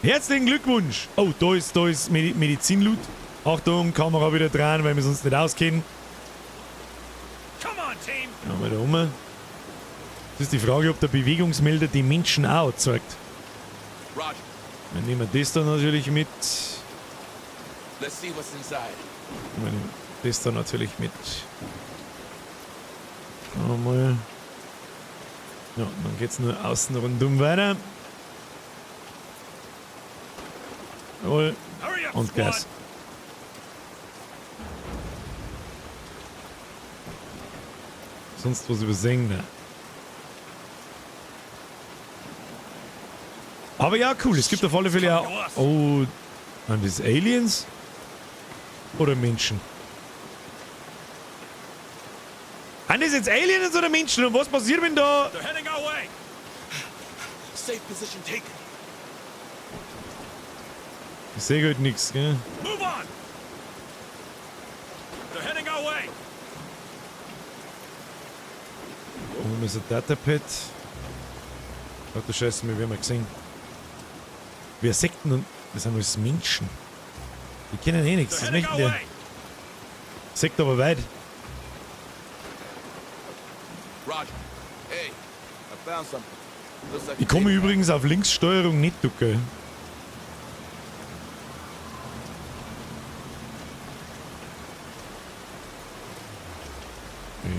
Herzlichen Glückwunsch. Oh, da ist Medizinloot. Achtung, Kamera wieder dran, weil wir sonst nicht auskennen. Come on, team! Ja, mal da um. Das ist die Frage, ob der Bewegungsmelder die Menschen auch zeigt. Roger. Dann nehmen wir das da natürlich mit. Let's see what's inside. Wir nehmen das da natürlich mit. Schauen wir mal. Ja, dann geht's nur außen rundum weiter. Jawohl. Hurry up, Und squad! Gas. Sonst was übersehen, ne? Aber ja, cool. Es gibt auf alle Fälle auch. Oh, sind das Aliens? Oder Menschen? Sind das jetzt Aliens oder Menschen? Und was passiert, wenn da. They're heading our way! Safe position taken. Ich sehe halt nichts, gell? Move on! They're heading our way! Oben ist ein Datapad. Ach du Scheiße, wir werden mal gesehen. Wir Sekten und. Das sind alles Menschen. Die kennen eh nichts. They're Das heading möchten our die. way! Sekt aber weit. Roger. Hey, I found something. Looks like Ich komme übrigens auf Linkssteuerung nicht ducke.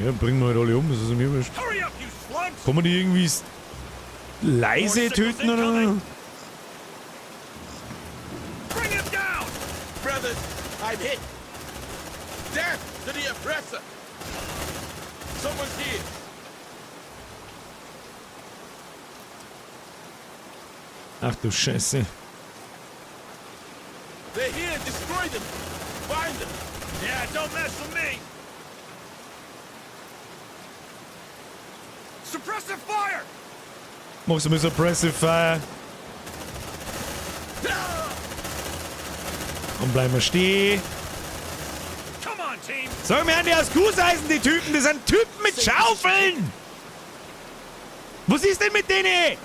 Ja, bringen wir halt alle um, das ist mir wurscht. Hurry up, you slugs! Kann man die irgendwie leise töten oder? Bring him down! Brothers, I'm hit. Death to the oppressor. Someone's here. Ach du Scheiße. They're here. Destroy them. Find them. Yeah, don't mess with me! Suppressive fire! Machst du mal Suppressive Fire. Und bleiben wir stehen. Come on, team! Sag mir an, die aus Gusseisen, die Typen, das sind Typen mit Schaufeln! Was ist denn mit denen?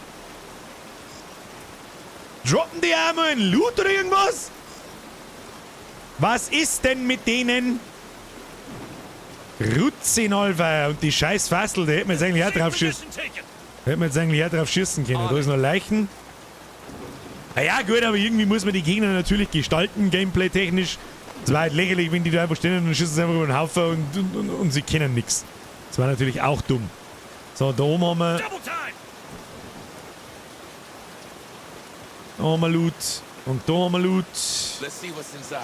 Droppen die einmal einen Loot oder irgendwas? Was ist denn mit denen? Rutzinalver und die scheiß Fassel, da hätten wir jetzt eigentlich auch drauf schießen. Hätten wir jetzt eigentlich auch drauf schießen können. Da ist noch Leichen. Naja, gut, aber irgendwie muss man die Gegner natürlich gestalten, gameplay-technisch. Es war halt lächerlich, wenn die da einfach stehen und dann schießen sie einfach über den Haufen und sie kennen nichts. Das war natürlich auch dumm. So, da oben haben wir. Da haben wir Loot. Und da haben wir Loot. Let's see what's inside.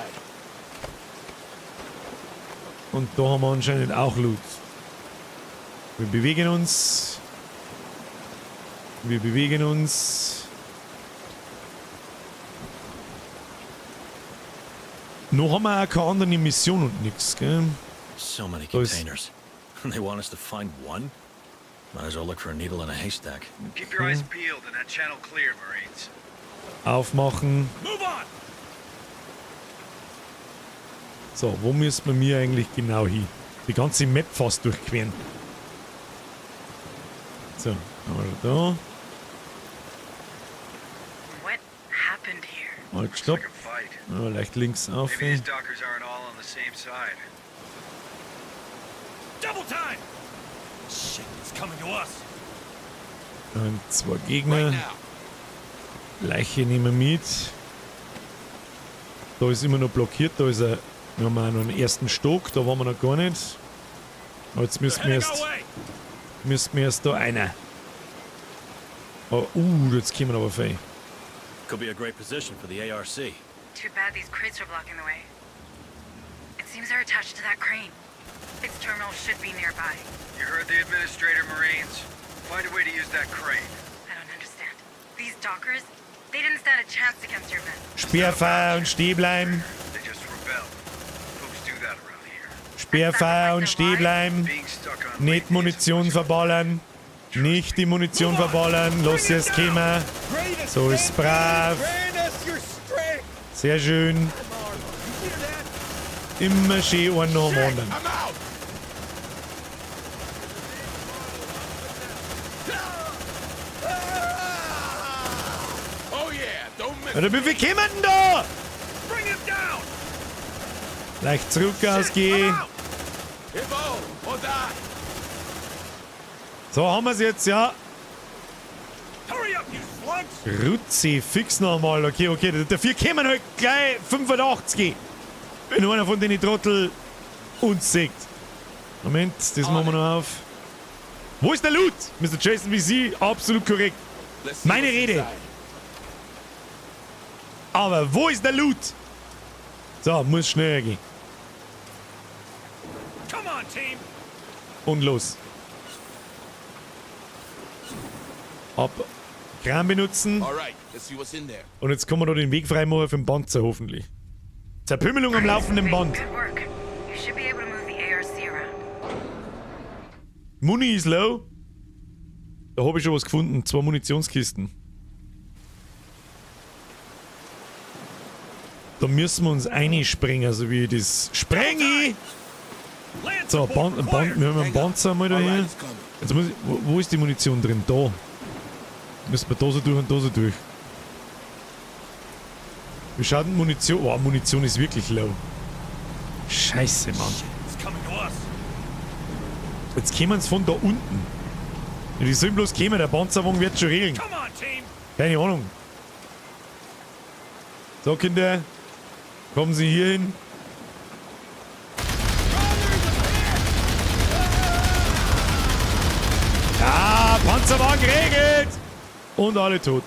Und da haben wir anscheinend auch Loot. Wir bewegen uns. Wir bewegen uns. Noch haben wir auch keine andere Mission und nix, gell? So many Da ist- containers. They want us to find one? Might as well look for a needle in a haystack. Keep your eyes peeled and that channel clear, Marines. Aufmachen. Move on! So, wo müssen wir mir eigentlich genau hin? Die ganze Map fast durchqueren. So, haben wir schon da. What happened here? Halt, stopp. Like a fight. Ja, leicht links auf. Maybe these dockers aren't all on the same side. Double time! Shit, it's coming to us. Und zwei Gegner. Leiche nehmen wir mit. Da ist immer noch blockiert. Da ist er. Wir haben auch noch einen ersten Stock. Da waren wir noch gar nicht. Aber jetzt müssen wir erst da einer. Oh, jetzt kommen wir aber fein. Could be a great position for the ARC. Too bad these crates are blocking the way. It seems they're attached to that crane. Its terminal should be nearby. You heard the administrator, Marines. Find a way to use that crane. I don't understand. These dockers, they didn't stand a chance against your men. Sperrfeuer und stehen bleiben. They just rebelled. Folks do that around here. Sperrfeuer und stehen bleiben. Being stuck on Nicht Munition verballern. Nicht die Munition verballern. Lass es kommen. So ist brav. Sehr schön. Immer schön einen nach dem anderen. I'm out. Oh yeah, don't miss. Alter, wie viel kommen denn da? Bring him down! Leicht zurück ausgehen. Evolve or die. So, haben wir es jetzt, ja. Hurry up, you slugs! Rutzi, fix nochmal. Okay, okay. Dafür kommen halt gleich 85. Wenn einer von den Trottel uns sieht. Moment, das machen wir noch auf. Wo ist der Loot? Mr. Jason VC, absolut korrekt. Let's see Meine what's Rede. inside. Aber wo ist der Loot? So, muss schneller gehen. Come on, team! Und los. Ab. Kran benutzen. All right, let's see what's in there. Und jetzt kann man da den Weg freimachen für den Panzer, hoffentlich. Zerpümmelung am laufenden Band. Good work. You should be able to move the ARC around. Muni is low. Da habe ich schon was gefunden. 2 Munitionskisten. Da müssen wir uns einspringen, so wie das. Sprengi! So, wir haben einen Panzer mal da hier. Jetzt muss ich, wo ist die Munition drin? Da. Müssen wir da so durch und da so durch. Wie schaut denn Munition? Oh, Munition ist wirklich low. Scheiße, Mann. Jetzt kommen sie von da unten. Ja, die sollen bloß kommen, der Panzerwagen wird schon regeln. Keine Ahnung. So, Kinder. Kommen Sie hier hin. Ja, Panzerwagen geregelt. Und alle tot.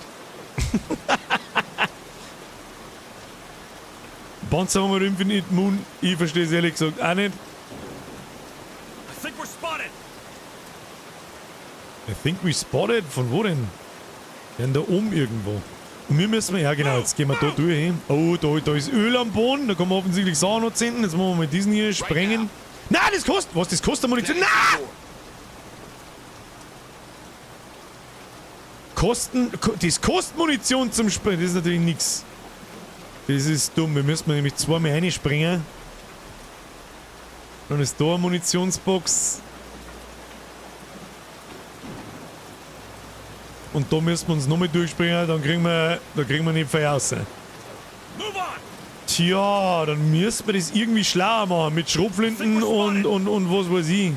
Panzerwagen oder Infinite Moon, ich verstehe es ehrlich gesagt auch nicht. I think we're spotted. I think we spotted? Von wo denn? Ja, da oben irgendwo. Und wir müssen, ja genau, jetzt gehen wir da durch. Oh, da ist Öl am Boden, da kann man offensichtlich Sachen anzünden. Jetzt machen wir mal diesen hier sprengen. Nein, das kostet! Was, das kostet Munition? Nein! Kosten, das kostet Munition zum Sprengen, das ist natürlich nichts. Das ist dumm, wir müssen nämlich zweimal reinspringen. Dann ist da eine Munitionsbox. Und da müssen wir uns nochmal durchspringen, dann kriegen wir, da kriegen wir nicht viel raus. Tja, dann müssen wir das irgendwie schlauer machen mit Schrotflinten und was weiß ich.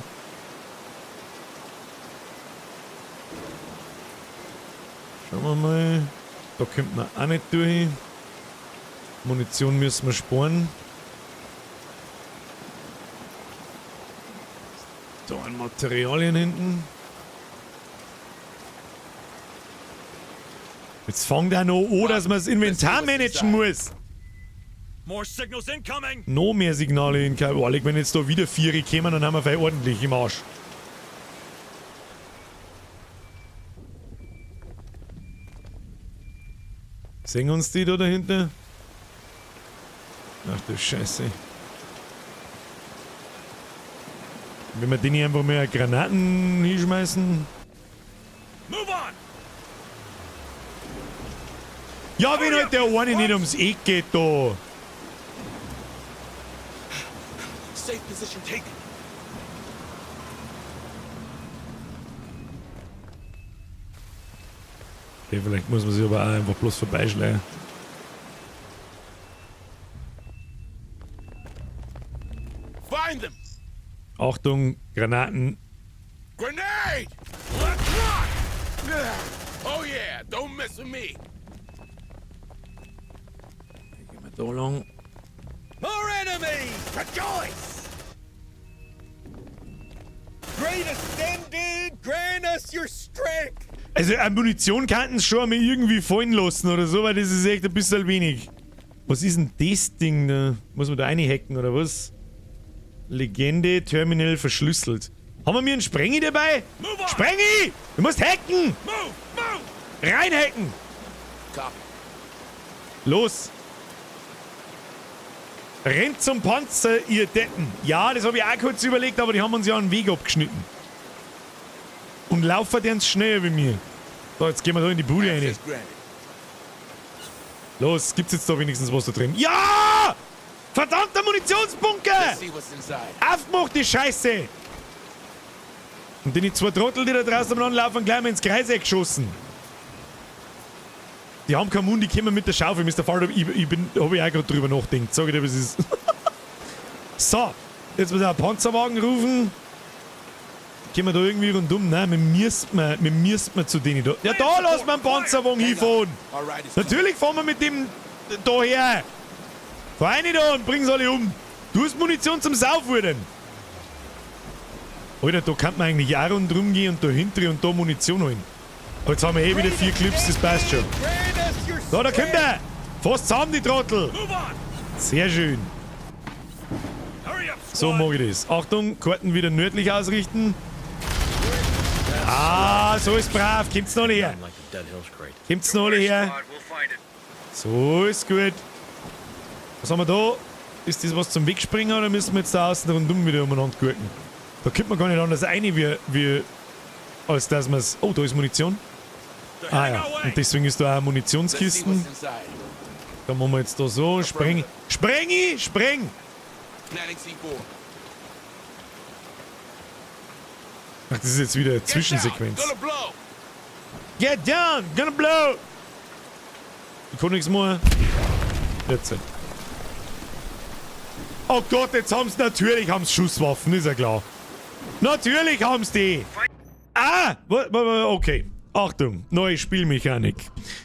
Schauen wir mal. Da kommt man auch nicht durch. Munition müssen wir sparen. Da an Materialien hinten. Jetzt fängt er noch an, dass man das Inventar managen muss. Noch mehr Signale incoming. Oh, wenn jetzt da wieder 4 kämen, dann haben wir vielleicht ordentlich im Arsch. Sehen uns die da dahinter? Ach du Scheiße. Wenn wir den hier einfach mehr Granaten hinschmeißen. Ja, wenn halt der eine nicht ums Eck geht da. Safe position taken. Okay, vielleicht muss man sich aber auch einfach bloß vorbeischleichen. Find them. Achtung, Granaten. Grenade! Let's rock! Oh yeah, don't mess with me. Gehen wir da lang. More enemies! Rejoice! Great Ascended, grant us your strength! Also an Munition könnten sie schon einmal irgendwie fallen lassen oder so, weil das ist echt ein bisschen wenig. Was ist denn das Ding da? Muss man da reinhacken oder was? Legende, Terminal verschlüsselt. Haben wir mir einen Sprengi dabei? Sprengi! Du musst hacken! Reinhacken! Los! Rennt zum Panzer, ihr Deppen! Ja, das habe ich auch kurz überlegt, aber die haben uns ja einen Weg abgeschnitten. Und laufen die uns schneller wie mir. So, jetzt gehen wir da in die Bude rein. Los, gibt's jetzt da wenigstens was da drin? Ja! Verdammter Munitionsbunker! Aufgemacht, die Scheiße! Und die zwei Trottel, die da draußen am laufen, gleich mal ins Kreiseck geschossen. Die haben keinen Mund, die kommen mit der Schaufel. Mr. Faldo, ich bin, hab ich auch gerade drüber nachgedacht. Sag ich dir, was ist. So, jetzt muss ich einen Panzerwagen rufen. Gehen wir da irgendwie rundum? Nein, wir müssen zu denen da. Ja, da lassen wir einen Panzerwagen hinfahren. Natürlich fahren wir mit dem da her. Fahr rein da und bring's alle um. Du hast Munition zum Saufwurden. Alter, da kann man eigentlich auch rundum gehen und da hinter und da Munition holen. Aber jetzt haben wir eh wieder 4 Clips, das passt schon. So, da kommt er. Fast zusammen, die Trottel. Sehr schön. So mag ich das. Achtung, Karten wieder nördlich ausrichten. Ah, so ist brav. Kommt's noch her. Kommt's noch her. So ist gut. Was haben wir da? Ist das was zum Wegspringen oder müssen wir jetzt da außen rundum wieder umeinander gurken? Da kommt man gar nicht anders rein, wie, als dass man's. Oh, da ist Munition. Ah ja, und deswegen ist da auch eine Munitionskisten. Da machen wir jetzt da so. Spreng. Sprengi! Spreng! Ach, das ist jetzt wieder eine Zwischensequenz. Get down! Gonna blow! Ich kann nichts mehr. Jetzt. Oh Gott, jetzt haben's natürlich haben's Schusswaffen, ist ja klar. Natürlich haben's die! Ah! Okay. Achtung, neue Spielmechanik.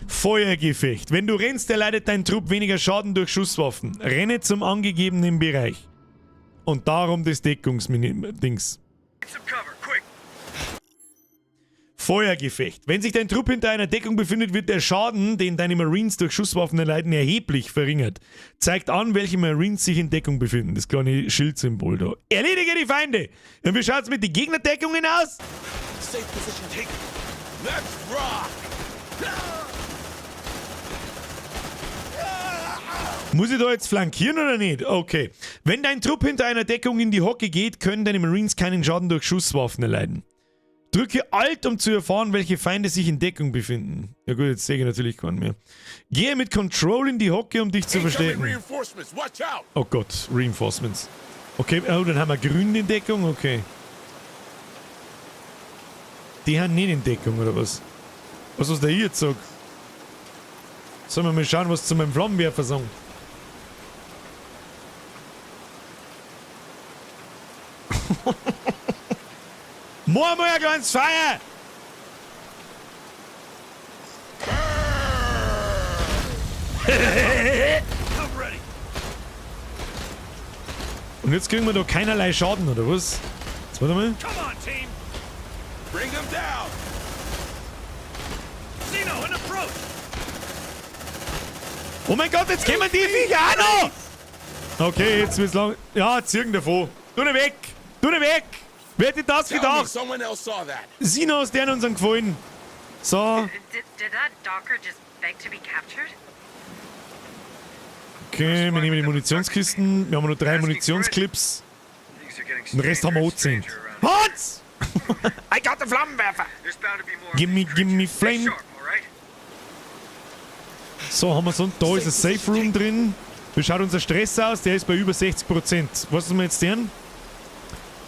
Feuergefecht. Wenn du rennst, erleidet dein Trupp weniger Schaden durch Schusswaffen. Renne zum angegebenen Bereich. Und darum das Deckungsdings. Feuergefecht. Wenn sich dein Trupp hinter einer Deckung befindet, wird der Schaden, den deine Marines durch Schusswaffen erleiden, erheblich verringert. Zeigt an, welche Marines sich in Deckung befinden. Das kleine Schildsymbol da. Erledige die Feinde! Und wie schaut's mit den Gegnerdeckungen aus? Safe position taken. Let's rock! Muss ich da jetzt flankieren oder nicht? Okay. Wenn dein Trupp hinter einer Deckung in die Hocke geht, können deine Marines keinen Schaden durch Schusswaffen erleiden. Drücke Alt, um zu erfahren, welche Feinde sich in Deckung befinden. Ja gut, jetzt sehe ich natürlich keinen mehr. Gehe mit Control in die Hocke, um dich zu Incoming verstecken. reinforcements. Watch out. Oh Gott, Reinforcements. Okay, oh, dann haben wir grün in Deckung, okay. Die haben nicht in Deckung, oder was? Was ist der hier jetzt sagt? Sollen wir mal schauen, was zu meinem Flammenwerfer sagen? Mach mal ein kleines Feuer! I'm ready. Und jetzt kriegen wir da keinerlei Schaden, oder was? Jetzt warte mal. Come on, team. Bring them down. Zeno, in approach. Oh mein Gott, jetzt kommen die Viecher auch noch! Okay, jetzt wird's lang. Ja, ziehen davon. Tu nicht weg! Tu nicht weg! Wer hätte das Tell me gedacht? someone else saw that. Sinos, der hat uns gefallen. So, Did that docker just beg to be captured? okay, wir nehmen die Munitionskisten. Wir haben nur 3 Munitionsclips. Things are getting Den Rest haben wir stranger and angezündet. stranger around. Hans! I got the Flammenwerfer! There's bound to be more of Gimme, these gimme creatures. Stay flame. sharp, all right? So, haben wir so. Da ist ein Safe Room drin. Wie schaut unser Stress aus? Der ist bei über 60%. Was müssen wir jetzt tun?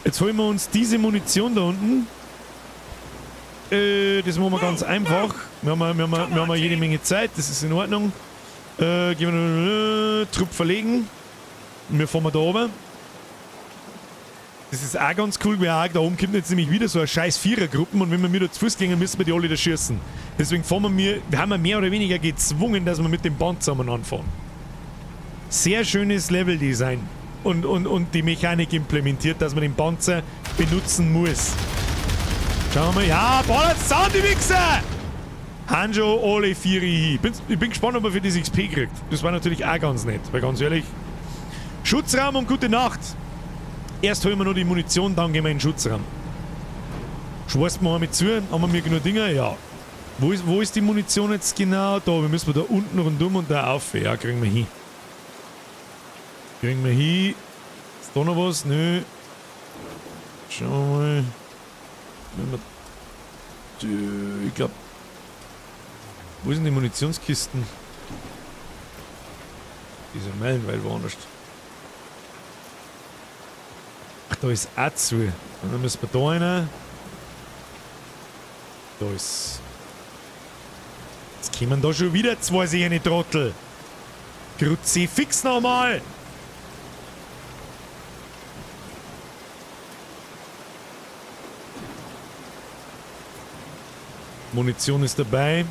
Jetzt holen wir uns diese Munition da unten. Das machen wir ganz einfach. Wir haben jede Menge Zeit, das ist in Ordnung. Gehen wir Trupp verlegen. Wir fahren mal da oben. Das ist auch ganz cool, weil auch da oben kommt jetzt nämlich wieder so eine scheiß Vierergruppen und wenn wir wieder zu Fuß gehen, müssen wir die alle da schießen. Deswegen fahren wir, wir haben mehr oder weniger gezwungen, dass wir mit dem Band zusammen anfahren. Sehr schönes Leveldesign und die Mechanik implementiert, dass man den Panzer benutzen muss. Schauen wir mal. Ja, ballert zusammen, die Wichser! Hanjo, alle vier hin. Ich bin gespannt, ob er für das XP kriegt. Das war natürlich auch ganz nett, weil ganz ehrlich. Schutzraum und gute Nacht. Erst holen wir noch die Munition, dann gehen wir in den Schutzraum. Schmeißt wir einmal zu. Haben wir genug Dinger? Ja. Wo ist die Munition jetzt genau? Da, wir müssen da unten rundum und da auf. Ja, kriegen wir hin. Kriegen wir hin. Ist da noch was? Nö. Schauen wir mal. Wenn wir, ich glaub. Wo sind die Munitionskisten? Die sind meilenweit woanders. Ach, da ist auch zu. Und dann müssen wir da rein. Da ist. Jetzt kommen da schon wieder zwei sehende Trottel. Kruzifix nochmal! Munition ist dabei.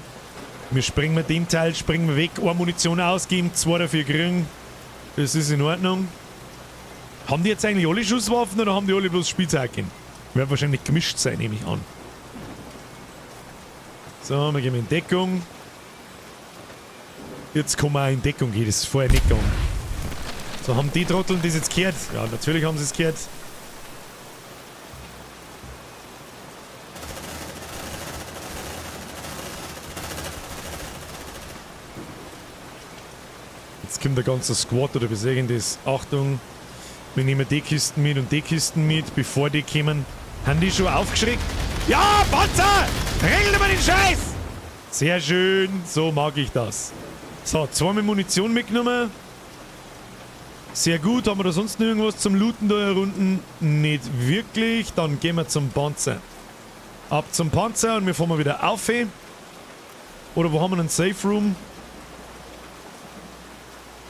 Wir springen mit dem Teil, springen wir weg. Eine Munition ausgeben, 2 dafür kriegen. Das ist in Ordnung. Haben die jetzt eigentlich alle Schusswaffen oder haben die alle bloß Spitzhacken? Wird wahrscheinlich gemischt sein, nehme ich an. So, wir gehen in Deckung. Jetzt kann man auch in Deckung gehen, das ist vorher nicht gegangen. So, haben die Trotteln das jetzt gehört? Ja, natürlich haben sie es gehört. Jetzt kommt der ganze Squad oder wie sagen das. Achtung, wir nehmen die Kisten mit und die Kisten mit, bevor die kommen. Haben die schon aufgeschreckt? Ja, Panzer! Regel mal den Scheiß! Sehr schön, so mag ich das. So, zweimal Munition mitgenommen. Sehr gut, haben wir da sonst noch irgendwas zum Looten da herunten? Nicht wirklich. Dann gehen wir zum Panzer. Ab zum Panzer und wir fahren mal wieder auf. Oder wo haben wir einen Safe Room?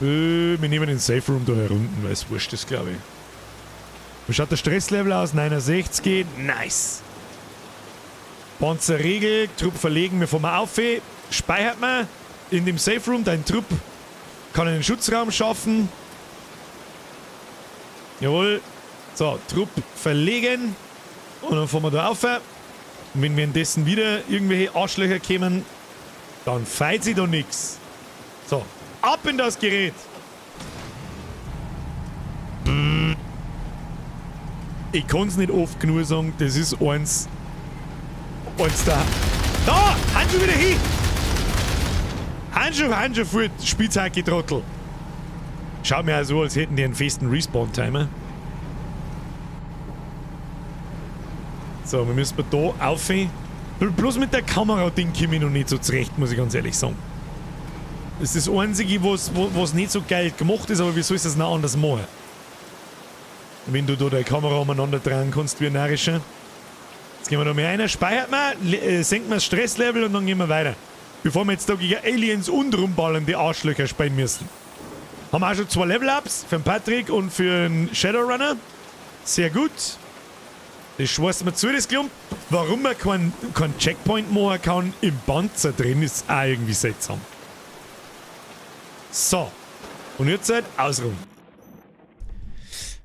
Wir nehmen den Safe Room da herunten, weil es wurscht ist, glaube ich. Wie schaut der Stresslevel aus? 69. Nice. Panzerregel, Trupp verlegen, wir fahren mal auf. Speichert man in dem Safe Room deinen Trupp, kann einen Schutzraum schaffen. Jawohl. So, Trupp verlegen. Und dann fahren wir da auf. Und wenn währenddessen wieder irgendwelche Arschlöcher kämen, dann feit sie doch nix. So, ab in das Gerät. Ich kann's nicht oft genug sagen, das ist eins. Eins da. Da! Handschuh wieder hin! Handschuh, Handschuh fort, Spitzhacke, Trottel. Schaut mir also, als hätten die einen festen Respawn-Timer. So, wir müssen da auf. Bloß mit der Kamera-Ding komme ich noch nicht so zurecht, muss ich ganz ehrlich sagen. Das ist das Einzige, was nicht so geil gemacht ist, aber wie soll ich das noch anders machen? Wenn du da deine Kamera umeinander drehen kannst, wie ein Narischer. Jetzt gehen wir noch mehr rein, speichert man, senken wir das Stresslevel und dann gehen wir weiter. Bevor wir jetzt da gegen Aliens und rumballernde Arschlöcher spielen müssen. Haben wir auch schon 2 Level-Ups für den Patrick und für den Shadowrunner. Sehr gut. Das schweißt mir zu, das Klump. Warum man kein Checkpoint machen kann im Panzer drin, ist auch irgendwie seltsam. So. Und jetzt halt ausruhen.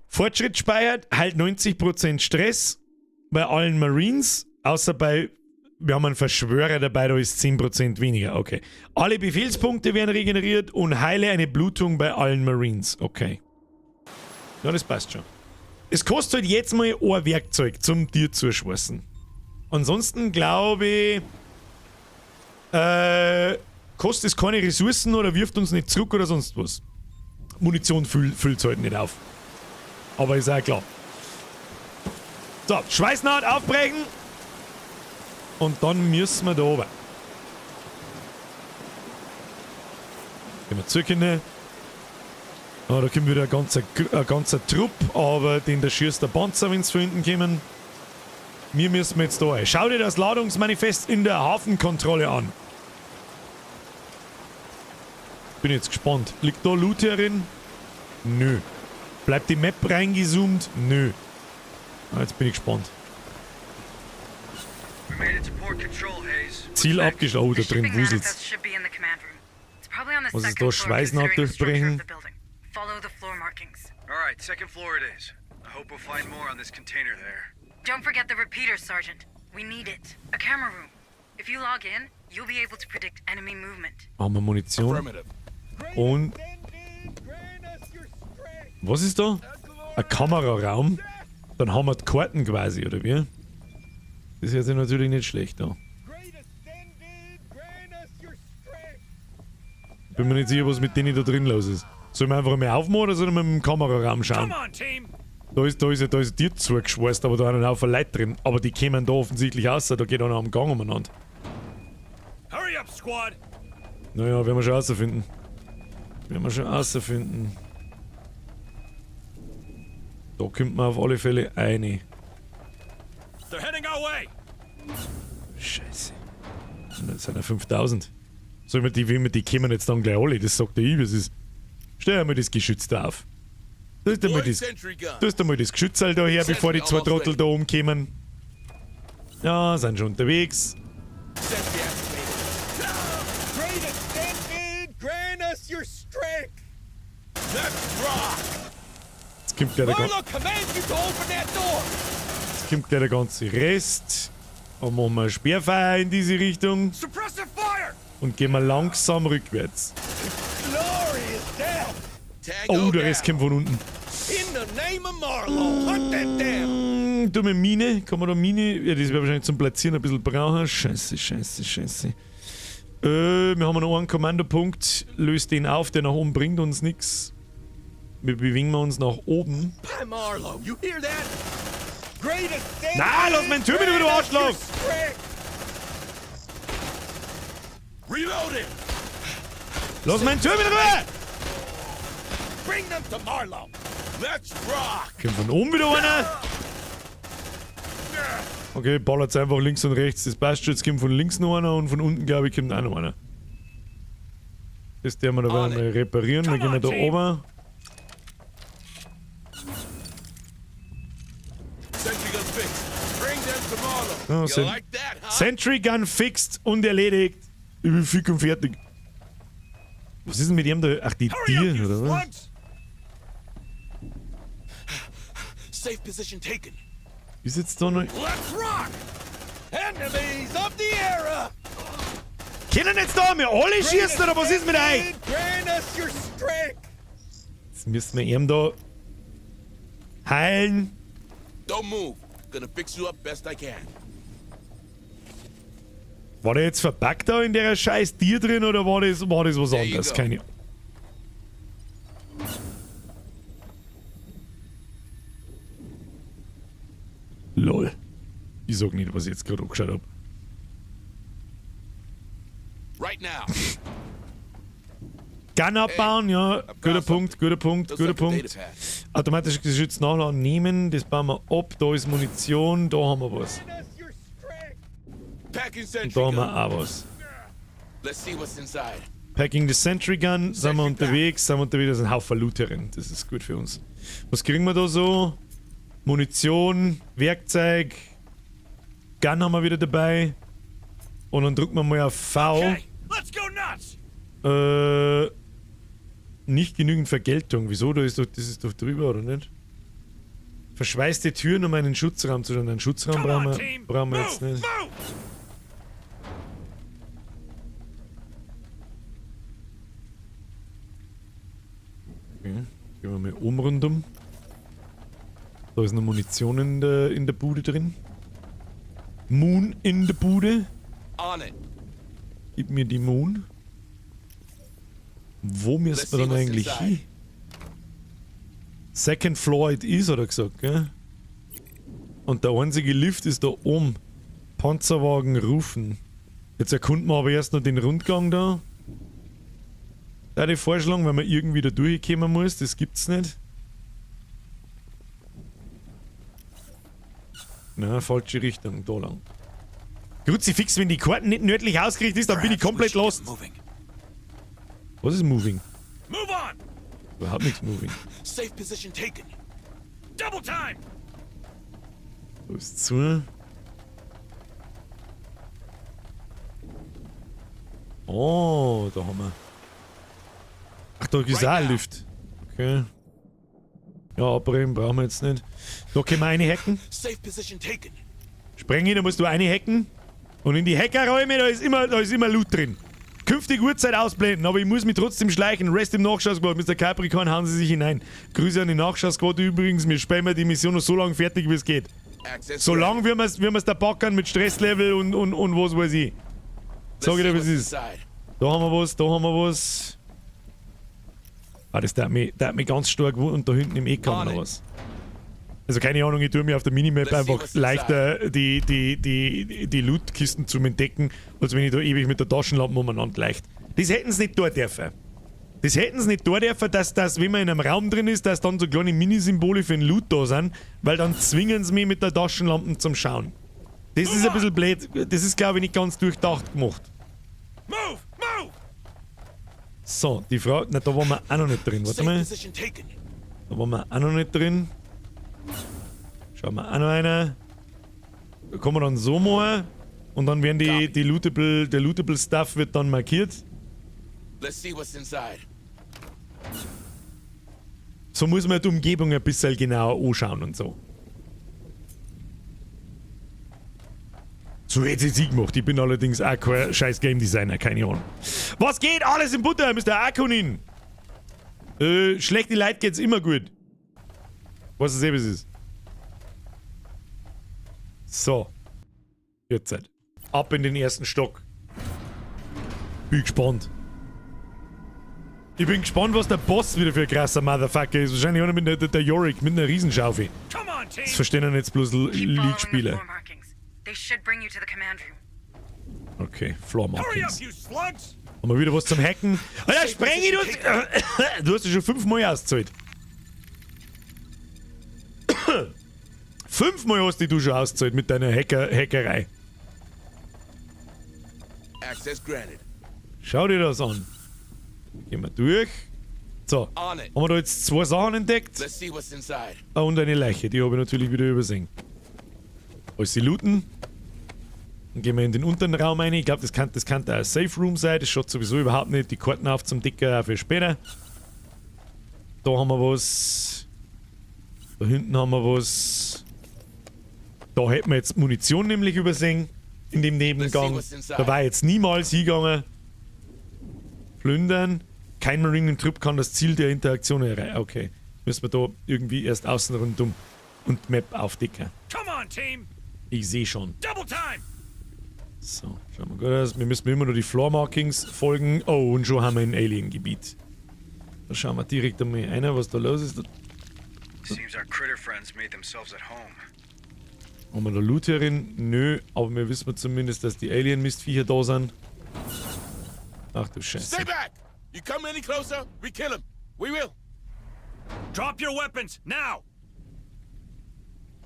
Fortschritt speichert, halt 90% Stress bei allen Marines, außer bei, wir haben einen Verschwörer dabei, da ist 10% weniger, okay. Alle Befehlspunkte werden regeneriert und heile eine Blutung bei allen Marines, okay. Ja, das passt schon. Es kostet halt jetzt mal ein Werkzeug zum Tier zu schweißen. Ansonsten glaube ich, kostet es keine Ressourcen oder wirft uns nicht zurück oder sonst was. Munition füllt's halt nicht auf. Aber ist auch klar. So, Schweißnaht aufbrechen. Und dann müssen wir da oben. Gehen wir zurück hin. Ah, da kommt wieder ein ganzer Trupp, aber den da schießt der Panzer, wenn's von hinten kommen. Wir müssen jetzt da rein. Schau dir das Ladungsmanifest in der Hafenkontrolle an. Bin jetzt gespannt. Liegt da Loot herin? Nö. Bleibt die Map reingezoomt? Nö. Ah, jetzt bin ich gespannt. Ziel abgeschlossen. Oh, da drin wuselt's. Was ist da? Schweißnaht durchbrechen? Follow the floor markings. All right, second floor it is. I hope we'll find more on this container there. Don't forget the repeater, Sergeant. We need it. A camera room. If you log in, you'll be able to predict enemy movement. Haben wir Munition? Und was ist da? Ein Kameraraum? Dann haben wir die Karten quasi, oder wie? Das hört sich natürlich nicht schlecht an. Bin mir nicht sicher, was mit denen da drin los ist. Sollen wir einfach mal aufmachen oder sollen wir mit dem Kameraraum schauen? Da ist ein Tier zugeschweißt, aber da sind ein Haufen Leute drin. Aber die kämen da offensichtlich raus, da geht einer am Gang umeinander. Hurry up, squad! Naja, werden wir schon rausfinden. Werden wir schon rausfinden. Da kommt man auf alle Fälle eine. They're heading our way. Scheiße. Das sind ja 5000. Sollen wir die, wie wir die kommen jetzt dann gleich alle? Das sagt der ich, das ist. Stell einmal das Geschütz da auf. Da ist einmal das, da ist einmal das Geschütz halt da her, bevor die zwei Trottel da umkommen. Ja, sind schon unterwegs. Jetzt kommt gleich der, ganze Rest. Dann machen wir ein Sperrfeuer in diese Richtung. Und gehen wir langsam rückwärts. Oh, der Rest kommt von unten. Dumme Mine. Kann man da Mine? Ja, das wäre wahrscheinlich zum Platzieren ein bisschen brauchen. Scheiße, scheiße, scheiße. Wir haben noch einen Kommandopunkt. Löst den auf, der nach oben bringt uns nichts. Wir bewegen uns nach oben. Na, lass meinen Tür wieder, du Arschloch! Lass meinen Tür wieder rüber! Kommt von oben wieder einer? Okay, ballert einfach links und rechts. Das passt schon. Jetzt kommt von links noch einer und von unten, glaube ich, kommt auch noch einer. Das werden wir da mal reparieren. Dann gehen wir da oben. Oh, Sentry Gun fixed und erledigt. Ich bin fix und fertig. Was ist denn mit ihm da? Ach, die Tiere, oder was? Ist jetzt da noch. Können jetzt da mir alle schießen oder was ist mit euch? Jetzt müssen wir ihm da heilen. Don't move. Gonna fix you up best I can. War der jetzt verpackt da in der scheiß Tier drin oder war das was anderes? Keine Ahnung. Ich sag nicht, was ich jetzt gerade angeschaut hab. Right now. Gun abbauen, ja, guter Punkt, guter Punkt, guter Punkt. Automatisch geschützt Nachladen nehmen, das bauen wir ab. Da ist Munition, da haben wir was. Und da haben wir auch was. Packing the Sentry Gun, sind wir unterwegs, da ist ein Haufen Loot herin. Das ist gut für uns. Was kriegen wir da so? Munition, Werkzeug, Gun haben wir wieder dabei. Und dann drücken wir mal auf V. Okay, let's go nuts! Nicht genügend Vergeltung. Wieso? Da ist doch, das ist doch drüber, oder nicht? Verschweißte Türen, um einen Schutzraum zu stellen. Einen Schutzraum brauchen wir jetzt nicht. Okay, gehen wir mal oben rundum. Da ist noch Munition in der Bude drin. Moon in der Bude. Gib mir die Moon. Wo müssen wir dann eigentlich hin? Second Floor it is, hat er gesagt, gell? Und der einzige Lift ist da oben. Panzerwagen rufen. Jetzt erkunden wir aber erst noch den Rundgang da. Da die Vorschlag, wenn man irgendwie da durchkommen muss, das gibt's nicht. Na, falsche Richtung, da lang. Kruzifix, wenn die Karten nicht nördlich ausgerichtet ist, dann bin ich komplett lost. Was ist moving? Move on! Überhaupt nichts moving. Safe position taken. Double time! Da ist zu. Oh, da haben wir. Ach, da ist auch ein Lift. Okay. Ja, abbrechen brauchen wir jetzt nicht. Da können wir reinhacken. Safe position taken. Sprengi, da musst du reinhacken. Und in die Hackerräume, da ist immer Loot drin. Künftig Uhrzeit ausblenden, aber ich muss mich trotzdem schleichen. Rest im Nachschau-Squad. Mr. Capricorn, hauen Sie sich hinein. Grüße an die Nachschau-Squad übrigens. Wir spielen die Mission noch so lange fertig, wie es geht. So lange, wie wir's da packen mit Stresslevel und was weiß ich. Sag ich dir, wie es ist. Da haben wir was, da haben wir was. Ah, das tat mich ganz stark und da hinten im Eck haben wir noch was. Also keine Ahnung, ich tue mir auf der Minimap einfach leichter die Lootkisten zum Entdecken, als wenn ich da ewig mit der Taschenlampe umeinander leicht. Das hätten sie nicht tun dürfen. Das hätten sie nicht tun dürfen, dass wenn man in einem Raum drin ist, dass dann so kleine Minisymbole für den Loot da sind, weil dann zwingen sie mich mit der Taschenlampe zum Schauen. Das ist ein bisschen blöd. Das ist, glaube ich, nicht ganz durchdacht gemacht. Move! Move! So, die Frage... Na, da waren wir auch noch nicht drin. Warte mal. Da waren wir auch noch nicht drin. Schauen wir auch noch einer. Da kann man dann so machen. Und dann werden die Lootable, der Lootable Stuff wird dann markiert. Let's see what's inside. So muss man die Umgebung ein bisschen genauer anschauen und so. So hätte ich gemacht. Ich bin allerdings auch kein scheiß Game Designer, keine Ahnung. Was geht? Alles in Butter, Mr. Akunin! Schlechte Leute geht's immer gut. Was es eben ist. So. Jetzt halt. Ab in den ersten Stock. Bin gespannt. Ich bin gespannt, was der Boss wieder für ein krasser Motherfucker ist. Wahrscheinlich einer mit der Yorick mit einer Riesenschaufel. Das verstehen dann jetzt bloß League-Spieler. Okay, Floor Markings. Haben wir wieder was zum Hacken? Alter, Sprengi, du hast ja schon 5 Mal ausgezahlt. 5 Mal hast du schon ausgezahlt mit deiner Hackerei. Schau dir das an. Gehen wir durch. So, haben wir da jetzt 2 Sachen entdeckt? Ah, und eine Leiche, die habe ich natürlich wieder übersehen. Alles looten. Dann gehen wir in den unteren Raum rein. Ich glaube, das kann da ein Safe Room sein. Das schaut sowieso überhaupt nicht. Die Karten auf zum Dicker auch für später. Da haben wir was. Da hinten haben wir was. Da hätten wir jetzt Munition nämlich übersehen. In dem Nebengang. Da war jetzt niemals hingegangen. Plündern. Kein Marine im Trupp kann das Ziel der Interaktion erreichen. Okay. Müssen wir da irgendwie erst außen rundum und Map aufdecken. Come on, Team. Ich sehe schon. Double time. So, schauen wir gut aus. Wir müssen immer nur die Floor Markings folgen. Oh, und schon haben wir ein Alien-Gebiet. Da schauen wir direkt einmal rein, was da los ist. Seems our critter friends made themselves at home. Haben wir da Loot herin? Nö, aber wir wissen zumindest, dass die Alien-Mistviecher da sind. Ach du Scheiße. Stay back! You come any closer, we kill him. We will. Drop your weapons, now!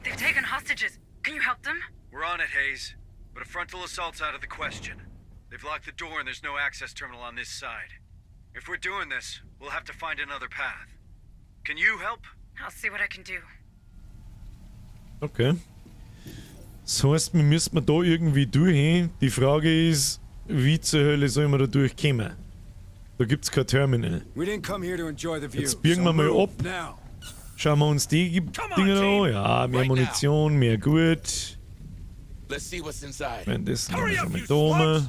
They've taken hostages. Can you help them? We're on it, Hayes. But a frontal assault's out of the question. They've locked the door and there's no access terminal on this side. If we're doing this, we'll have to find another path. Can you help? I'll see what I can do. Okay. Das heißt, wir müssen da irgendwie durch. Die Frage ist, wie zur Hölle soll man da durchkommen? Da gibt's kein Terminal. We didn't come here to enjoy the view. Jetzt biegen wir so mal move ab. Now. Schauen wir uns die Dinger an. Ja, mehr Munition, mehr gut. Let's see what's inside. Währenddessen haben wir schon mal da oben.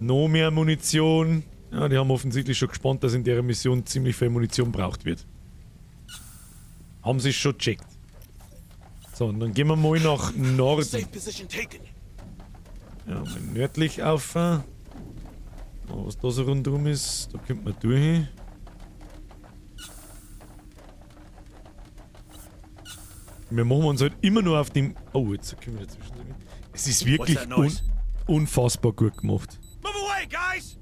Noch mehr Munition. Ja, die haben offensichtlich schon gespannt, dass in der Mission ziemlich viel Munition braucht wird. Haben sie schon gecheckt. So, und dann gehen wir mal nach Norden. Safe position taken. Ja, mal nördlich auf. Oh, was da so rundherum ist, da kommt man durch. Wir machen uns halt immer nur auf dem... Oh, jetzt können wir dazwischen. Es ist wirklich What's that noise? unfassbar gut gemacht. Move away, guys!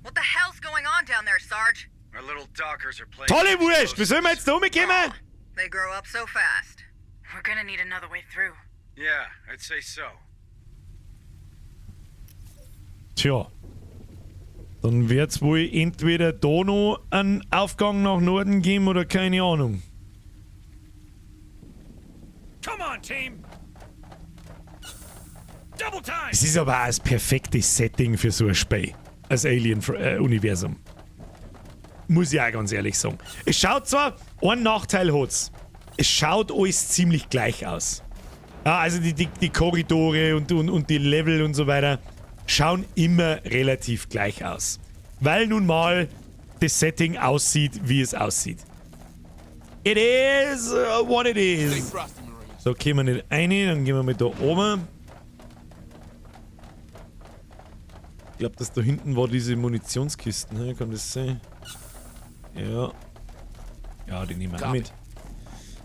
What the hell's going on down there, Sarge? Our little dockers are playing. Tolle Wurst! Wie sollen wir jetzt da rumkommen? They grow up so fast. We're gonna need another way through. Yeah, I'd say so. Tja. Dann wird's wohl entweder da noch einen Aufgang nach Norden geben oder keine Ahnung. Come on, team! Double time! Es ist aber auch das perfekte Setting für so ein Spiel. Als Alien-Universum. Muss ich auch ganz ehrlich sagen. Es schaut zwar, einen Nachteil hat's. Es schaut alles ziemlich gleich aus. Ja, also die Korridore und die Level und so weiter schauen immer relativ gleich aus. Weil nun mal das Setting aussieht, wie es aussieht. It is what it Stay is. frosty, Marines. So, gehen wir nicht rein, dann gehen wir mit da oben. Ich glaube, das da hinten war diese Munitionskisten, ne? Kann das sein? Ja. Ja, die nehmen wir auch mit.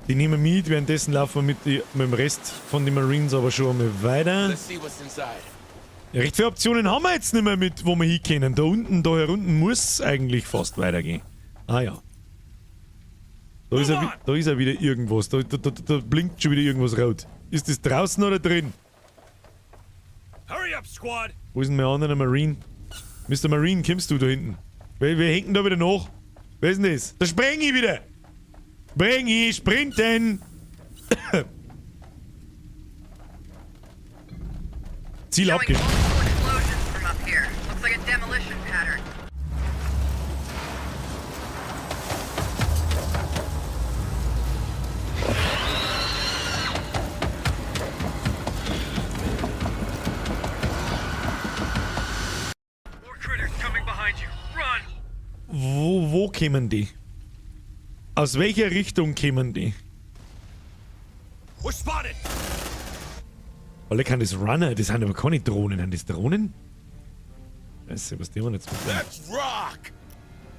Die nehmen wir mit, währenddessen laufen wir mit dem Rest von den Marines aber schon einmal weiter. Let's see what's inside. Ja, recht viele Optionen haben wir jetzt nicht mehr mit, wo wir hinkommen. Da unten, da herunten muss es eigentlich fast weitergehen. Ah ja. Da ist er wieder irgendwas. Da blinkt schon wieder irgendwas rot. Ist das draußen oder drin? Hurry up, squad! Wo ist denn mein anderer Marine? Mr. Marine, kommst du da hinten? Wir hinken da wieder nach. Wer ist denn das? Da spring ich wieder! Spring ich, sprinten! Ziel Showing abgeschlossen. multiple explosions from up here. Looks like a demolition pattern. More critters coming behind you. Run! Wo kämen die? Aus welcher Richtung kämen die? We're spotted! Alle kann das Runner, das sind aber keine Drohnen. Sind das Drohnen? Weiß nicht, was die haben jetzt mit Let's rock!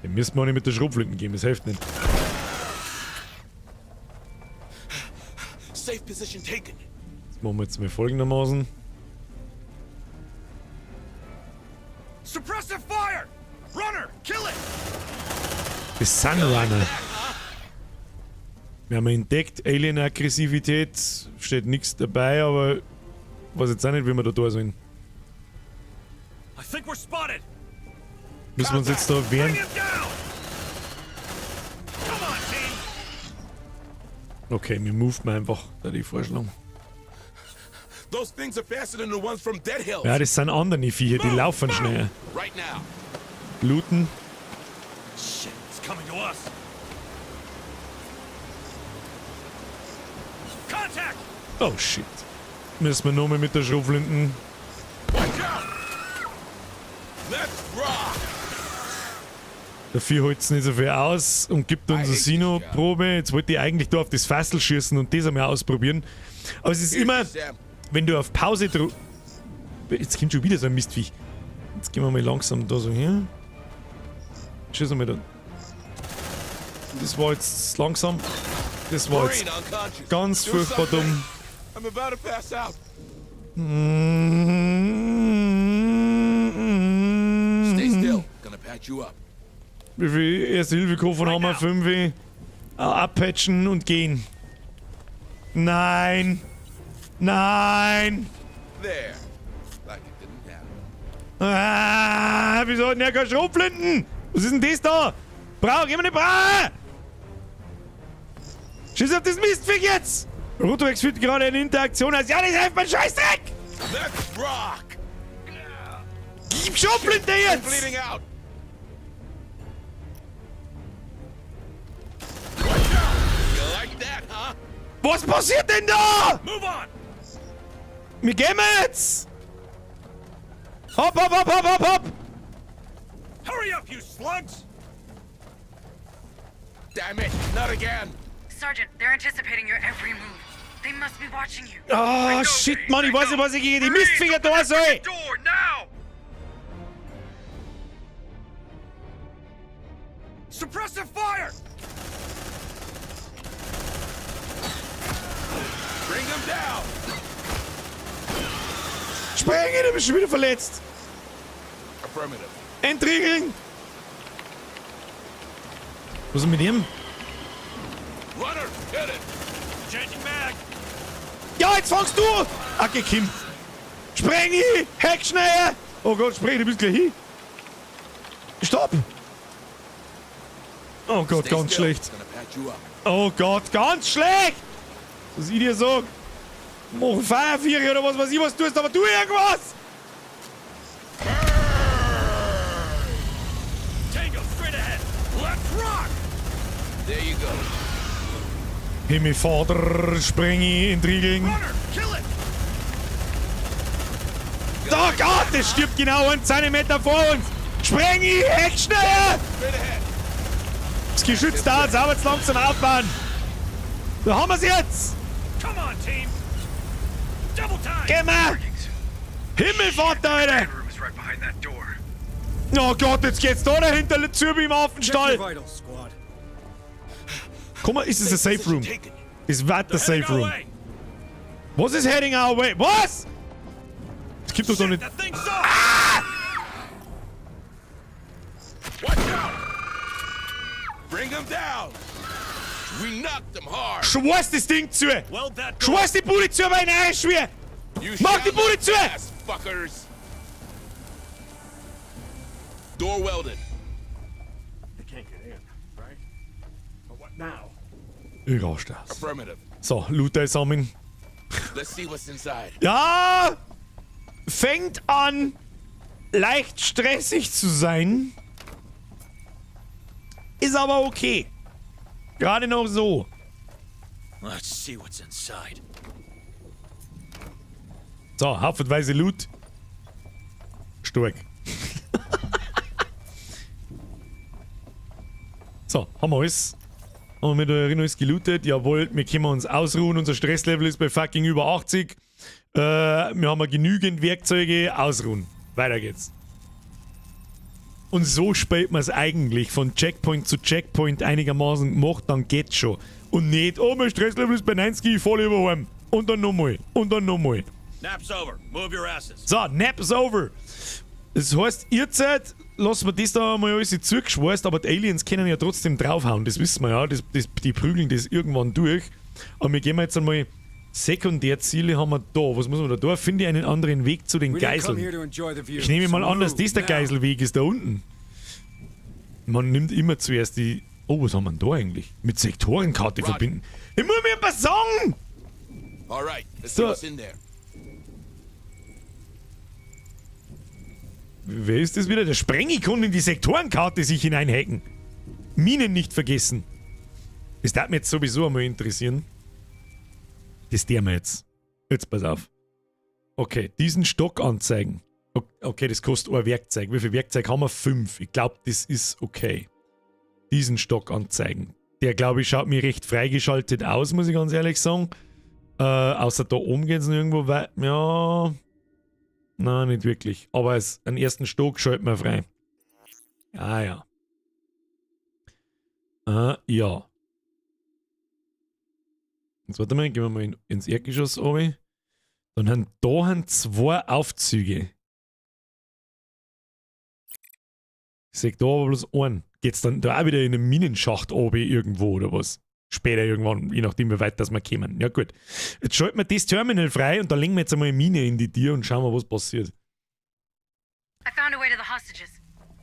Den müssen wir auch nicht mit der Schrotflinten geben, das hilft nicht. Safe position taken. Das machen wir jetzt mal folgendermaßen. Suppressive fire! Runner, kill it! Das sind Runner. Wir haben entdeckt, Alien-Aggressivität, steht nichts dabei, aber weiß jetzt auch nicht, wie wir da da sind. I think we're spotted! Müssen wir uns jetzt da wehren? Bring him down! Come on, team! Okay, wir moven einfach, da die Vorschlag. Those things are faster than the ones from Dead Hills. Ja, das sind andere Viecher, die laufen schneller. Right now. Looten. Shit, it's coming to us! Contact! Oh shit. Müssen wir nochmal mit der Schrotflinten. Watch out! Let's rock! Dafür hält es nicht so viel aus und gibt uns eine Sino-Probe. Jetzt wollte ich eigentlich da auf das Fassel schießen und das einmal ausprobieren. Aber es ist immer, wenn du auf Pause drückst. Jetzt kommt schon wieder so ein Mistviech. Jetzt gehen wir mal langsam da so her. Schießen wir da. Das war jetzt langsam. Das war jetzt ganz furchtbar dumm. I'm about to pass out. Stay still. Gonna patch you up. Wie viel Erste-Hilfe-Koffer haben wir? 5. Abpatchen und gehen. Nein. Nein. There. Like it didn't happen. Ah, wieso hat denn er keine Schrotflinten? Was ist denn das da? Brauch ich immer eine Brauche! Schieß auf das Mistviech jetzt! Rotorex führt gerade eine Interaktion aus. Ja, das hilft mein Scheißdreck! Let's rock! Gib Schrotflinte I'm jetzt! bleeding out. Watch out! You like that, huh? Was passiert denn da? Move on! Wir gehen jetzt! Hopp, hopp, hopp, hopp, hopp, hopp! Hurry up, you slugs! Damn it! Not again! Sergeant, they're anticipating your every move. They must be watching you. Ah, shit, Mann, ich weiß nicht, was ich gegen die Mistfinger da soll! Door now! Suppressive fire! Bring them down! Springen, du bist schon wieder verletzt! Affirmative. Entriegeln! Was ist mit ihm? Runner, get it! Changing mag! Ja, jetzt fangst du! Okay, Kim. Sprengi! Heck schnell! Oh Gott, spreng, du bist gleich hin. Stopp! Oh Gott, Stay ganz still. schlecht. Gonna patch you up. Oh Gott, ganz schlecht! Was ich dir sag. Mach Feierviere oder was weiß ich, was du tust, aber tu irgendwas! Tango, straight ahead! Let's rock! There you go. Himmelvater, Sprengi, entriegeln. Runner, kill it! Oh Gott, das stirbt genau 1 Zentimeter vor uns! Sprengi, heck schnell! Straight ahead. Das Geschütz da, jetzt aber langsam aufbauen! Da haben wir's jetzt! Come on, team! Double time! Geh mal! Himmelvater, Alter! Command room is right behind that door. Oh Gott, jetzt geht's da dahinter zu wie im Check Affenstall! your vitals, squad. Guck mal, ist es ein Safe Room? Taken. Ist was der Heading Safe our Room? way. Was ist heading our way? Was? Das gibt doch doch Shit, nicht. that thing's off! Watch out! Bring them down! We knocked them hard! Schweiß das Ding zu! Weld that door. Schweiß die Bude zu, mein Arsch, schwer! You Mach die shall Bude not zu! pass, fuckers! Door welded. They can't get in, right? But what now? Ich raste aus. Affirmative. So, Loot sammeln. Let's see what's inside. Ja! Fängt an, leicht stressig zu sein. Ist aber okay. Gerade noch so. Let's see what's inside. So, haufenweise Loot. Stark. So, haben wir alles. Haben wir mit der alles gelootet. Jawohl, wir können uns ausruhen. Unser Stresslevel ist bei fucking über 80. Wir haben genügend Werkzeuge. Ausruhen. Weiter geht's. Und so spielt man es eigentlich von Checkpoint zu Checkpoint einigermaßen gemacht, dann geht's schon. Und nicht, oh, mein Stresslevel ist bei 90, ich fahr lieber heim. Und dann nochmal. Und dann nochmal. Nap's over. Move your asses. So, Nap is over. Das heißt, ihr Zeit, lassen wir das da mal alles zugeschweißt, aber die Aliens können ja trotzdem draufhauen, das wissen wir ja, die prügeln das irgendwann durch. Aber wir gehen jetzt einmal Sekundärziele haben wir da. Was muss man da tun? Finde einen anderen Weg zu den Geiseln. Ich nehme mal an, dass das der Geiselweg ist da unten. Man nimmt immer zuerst die... Oh, was haben wir denn da eigentlich? Mit Sektorenkarte verbinden. Ich muss mir was sagen! Alright, let's see So. what's in there. Wer ist das wieder? Der Sprengi kann in die Sektorenkarte sich hineinhacken. Minen nicht vergessen. Das darf mich jetzt sowieso einmal interessieren. Das der mir jetzt. Jetzt pass auf. Okay, diesen Stock anzeigen. Okay, das kostet ein Werkzeug. Wie viel Werkzeug haben wir? 5. Ich glaube, das ist okay. Diesen Stock anzeigen. Der, glaube ich, schaut mir recht freigeschaltet aus, muss ich ganz ehrlich sagen. Außer da oben geht's noch irgendwo weit. Ja. Nein, nicht wirklich. Aber einen ersten Stock schalten wir frei. Ah ja. Ja. Jetzt warte mal, gehen wir mal ins Erdgeschoss runter. Dann haben da haben zwei Aufzüge. Ich seh da aber bloß einen. Geht's dann da auch wieder in einen Minenschacht oben irgendwo oder was? Später irgendwann, je nachdem, wie weit das wir kommen. Ja gut. Jetzt schalten wir das Terminal frei und da legen wir jetzt einmal eine Mine in die Tür und schauen wir, was passiert. I found a way to the hostages.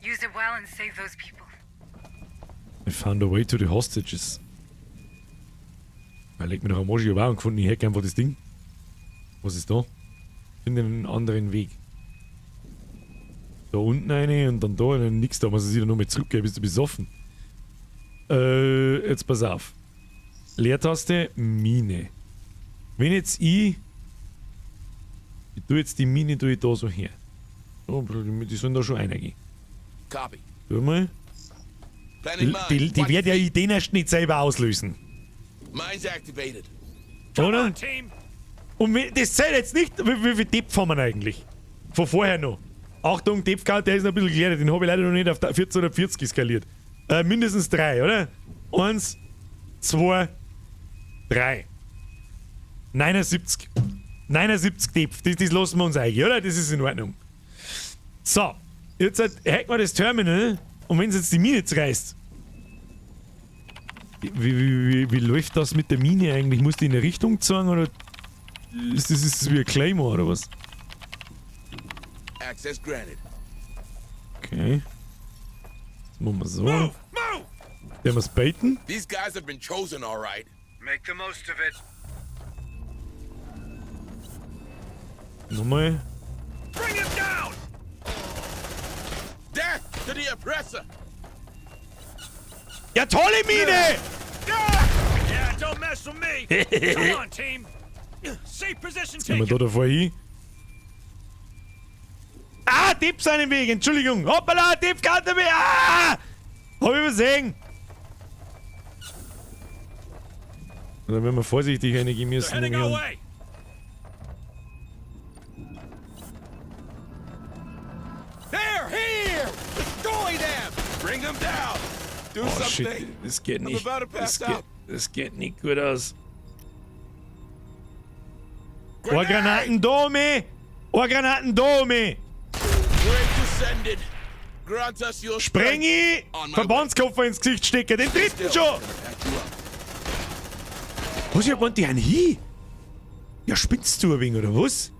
Use it well and save those people. I found a way to the hostages. Ja, leg mir doch am Arsch, ich hab auch einen gefunden, ich hack einfach das Ding. Was ist da? Finde einen anderen Weg. Da unten eine und dann da und dann nix da. Muss ich wieder noch mal zurückgehen, bist du besoffen. Jetzt pass auf. Leertaste, Mine. Wenn jetzt ich... Ich tue jetzt die Mine tue ich da so her. So, die sollen da schon reingehen. Copy. Tu mal. Die wird ja ich den erst nicht selber auslösen. Mine's activated. Oder? Und das zählt jetzt nicht, wie viel Depth haben wir eigentlich? Von vorher noch. Achtung, Depth Count, der ist noch ein bisschen geleert, den habe ich leider noch nicht auf 1440 skaliert. Mindestens 3, oder? 1, 2, 3. 79. 79 Depth, das lassen wir uns eigentlich, oder? Das ist in Ordnung. So, jetzt hacken wir das Terminal und wenn es jetzt die Mine zerreißt. Wie läuft das mit der Mine eigentlich? Muss die in eine Richtung zeigen oder ist das wie ein Claymore oder was? Access granted. Okay. Das machen wir so. Move, move! Der muss baiten. These guys have been chosen, all right. Make the most of it. Nochmal. Bring him down! Death to the oppressor! Ja, tolle Mine! Yeah, don't mess with me! Come on, team! Safe position Gehen wir da davor hin. Ah, Tipp seinen Weg, Entschuldigung. Hoppala, Tipp kann mir. Ah! Hab ich übersehen. Dann werden wir vorsichtig reingehen müssen. They're here! Destroy them! Bring them down! Do Oh something! shit, das geht I'm nicht. about to pass Das out. geht nicht gut aus. Ohrgranaten Dome! Ohrgranaten Dome! Sprengi! Verbandskoffer ins Gesicht stecken, den dritten schon! Was, ja, wollen die einen hin? Ja, spinnst du ein wenig, oder was?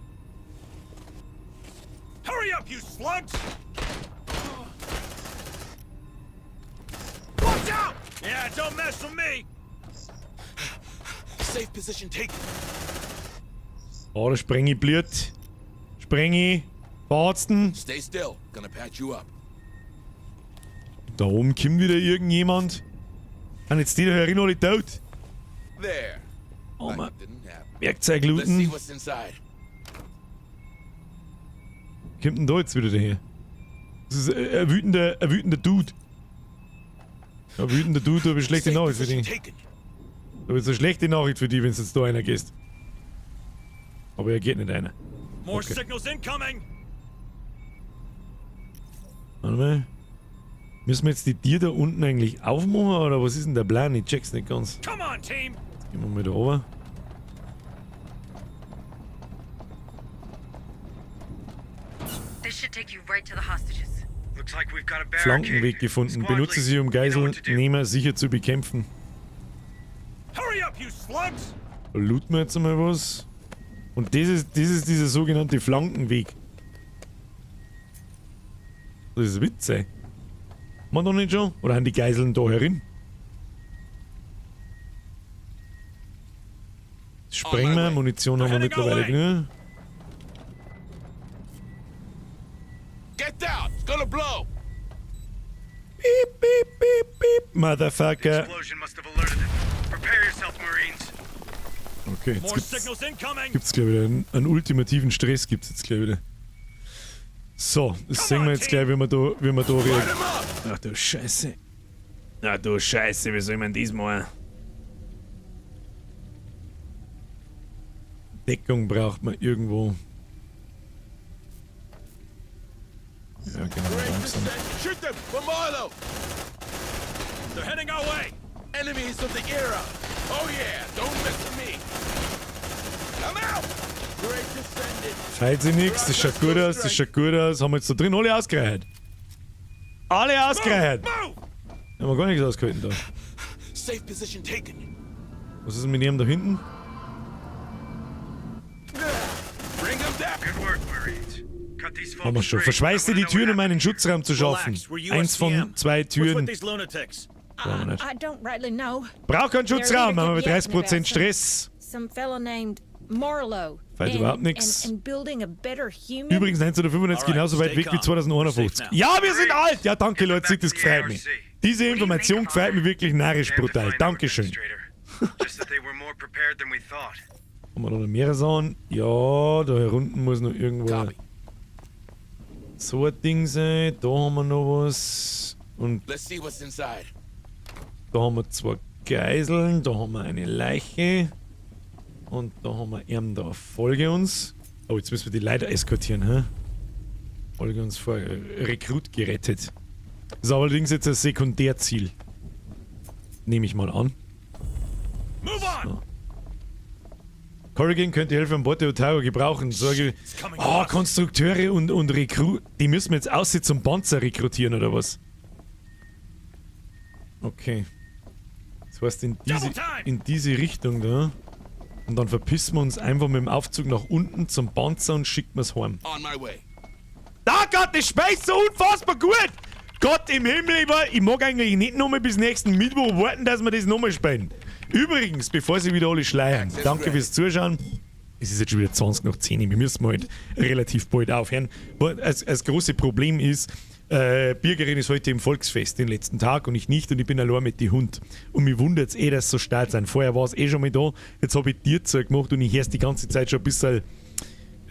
Hurry up, you slugs! Watch out! Yeah, don't mess with me! Safe position taken. Oh, der Sprengi blüht. Sprengi. Barzen. Stay still. Gonna patch you up. Da oben kommt wieder irgendjemand. Und jetzt die da herin alle tot. There. Oh Like Mann. it didn't happen. Werkzeug Let's see looten. what's inside. Kommt denn da jetzt wieder daher? Das ist ein wütender Dude. Ein wütender Dude, da hab ich schlechte Nachricht für dich. Da ist eine schlechte Nachricht für dich, wenn es jetzt da einer gehst. Aber er geht nicht einer. More Okay. signals incoming! Warte mal. Müssen wir jetzt die Tür da unten eigentlich aufmachen oder was ist denn der Plan? Ich check's nicht ganz. Come on, team! Jetzt gehen wir mal da runter. This should take you right to the hostages. Looks like we've got a barricade. Flankenweg gefunden. Benutze sie, um Geiselnehmer sicher zu bekämpfen. Hurry up, you slugs! Da looten wir jetzt einmal was. Und das ist dieser sogenannte Flankenweg. Das ist Witz, ey. Haben wir noch nicht schon? Oder haben die Geiseln da herin? Sprengen wir. Munition haben wir mittlerweile genug. Get down! It's gonna blow! Beep, beep, beep, beep, Motherfucker. Explosion must have alerted them. Prepare yourself, Marines. Okay, jetzt More signals incoming! gibt's gleich wieder einen ultimativen Stress gibt's jetzt gleich wieder. So, das sehen wir jetzt gleich, wie wir da reagieren. Ach du Scheiße. Ach du Scheiße, wie soll man das machen? Deckung braucht man irgendwo. Ja, genau, langsam. Shoot them from Marlow! They're heading our way! Enemies of the era. Oh yeah, don't mess with me. I'm out. Great descendant. Fällt sich nix, das schaut gut aus, das schaut gut aus. Haben wir jetzt da drin alle ausgereiht? Alle ausgereiht! Haben wir gar nichts ausgehalten da. Safe position taken. Was ist denn mit ihm da hinten? Bring them down. Good work, Marines. Cut these folks Haben wir schon. free. Verschweißte die Türen, um einen Schutzraum zu schaffen. Relax, we're Eins von USDM. zwei What's with Türen. these lunatics? Brauchen wir nicht. I don't rightly know. Braucht keinen Schutzraum, haben wir mit Their leader kept 30% Stress. Some fellow named Marlowe. Fällt überhaupt nix. And building a better human. Übrigens 1995 genauso weit weg wie 2051. Ja, wir sind alt! Ja, danke, Leute, das gefreut mich. Diese Information gefreut mich wirklich narrisch brutal. Dankeschön. Just that they were more prepared than we thought. Haben wir da noch mehrere Sachen? Ja, da hier unten muss noch irgendwo so ein Ding sein. Da haben wir noch was. Und Let's see what's inside. da haben wir zwei Geiseln. Da haben wir eine Leiche. Und da haben wir ihn da. Folge uns. Oh, jetzt müssen wir die Leute eskortieren, hä? Folge uns vor. Rekrut gerettet. Das ist allerdings jetzt ein Sekundärziel. Nehme ich mal an. Move on! So. Corrigan könnte Hilfe an Bord der Otago gebrauchen. Sorge. Oh, Konstrukteure und Rekrut. Die müssen wir jetzt aussehen zum Panzer rekrutieren, oder was? Okay. Das heißt, in diese Richtung da. Und dann verpissen wir uns einfach mit dem Aufzug nach unten zum Panzer und schicken wir's heim. On my way. Da Gott, das Spiel ist so unfassbar gut! Gott im Himmel, ich mag eigentlich nicht nochmal bis nächsten Mittwoch warten, dass wir das nochmal spielen. Übrigens, bevor sie wieder alle schleiern, danke fürs Zuschauen. Es ist jetzt schon wieder 20 nach 10, wir müssen halt relativ bald aufhören. Das große Problem ist, Birgerin ist heute im Volksfest den letzten Tag und ich nicht und ich bin allein mit dem Hund. Und mich wundert es eh, dass sie so stark sind. Vorher war es eh schon mal da, jetzt habe ich Tierzeug gemacht und ich hör's die ganze Zeit schon ein bisschen,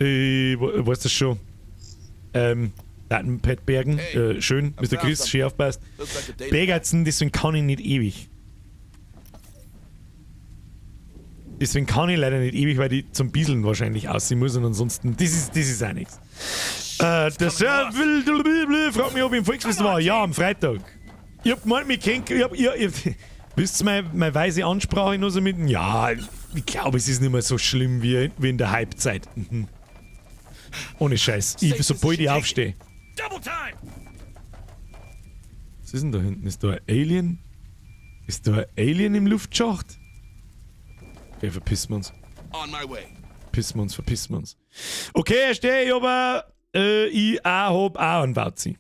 weißt du schon, Datenpad bergen, schön, Mr. Chris, schön aufpasst. Bergerzen, deswegen kann ich nicht ewig. Deswegen kann ich leider nicht ewig, weil die zum Bieseln wahrscheinlich aussehen muss und ansonsten, das ist auch nichts. Der Sir will, fragt mich, ob ich im Volksfest war. Ja, am Freitag. Ich hab gemeint, mich kennt, ich hab, wisst ihr meine weise Ansprache noch so mit? Ja, ich glaube, es ist nicht mehr so schlimm wie in der Halbzeit. Mhm. Ohne Scheiß. Sobald ich aufstehe. Was ist denn da hinten? Ist da ein Alien? Ist da ein Alien im Luftschacht? Okay, verpissen wir uns. Verpissen wir uns, verpissen wir uns. Okay, stehe ich aber. Ich auch hab auch einen Wauzi.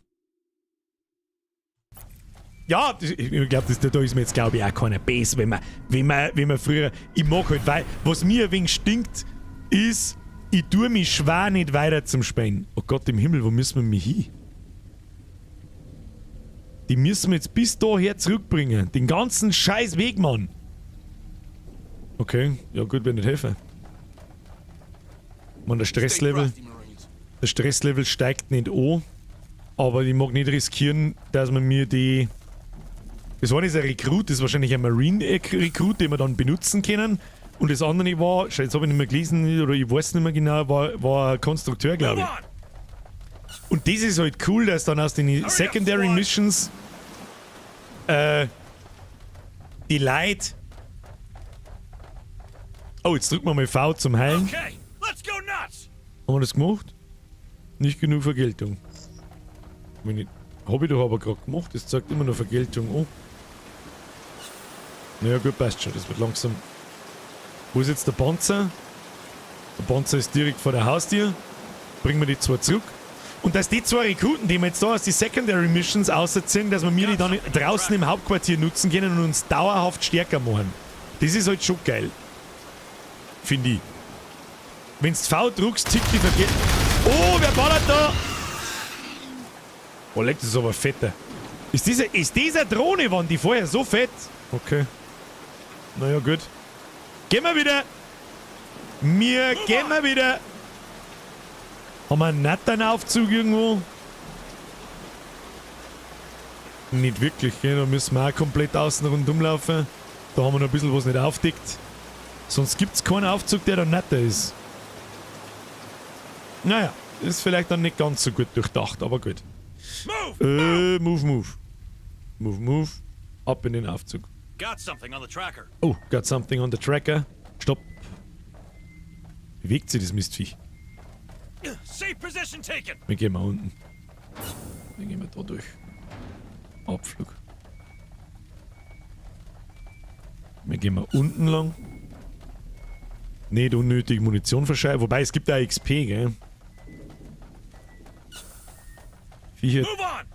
Ja, ich glaube, da ist mir jetzt, glaube ich, auch keiner böse, wenn man früher. Ich mag halt, weil, was mir ein wenig stinkt, ist, ich tue mich schwer nicht weiter zum Spielen. Oh Gott im Himmel, wo müssen wir mich hin? Die müssen wir jetzt bis daher zurückbringen. Den ganzen scheiß Weg, Mann. Okay, ja gut, wenn nicht helfen. Mann, der Stresslevel steigt nicht an, aber ich mag nicht riskieren, dass man mir die... Das eine ist ein Rekrut, das ist wahrscheinlich ein Marine-Rekrut, den wir dann benutzen können. Und das andere war, jetzt habe ich nicht mehr gelesen, oder ich weiß nicht mehr genau, war ein Konstrukteur, glaube ich. Und das ist halt cool, dass dann aus den Secondary Missions die Leute... Oh, jetzt drücken wir mal V zum Heilen. Haben wir das gemacht? Nicht genug Vergeltung. Hab ich doch aber gerade gemacht, das zeigt immer noch Vergeltung an. Naja gut, passt schon, das wird langsam... Wo ist jetzt der Panzer? Der Panzer ist direkt vor der Haustür. Bringen wir die zwei zurück. Und dass die zwei Rekruten, die wir jetzt da aus die Secondary Missions auserziehen, dass wir mir die dann draußen im Hauptquartier nutzen können und uns dauerhaft stärker machen. Das ist halt schon geil. Finde ich. Wenn du V druckst, tickt die Vergeltung. Oh, wer ballert da? Oh, leck, das ist aber fetter. Ist diese Drohne, waren die vorher so fett? Okay. Naja, gut. Gehen wir wieder. Wir gehen wir wieder. Haben wir einen Natternaufzug irgendwo? Nicht wirklich, gell? Da müssen wir auch komplett außen rundum laufen. Da haben wir noch ein bisschen was nicht aufdeckt. Sonst gibt es keinen Aufzug, der da netter ist. Naja, ist vielleicht dann nicht ganz so gut durchdacht, aber gut. Move, move. Move, move. Ab in den Aufzug. Got something on the tracker. Oh, got something on the tracker. Stopp. Bewegt sich das Mistviech. Safe position taken. Wir gehen mal unten. Dann gehen wir da durch. Abflug. Wir gehen mal unten lang. Nicht unnötig Munition verscheißen. Wobei, es gibt da XP, gell?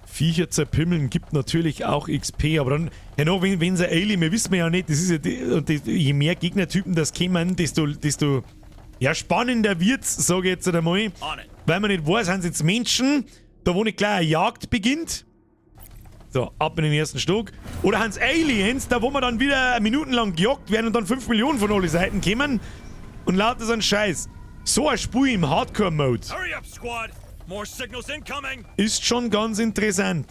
Viecher zerpimmeln gibt natürlich auch XP, aber dann, ja, no, wenn sie Alien, wir wissen ja nicht, das ist ja die, und die, je mehr Gegnertypen das kämen, desto ja, spannender wird's, sage ich jetzt einmal. Weil man nicht weiß, sind es jetzt Menschen, da wo nicht gleich eine Jagd beginnt. So, ab in den ersten Stock. Oder sind's Aliens, da wo wir dann wieder minutenlang gejagt werden und dann 5 Millionen von allen Seiten kommen. Und lauter so ein Scheiß. So ein Spiel im Hardcore-Mode. Hurry up, squad. More signals incoming. Ist schon ganz interessant.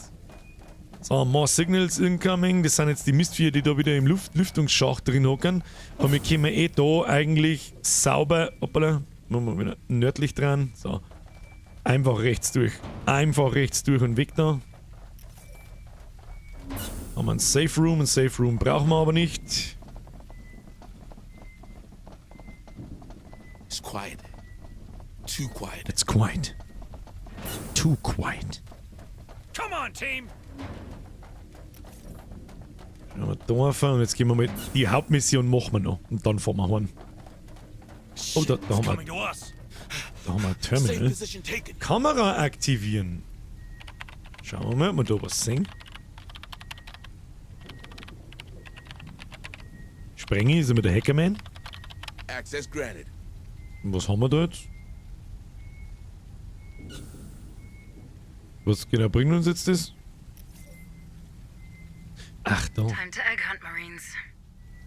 So, more signals incoming. Das sind jetzt die Mistviecher, die da wieder im Lüftungsschacht drin hocken. Aber wir kommen eh da eigentlich sauber. Hoppala. Machen wir wieder nördlich dran. So. Einfach rechts durch. Einfach rechts durch und weg da. Haben wir einen Safe Room. Einen Safe Room brauchen wir aber nicht. It's quiet. Too quiet. It's quiet. Too quiet. Come on, team. Schauen wir da auf und jetzt gehen wir mal. Die Hauptmission machen wir noch. Und dann fahren wir heim. Oh, da haben wir. Da haben wir ein Terminal. Kamera aktivieren. Schauen wir mal, ob wir da was sehen. Sprenge ist immer der Hackerman. Access granted. Und was haben wir da jetzt? Was genau bringt uns jetzt das? Ach, da. Time to egg hunt, Marines.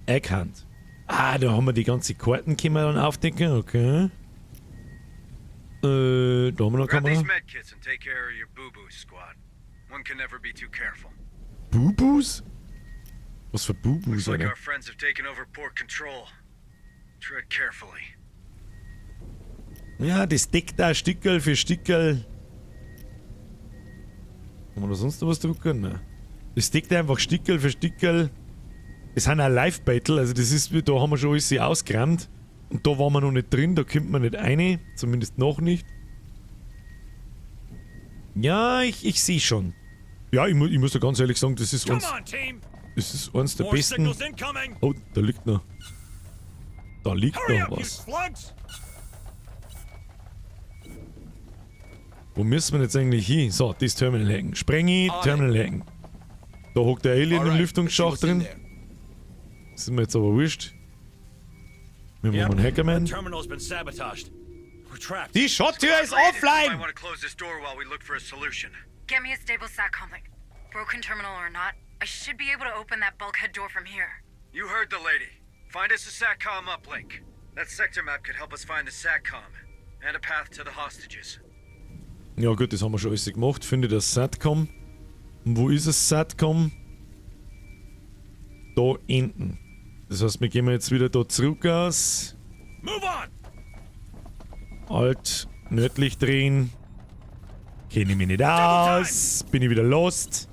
Egg Hunt. Ah, da haben wir die ganze Karten, können wir dann aufdecken. Okay. Da haben wir noch Grab these Kamera. medkits and take care of your boo-boos, squad. One can never be too careful. Boo-Boos? Was für Boo-Boos, Looks like Alter? our friends have taken over port control. Tread carefully. Ja, das deckt da Stickerl für Stickerl. Kann man da sonst noch was drucken? Nein. Das deckt einfach Stickerl für Stickerl. Das sind auch Live-Battle, also das ist, da haben wir schon alles ausgeräumt. Und da waren wir noch nicht drin, da kommt man nicht rein. Zumindest noch nicht. Ja, ich sehe schon. Ja, ich muss da ganz ehrlich sagen, das ist Come eins, on, team. das ist eins der More besten. signals incoming. Oh, da liegt noch. Da liegt Hurry noch up, you was. slugs. Wo müssen wir jetzt eigentlich hin? So, das Terminal hacken. Sprengi, Terminal hacken. Da hockt der Alien im Lüftungsschacht drin. Das ist mir jetzt aber wurscht. Wir machen einen Hackerman. The terminal's been sabotaged. We're trapped. Die Schotttür ist Ladies, you offline! might want to close this door while we look for a solution. Get me a stable SATCOM link. Broken terminal or not, I should be able to open that bulkhead door from here. You heard the lady. Find us a SATCOM uplink. That sector map could help us find the SATCOM and a path to the hostages. Ja gut, das haben wir schon alles gemacht. Finde das SATCOM. Und wo ist das SATCOM? Da hinten. Das heißt, wir gehen jetzt wieder da zurück aus. Move on. Alt, nördlich drehen. Kenne ich mich nicht aus. Bin ich wieder lost.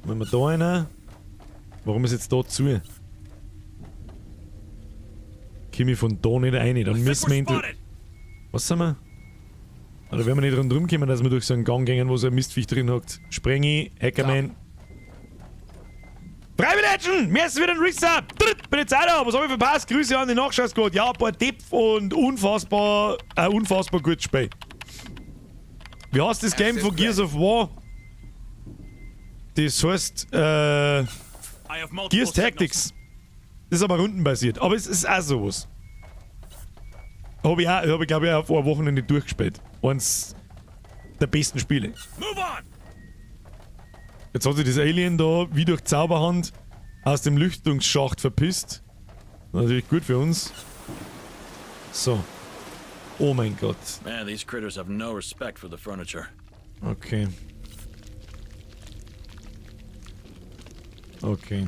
Wenn wir da einer. Warum ist jetzt da zu? Komme ich von da nicht rein. Dann müssen wir in die... Was sind wir? Oder werden wir nicht rundherum kommen, dass wir durch so einen Gang gehen, wo so ein Mistviech drin hockt. Sprengi, Hackerman. Freiwilligen! Mir ist wieder ein Resub! Bin jetzt auch da! Was hab ich verpasst? Grüße an den Nachschau-Squad. Ja, ein paar Depp und unfassbar gutes Spiel. Wie heißt das Game von Gears of War? Das heißt, Gears Tactics. Das ist aber rundenbasiert. Aber es ist auch sowas. Hab ich, auch, hab ich glaube ich, auf ein Wochenende durchgespielt. Eins der besten Spiele. Move on. Jetzt hat sich das Alien da wie durch Zauberhand aus dem Lüftungsschacht verpisst. Natürlich gut für uns. So. Oh mein Gott. Man, these critters have no respect for the furniture. Okay. Okay.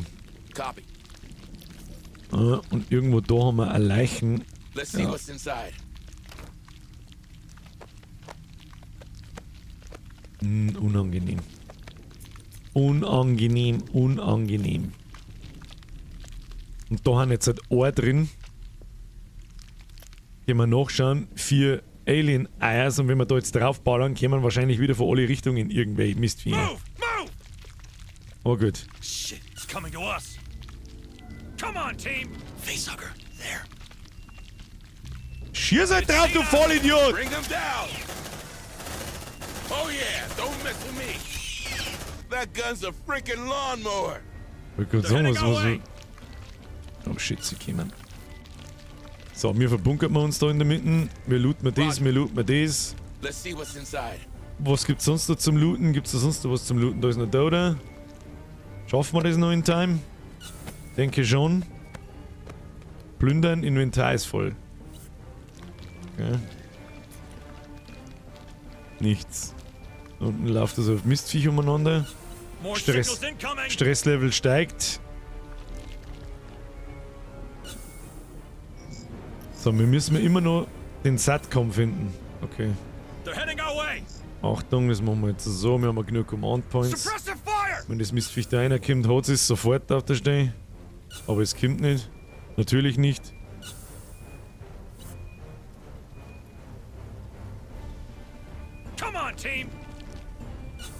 Copy. Ah, und irgendwo da haben wir eine Leichen. Let's see Ja. what's inside. Unangenehm. Unangenehm, unangenehm. Und da haben jetzt halt ein drin. Gehen wir nachschauen. 4 Alien-Eiers. Und wenn wir da jetzt draufballern, kommen wahrscheinlich wieder von alle Richtungen irgendwelche Mistviecher. Move! Move! Oh gut. Shit, it's coming to us. Come on, team! Facehugger, there. Schieß halt drauf, du Vollidiot! Bring him down! Oh yeah, don't mess with me. That gun's a freaking lawnmower. Ich wollte gerade sagen, was war so. Oh shit, sie kommen. So, wir verbunkern wir uns da in der Mitte. Wir looten wir das, wir looten wir das. Let's see what's inside. Was gibt's sonst noch zum Looten? Gibt's da sonst noch was zum Looten? Da ist noch da, oder? Schaffen wir das noch in Time? Denke schon. Plündern, Inventar ist voll. Okay. Nichts. Unten läuft das auf Mistviech umeinander. Stress, Stresslevel steigt. So, wir müssen immer noch den Satcom finden. Okay. Achtung, das machen wir jetzt so. Wir haben ja genug Command Points. Wenn das Mistviech da reinkommt, hat es sofort auf der Stelle. Aber es kommt nicht. Natürlich nicht. Come on, team.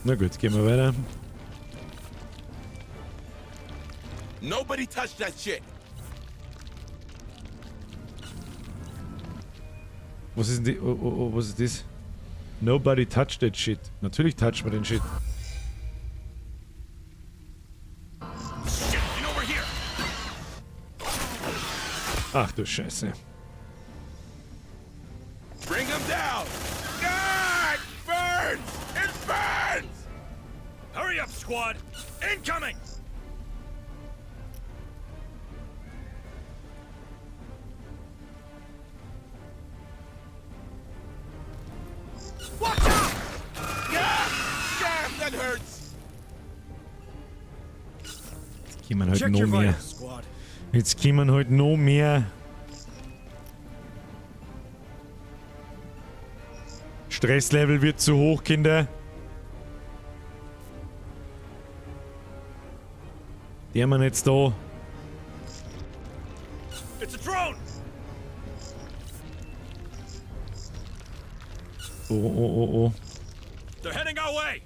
Na gut, gehen wir weiter. Nobody touch that shit. Was ist denn die? Oh, oh, oh, was ist das? Nobody touch that shit. Natürlich touchen wir den Shit. Shit, you know we're here. Ach du Scheiße. Bring him down. Ah, it burns! It burns! Hurry up, squad. Incoming. Watch out! Ah, damn, that hurts. Jetzt kommen halt Check noch your mehr. vitals, squad. Jetzt kommen halt noch mehr. Stresslevel wird zu hoch, Kinder. Der Mann jetzt da. It's a drone. Oh, oh, oh, oh. They're heading our way.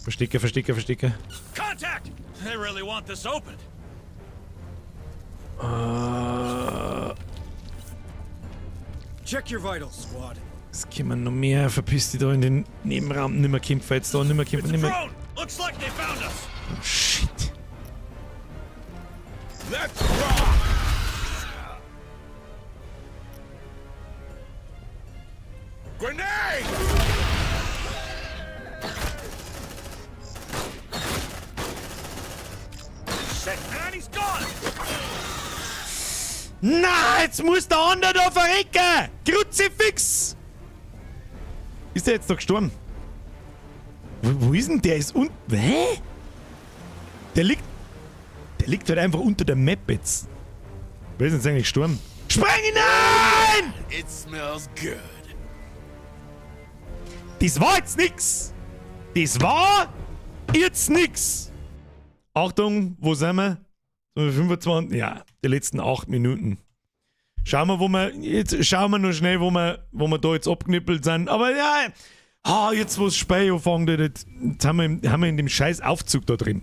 Verstecke, verstecke, verstecke. Contact! They really want this opened. Check your vitals, squad. Es kommen noch mehr. Verpiss dich da in den Nebenraum. Nimmer kämpfen jetzt da, nimmer kämpfen, It's a nimmer. drone. Looks like they found us. Oh, shit. Let's rock! Grenade! Shit, man, he's gone. Na, jetzt muss der andere da verrecken! Kruzifix! Ist der jetzt da gestorben? Wo ist denn der? Ist unten. Hä? Der liegt. Der liegt halt einfach unter der Map jetzt. Wer ist denn jetzt eigentlich gestorben? Spreng hinein! It smells good. Das war jetzt nix! Das war jetzt nix! Achtung, wo sind wir? So, 25, ja, die letzten 8 Minuten. Schauen wir, wo wir, jetzt schauen wir noch schnell, wo wir da jetzt abgenippelt sind. Aber ja, ah, jetzt wo das Spiel anfängt, jetzt haben wir in dem scheiß Aufzug da drin.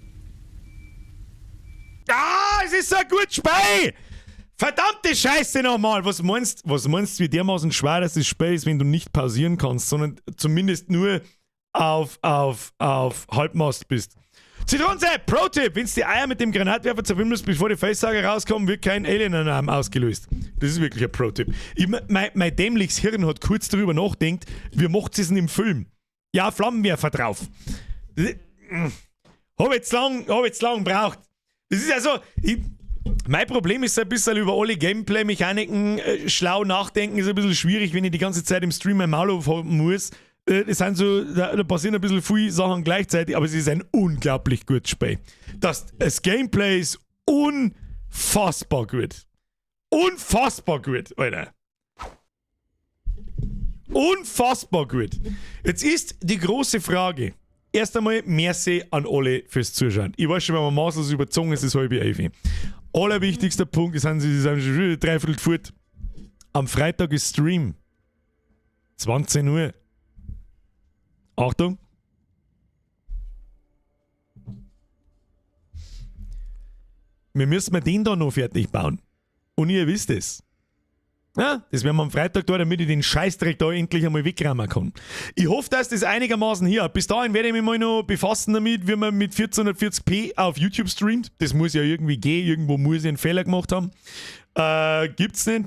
Ah, es ist so ein gutes Spiel! Verdammte Scheiße nochmal! Was meinst du, wie dermaßen schwer dass das Spiel ist, wenn du nicht pausieren kannst, sondern zumindest nur auf Halbmast bist? Zitronensepp, Pro-Tipp! Wenn's die Eier mit dem Granatwerfer zerwimmelst, bevor die Facehugger rauskommen, wird kein Alien-Alarm ausgelöst. Das ist wirklich ein Pro-Tipp. Mein dämliches Hirn hat kurz darüber nachgedacht, wie macht es denn im Film? Ja, Flammenwerfer drauf. Hab jetzt lang gebraucht. Das ist also, mein Problem ist ein bisschen über alle Gameplay-Mechaniken schlau nachdenken, ist ein bisschen schwierig, wenn ich die ganze Zeit im Stream mein Maul aufhalten muss. Das sind so, da passieren ein bisschen viele Sachen gleichzeitig, aber es ist ein unglaublich gutes Spiel. Das Gameplay ist unfassbar gut. Unfassbar gut, Alter. Unfassbar gut. Jetzt ist die große Frage. Erst einmal merci an alle fürs Zuschauen. Ich weiß schon, wenn man maßlos überzogen ist, ist 10:30. Allerwichtigster Punkt, es sind sie sind schon wieder dreiviertel fort. Am Freitag ist Stream. 20 Uhr. Achtung. Wir müssen den da noch fertig bauen. Und ihr wisst es. Ja, das werden wir am Freitag da, damit ich den Scheißdreck da endlich einmal wegräumen kann. Ich hoffe, dass das einigermaßen hier. Bis dahin werde ich mich mal noch befassen damit, wie man mit 1440p auf YouTube streamt. Das muss ja irgendwie gehen. Irgendwo muss ich einen Fehler gemacht haben. Gibt's nicht.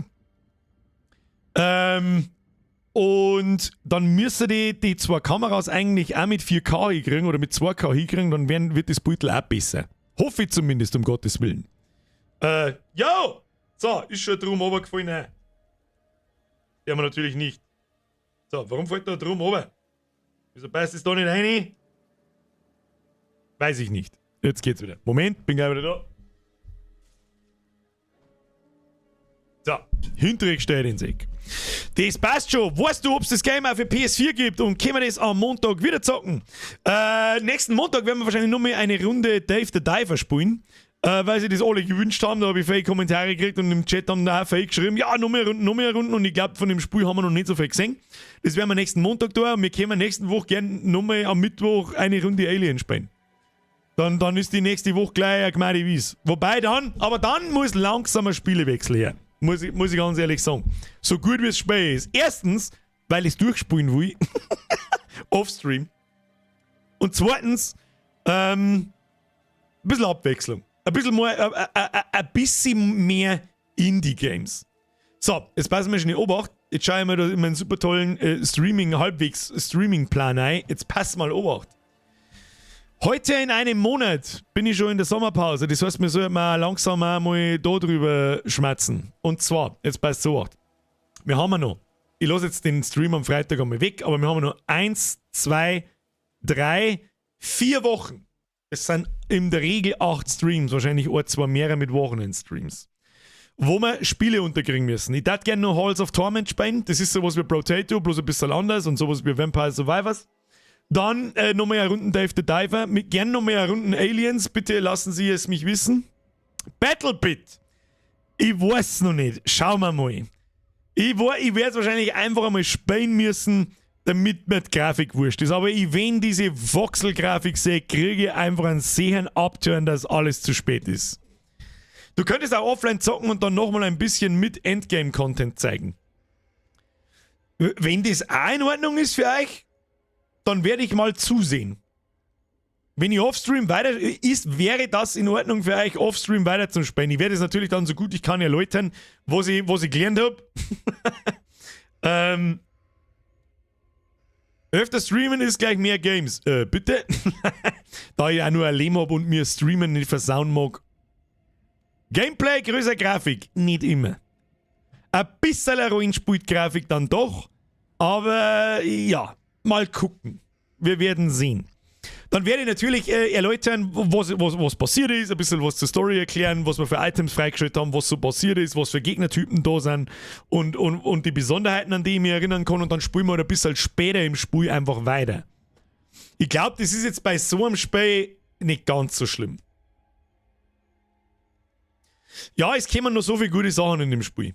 Und dann müssen die zwei Kameras eigentlich auch mit 4K hinkriegen oder mit 2K hinkriegen, dann wird das Beutel auch besser. Hoffe ich zumindest, um Gottes Willen. Jo! So, ist schon drum runtergefallen. Nein. Die haben wir natürlich nicht. So, warum fällt da drum runter? Wieso passt es da nicht rein? Weiß ich nicht. Jetzt geht's wieder. Moment, bin gleich wieder da. So, hinterher gestellt ins Eck. Das passt schon. Weißt du, ob's das Game auch für PS4 gibt und können wir das am Montag wieder zocken? Nächsten Montag werden wir wahrscheinlich nur mehr eine Runde Dave the Diver spielen. Weil sie das alle gewünscht haben, da habe ich viele Kommentare gekriegt und im Chat haben da auch viele geschrieben, ja, noch mehr Runden, noch mehr Runden und ich glaub, von dem Spiel haben wir noch nicht so viel gesehen. Das werden wir nächsten Montag tun und wir können nächsten Woche gern nochmal am Mittwoch eine Runde Alien spielen. Dann ist die nächste Woche gleich eine gemeine Wies. Wobei dann, aber dann muss langsam ein Spielewechsel her. Muss ich ganz ehrlich sagen. So gut wie es Spiel ist. Erstens, weil ich's durchspielen will. Offstream. Und zweitens, ein bisschen Abwechslung. Ein bisschen mehr, ein bisschen mehr Indie-Games. So, jetzt passen wir schon in Obacht. Jetzt schaue ich mir da meinen super tollen Streaming, halbwegs Streaming-Plan ein. Jetzt pass mal Obacht. Heute in einem Monat bin ich schon in der Sommerpause. Das heißt, wir sollten mal langsam auch mal da drüber schmatzen. Und zwar, jetzt passt so Obacht. Wir haben ja noch, ich lasse jetzt den Stream am Freitag einmal weg, aber wir haben noch 1, 2, 3, 4 Wochen. Es sind in der Regel 8 Streams, wahrscheinlich 1, 2 mehrere mit Wochenendstreams, wo wir Spiele unterkriegen müssen. Ich würd gerne noch Halls of Torment spielen. Das ist sowas wie Brotato, bloß ein bisschen anders und sowas wie Vampire Survivors. Dann nochmal eine Runden Dave the Diver, mit gern nochmal eine Runden Aliens, bitte lassen Sie es mich wissen. Battlebit, ich weiß noch nicht, schauen wir mal. Ich werde es wahrscheinlich einfach einmal spielen müssen, damit mir die Grafik wurscht ist. Aber ich, wenn diese Voxel-Grafik sehe, kriege ich einfach einen Sehen abtören, dass alles zu spät ist. Du könntest auch offline zocken und dann nochmal ein bisschen mit Endgame-Content zeigen. Wenn das auch in Ordnung ist für euch, dann werde ich mal zusehen. Wenn ich offstream weiter ist, wäre das in Ordnung für euch, offstream weiter zu spielen. Ich werde es natürlich dann so gut ich kann erläutern, was ich gelernt hab. Öfter streamen ist gleich mehr Games. Bitte? Da ich auch nur ein Leben hab und mir Streamen nicht versauen mag. Gameplay, größer Grafik. Nicht immer. Ein bisschen Rollen spielt Grafik dann doch. Aber ja, mal gucken. Wir werden sehen. Dann werde ich natürlich erläutern, was passiert ist, ein bisschen was zur Story erklären, was wir für Items freigeschaltet haben, was so passiert ist, was für Gegnertypen da sind und die Besonderheiten, an die ich mich erinnern kann, und dann spielen wir ein bisschen später im Spiel einfach weiter. Ich glaube, das ist jetzt bei so einem Spiel nicht ganz so schlimm. Ja, es kommen noch so viele gute Sachen in dem Spiel.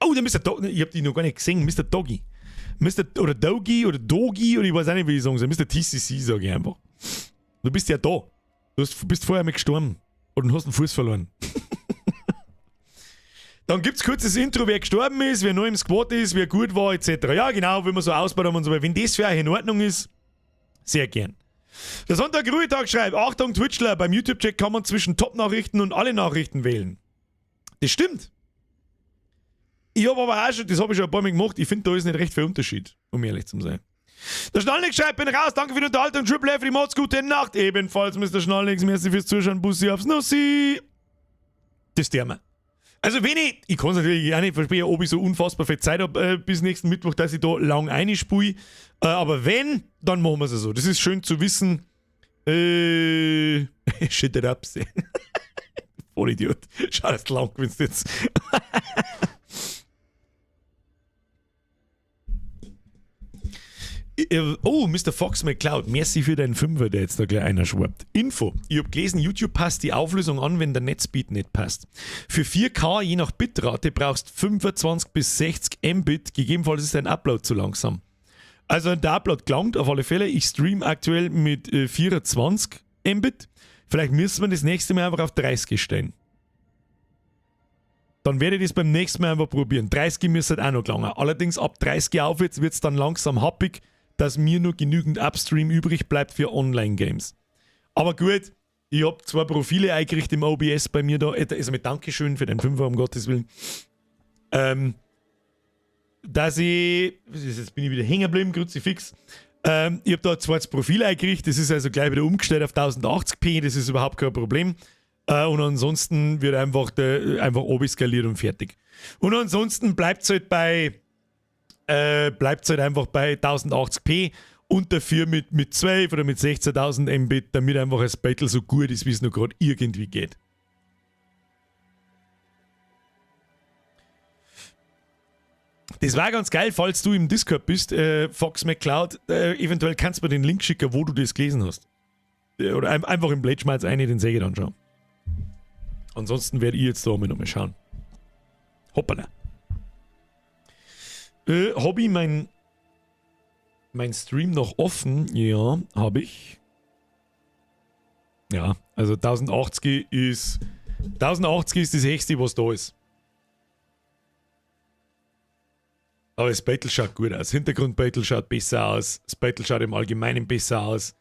Oh, der Mr. Doggy, ich hab die noch gar nicht gesehen, Mr. Doggy. Mr. oder Doggy oder Dogi oder ich weiß auch nicht, wie ich sagen soll. Mr. TCC sage ich einfach. Du bist ja da. Du bist vorher mal gestorben. Oder hast einen Fuß verloren. Dann gibt's kurzes Intro, wer gestorben ist, wer neu im Squad ist, wer gut war, etc. Ja, genau, wie man so ausbaut und so. Wenn das für euch in Ordnung ist, sehr gern. Der Sonntag Ruhetag schreibt, Achtung Twitchler, beim YouTube-Check kann man zwischen Top-Nachrichten und alle Nachrichten wählen. Das stimmt. Ich hab aber auch schon, das hab ich schon ein paar Mal gemacht, ich find, da ist nicht recht viel Unterschied, um ehrlich zu sein. Der Schnallnix schreibt, bin raus, danke für die Unterhaltung, Triple F, die Mods, gute Nacht. Ebenfalls, Mr. Schnallnix, merci fürs Zuschauen, Bussi aufs Nussi. Das der. Also wenn ich kann's natürlich auch nicht versprechen, ob ich so unfassbar viel Zeit hab, bis nächsten Mittwoch, dass ich da lang einspule. Aber wenn, dann machen wir's so. Das ist schön zu wissen. Shit it up. Vollidiot. Schau, dass du lang gewinnst jetzt. Oh, Mr. Fox McCloud, merci für deinen Fünfer, der jetzt da gleich einer schwappt. Info. Ich hab gelesen, YouTube passt die Auflösung an, wenn der Netzspeed nicht passt. Für 4K, je nach Bitrate, brauchst 25 bis 60 Mbit, gegebenenfalls ist dein Upload zu langsam. Also der Upload gelangt auf alle Fälle. Ich stream aktuell mit 24 Mbit. Vielleicht müssen wir das nächste Mal einfach auf 30 stellen. Dann werde ich das beim nächsten Mal einfach probieren. 30 müsste halt auch noch gelangen. Allerdings ab 30 aufwärts wird es dann langsam happig, dass mir nur genügend Upstream übrig bleibt für Online-Games. Aber gut, ich habe zwei Profile eingerichtet im OBS bei mir da. Also mit Dankeschön für den Fünfer, um Gottes Willen. Dass ich. Jetzt bin ich wieder hängen geblieben, Kruzifix. Ich habe da ein zweites Profil eingerichtet, das ist also gleich wieder umgestellt auf 1080p, das ist überhaupt kein Problem. Und ansonsten wird einfach, einfach skaliert und fertig. Und ansonsten bleibt es halt bei bleibt halt einfach bei 1080p und dafür mit 12 oder mit 16.000 Mbit, damit einfach das Battle so gut ist, wie es nur gerade irgendwie geht. Das war ganz geil, falls du im Discord bist, Fox McCloud, eventuell kannst du mir den Link schicken, wo du das gelesen hast. Oder einfach im Blade Schmalz eine, den sehe ich dann schon. Ansonsten werde ich jetzt da mal nochmal schauen. Hoppala. Hab ich mein Stream noch offen? Ja, habe ich. Ja, also 1080 ist das höchste, was da ist. Aber das Battle schaut gut aus. Hintergrund-Battle schaut besser aus. Das Battle schaut im Allgemeinen besser aus.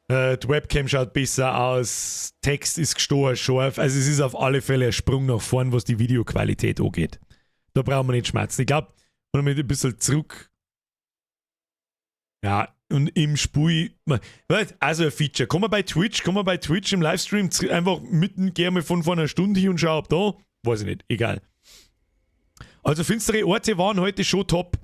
Die Webcam schaut besser aus. Text ist gestochen scharf. Also es ist auf alle Fälle ein Sprung nach vorn, was die Videoqualität angeht. Da brauchen wir nicht schmerzen. Ich glaube, wenn wir ein bisschen zurück. Ja, und im Spiel. Also ein Feature. Kann man bei Twitch, kann man bei Twitch im Livestream einfach mitten, geh mal von vor einer Stunde hin und schau ab da? Weiß ich nicht, egal. Also finstere Orte waren heute schon top.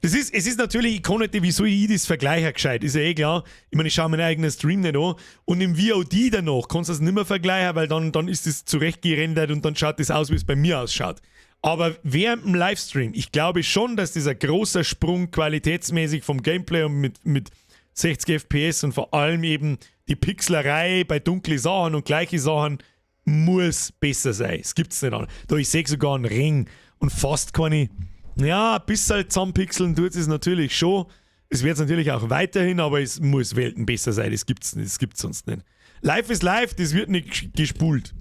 Das ist, es ist natürlich, ich kann nicht, wie soll ich das vergleichen gescheit? Ist ja eh klar. Ich meine, ich schaue meinen eigenen Stream nicht an. Und im VOD danach kannst du das nicht mehr vergleichen, weil dann ist es zurechtgerendert und dann schaut das aus, wie es bei mir ausschaut. Aber während dem Livestream, ich glaube schon, dass dieser großer Sprung qualitätsmäßig vom Gameplay und mit 60 FPS und vor allem eben die Pixelerei bei dunklen Sachen und gleiche Sachen muss besser sein. Es gibt's nicht an. Da ich sehe sogar einen Ring und fast keine. Ja, ein bisschen zusammenpixeln tut es natürlich schon. Es wird es natürlich auch weiterhin, aber es muss Welten besser sein. Das gibt's nicht, das gibt's sonst nicht. Live ist live, das wird nicht gespult.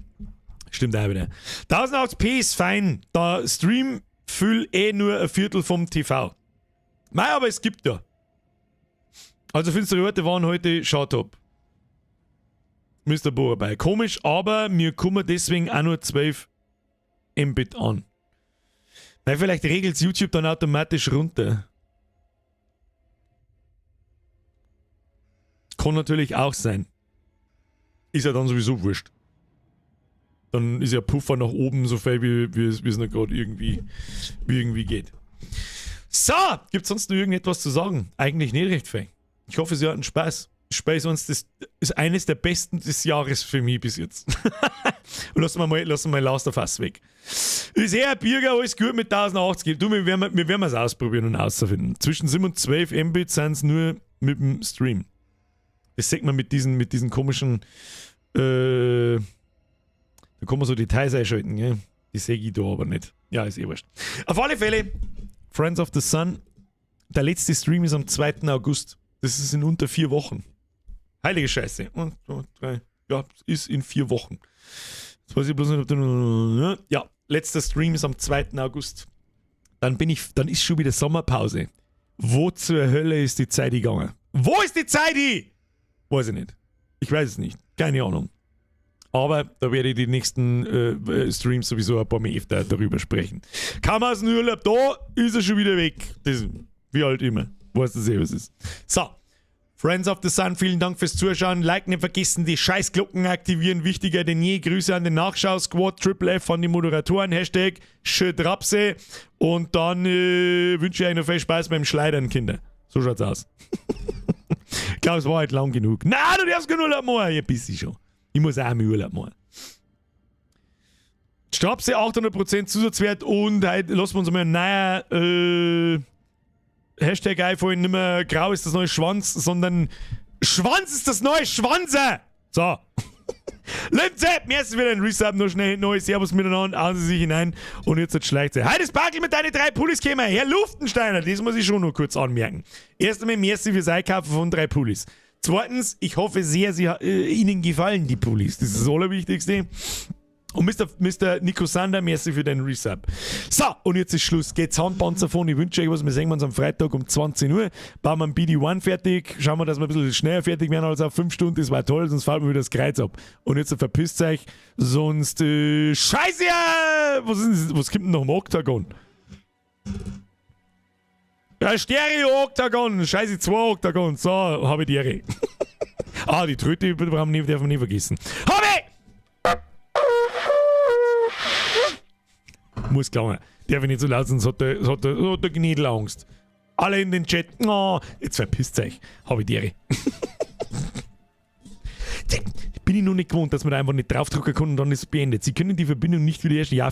Stimmt auch wieder. 1080p ist fein. Da Stream füll eh nur ein Viertel vom TV. Mei, aber es gibt ja. Also finstere Orte waren heute schon top. Mr. Bohrer Komisch, aber mir kommen deswegen auch nur 12 Mbit an. Weil vielleicht regelt YouTube dann automatisch runter. Kann natürlich auch sein. Ist ja dann sowieso wurscht. Dann ist ja Puffer nach oben so viel, wie es noch gerade irgendwie geht. So, gibt es sonst noch irgendetwas zu sagen? Eigentlich nicht recht viel. Ich hoffe, Sie hatten Spaß. Spaß uns, das ist eines der besten des Jahres für mich bis jetzt. Und lassen wir mal Last of Us weg. Ist eher Birger, alles gut mit 1080. Du, wir werden es ausprobieren und ausfinden. Zwischen 7 und 12 Mbit sind es nur mit dem Stream. Das sieht man mit diesen komischen. Da kann man so Details einschalten, gell? Die sehe ich da aber nicht. Ja, ist eh wurscht. Auf alle Fälle, Friends of the Sun, der letzte Stream ist am 2. August. Das ist in unter 4 Wochen. Heilige Scheiße. 1, 2, 3. Ja, ist in 4 Wochen. Jetzt weiß ich bloß nicht, ob du. Ja, letzter Stream ist am 2. August. Dann ist schon wieder Sommerpause. Wo zur Hölle ist die Zeit gegangen? Wo ist die Zeit hin? Weiß ich nicht. Ich weiß es nicht. Keine Ahnung. Aber da werde ich die nächsten Streams sowieso ein paar mehr öfter darüber sprechen. Kam aus dem Urlaub da, ist er schon wieder weg. Das, wie halt immer. Weißt du eh, was ist. So. Friends of the Sun, vielen Dank fürs Zuschauen. Like nicht vergessen, die Scheißglocken aktivieren. Wichtiger denn je. Grüße an den Nachschau-Squad, Triple F an die Moderatoren. Hashtag Schödrapse. Und dann wünsche ich euch noch viel Spaß beim Schleidern, Kinder. So schaut's aus. Ich glaube, es war halt lang genug. Na, du darfst keinen Urlaub machen. Ja, bist du schon. Ich muss auch mehr Urlaub machen. Strapse 800% Zusatzwert und heute lassen wir uns mal einen neuen. Hashtag einfallen, nicht mehr grau ist das neue Schwanz, sondern Schwanz ist das neue Schwanze! So. Linze, merci für den Resub, noch schnell neu. Servus miteinander, hauen Sie sich hinein und jetzt schleicht sie. Heute ist Barkel mit deinen drei Pullis gekommen. Herr Luftensteiner, das muss ich schon noch kurz anmerken. Erst einmal merci fürs Einkaufen von drei Pullis. Zweitens, ich hoffe sehr, Ihnen gefallen die Pullis. Das ist das Allerwichtigste. Und Mr. Nico Sander, merci für den Resub. So, und jetzt ist Schluss. Geht's Handpanzer von. Ich wünsche euch was. Wir sehen uns am Freitag um 20 Uhr. Bauen wir ein BD-1 fertig. Schauen wir, dass wir ein bisschen schneller fertig werden als auf 5 Stunden. Das war toll, sonst fällt mir wieder das Kreuz ab. Und jetzt verpisst euch, sonst Scheiße! Was ist denn, was kommt denn noch im Oktagon? Ja, Stereo-Oktagon! Scheiße, zwei Oktagon. So, habe ich die Ehre. Ah, die Tröte brauchen wir nicht, dürfen wir nie vergessen. Hab ich! Muss klar. Darf ich nicht so laut, sonst hat der Gnädel Angst. Alle in den Chat. Oh, jetzt verpisst euch. Hab ich die Ehre. Bin ich noch nicht gewohnt, dass man da einfach nicht draufdrücken kann und dann ist es beendet. Sie können die Verbindung nicht wiederherstellen. Ja,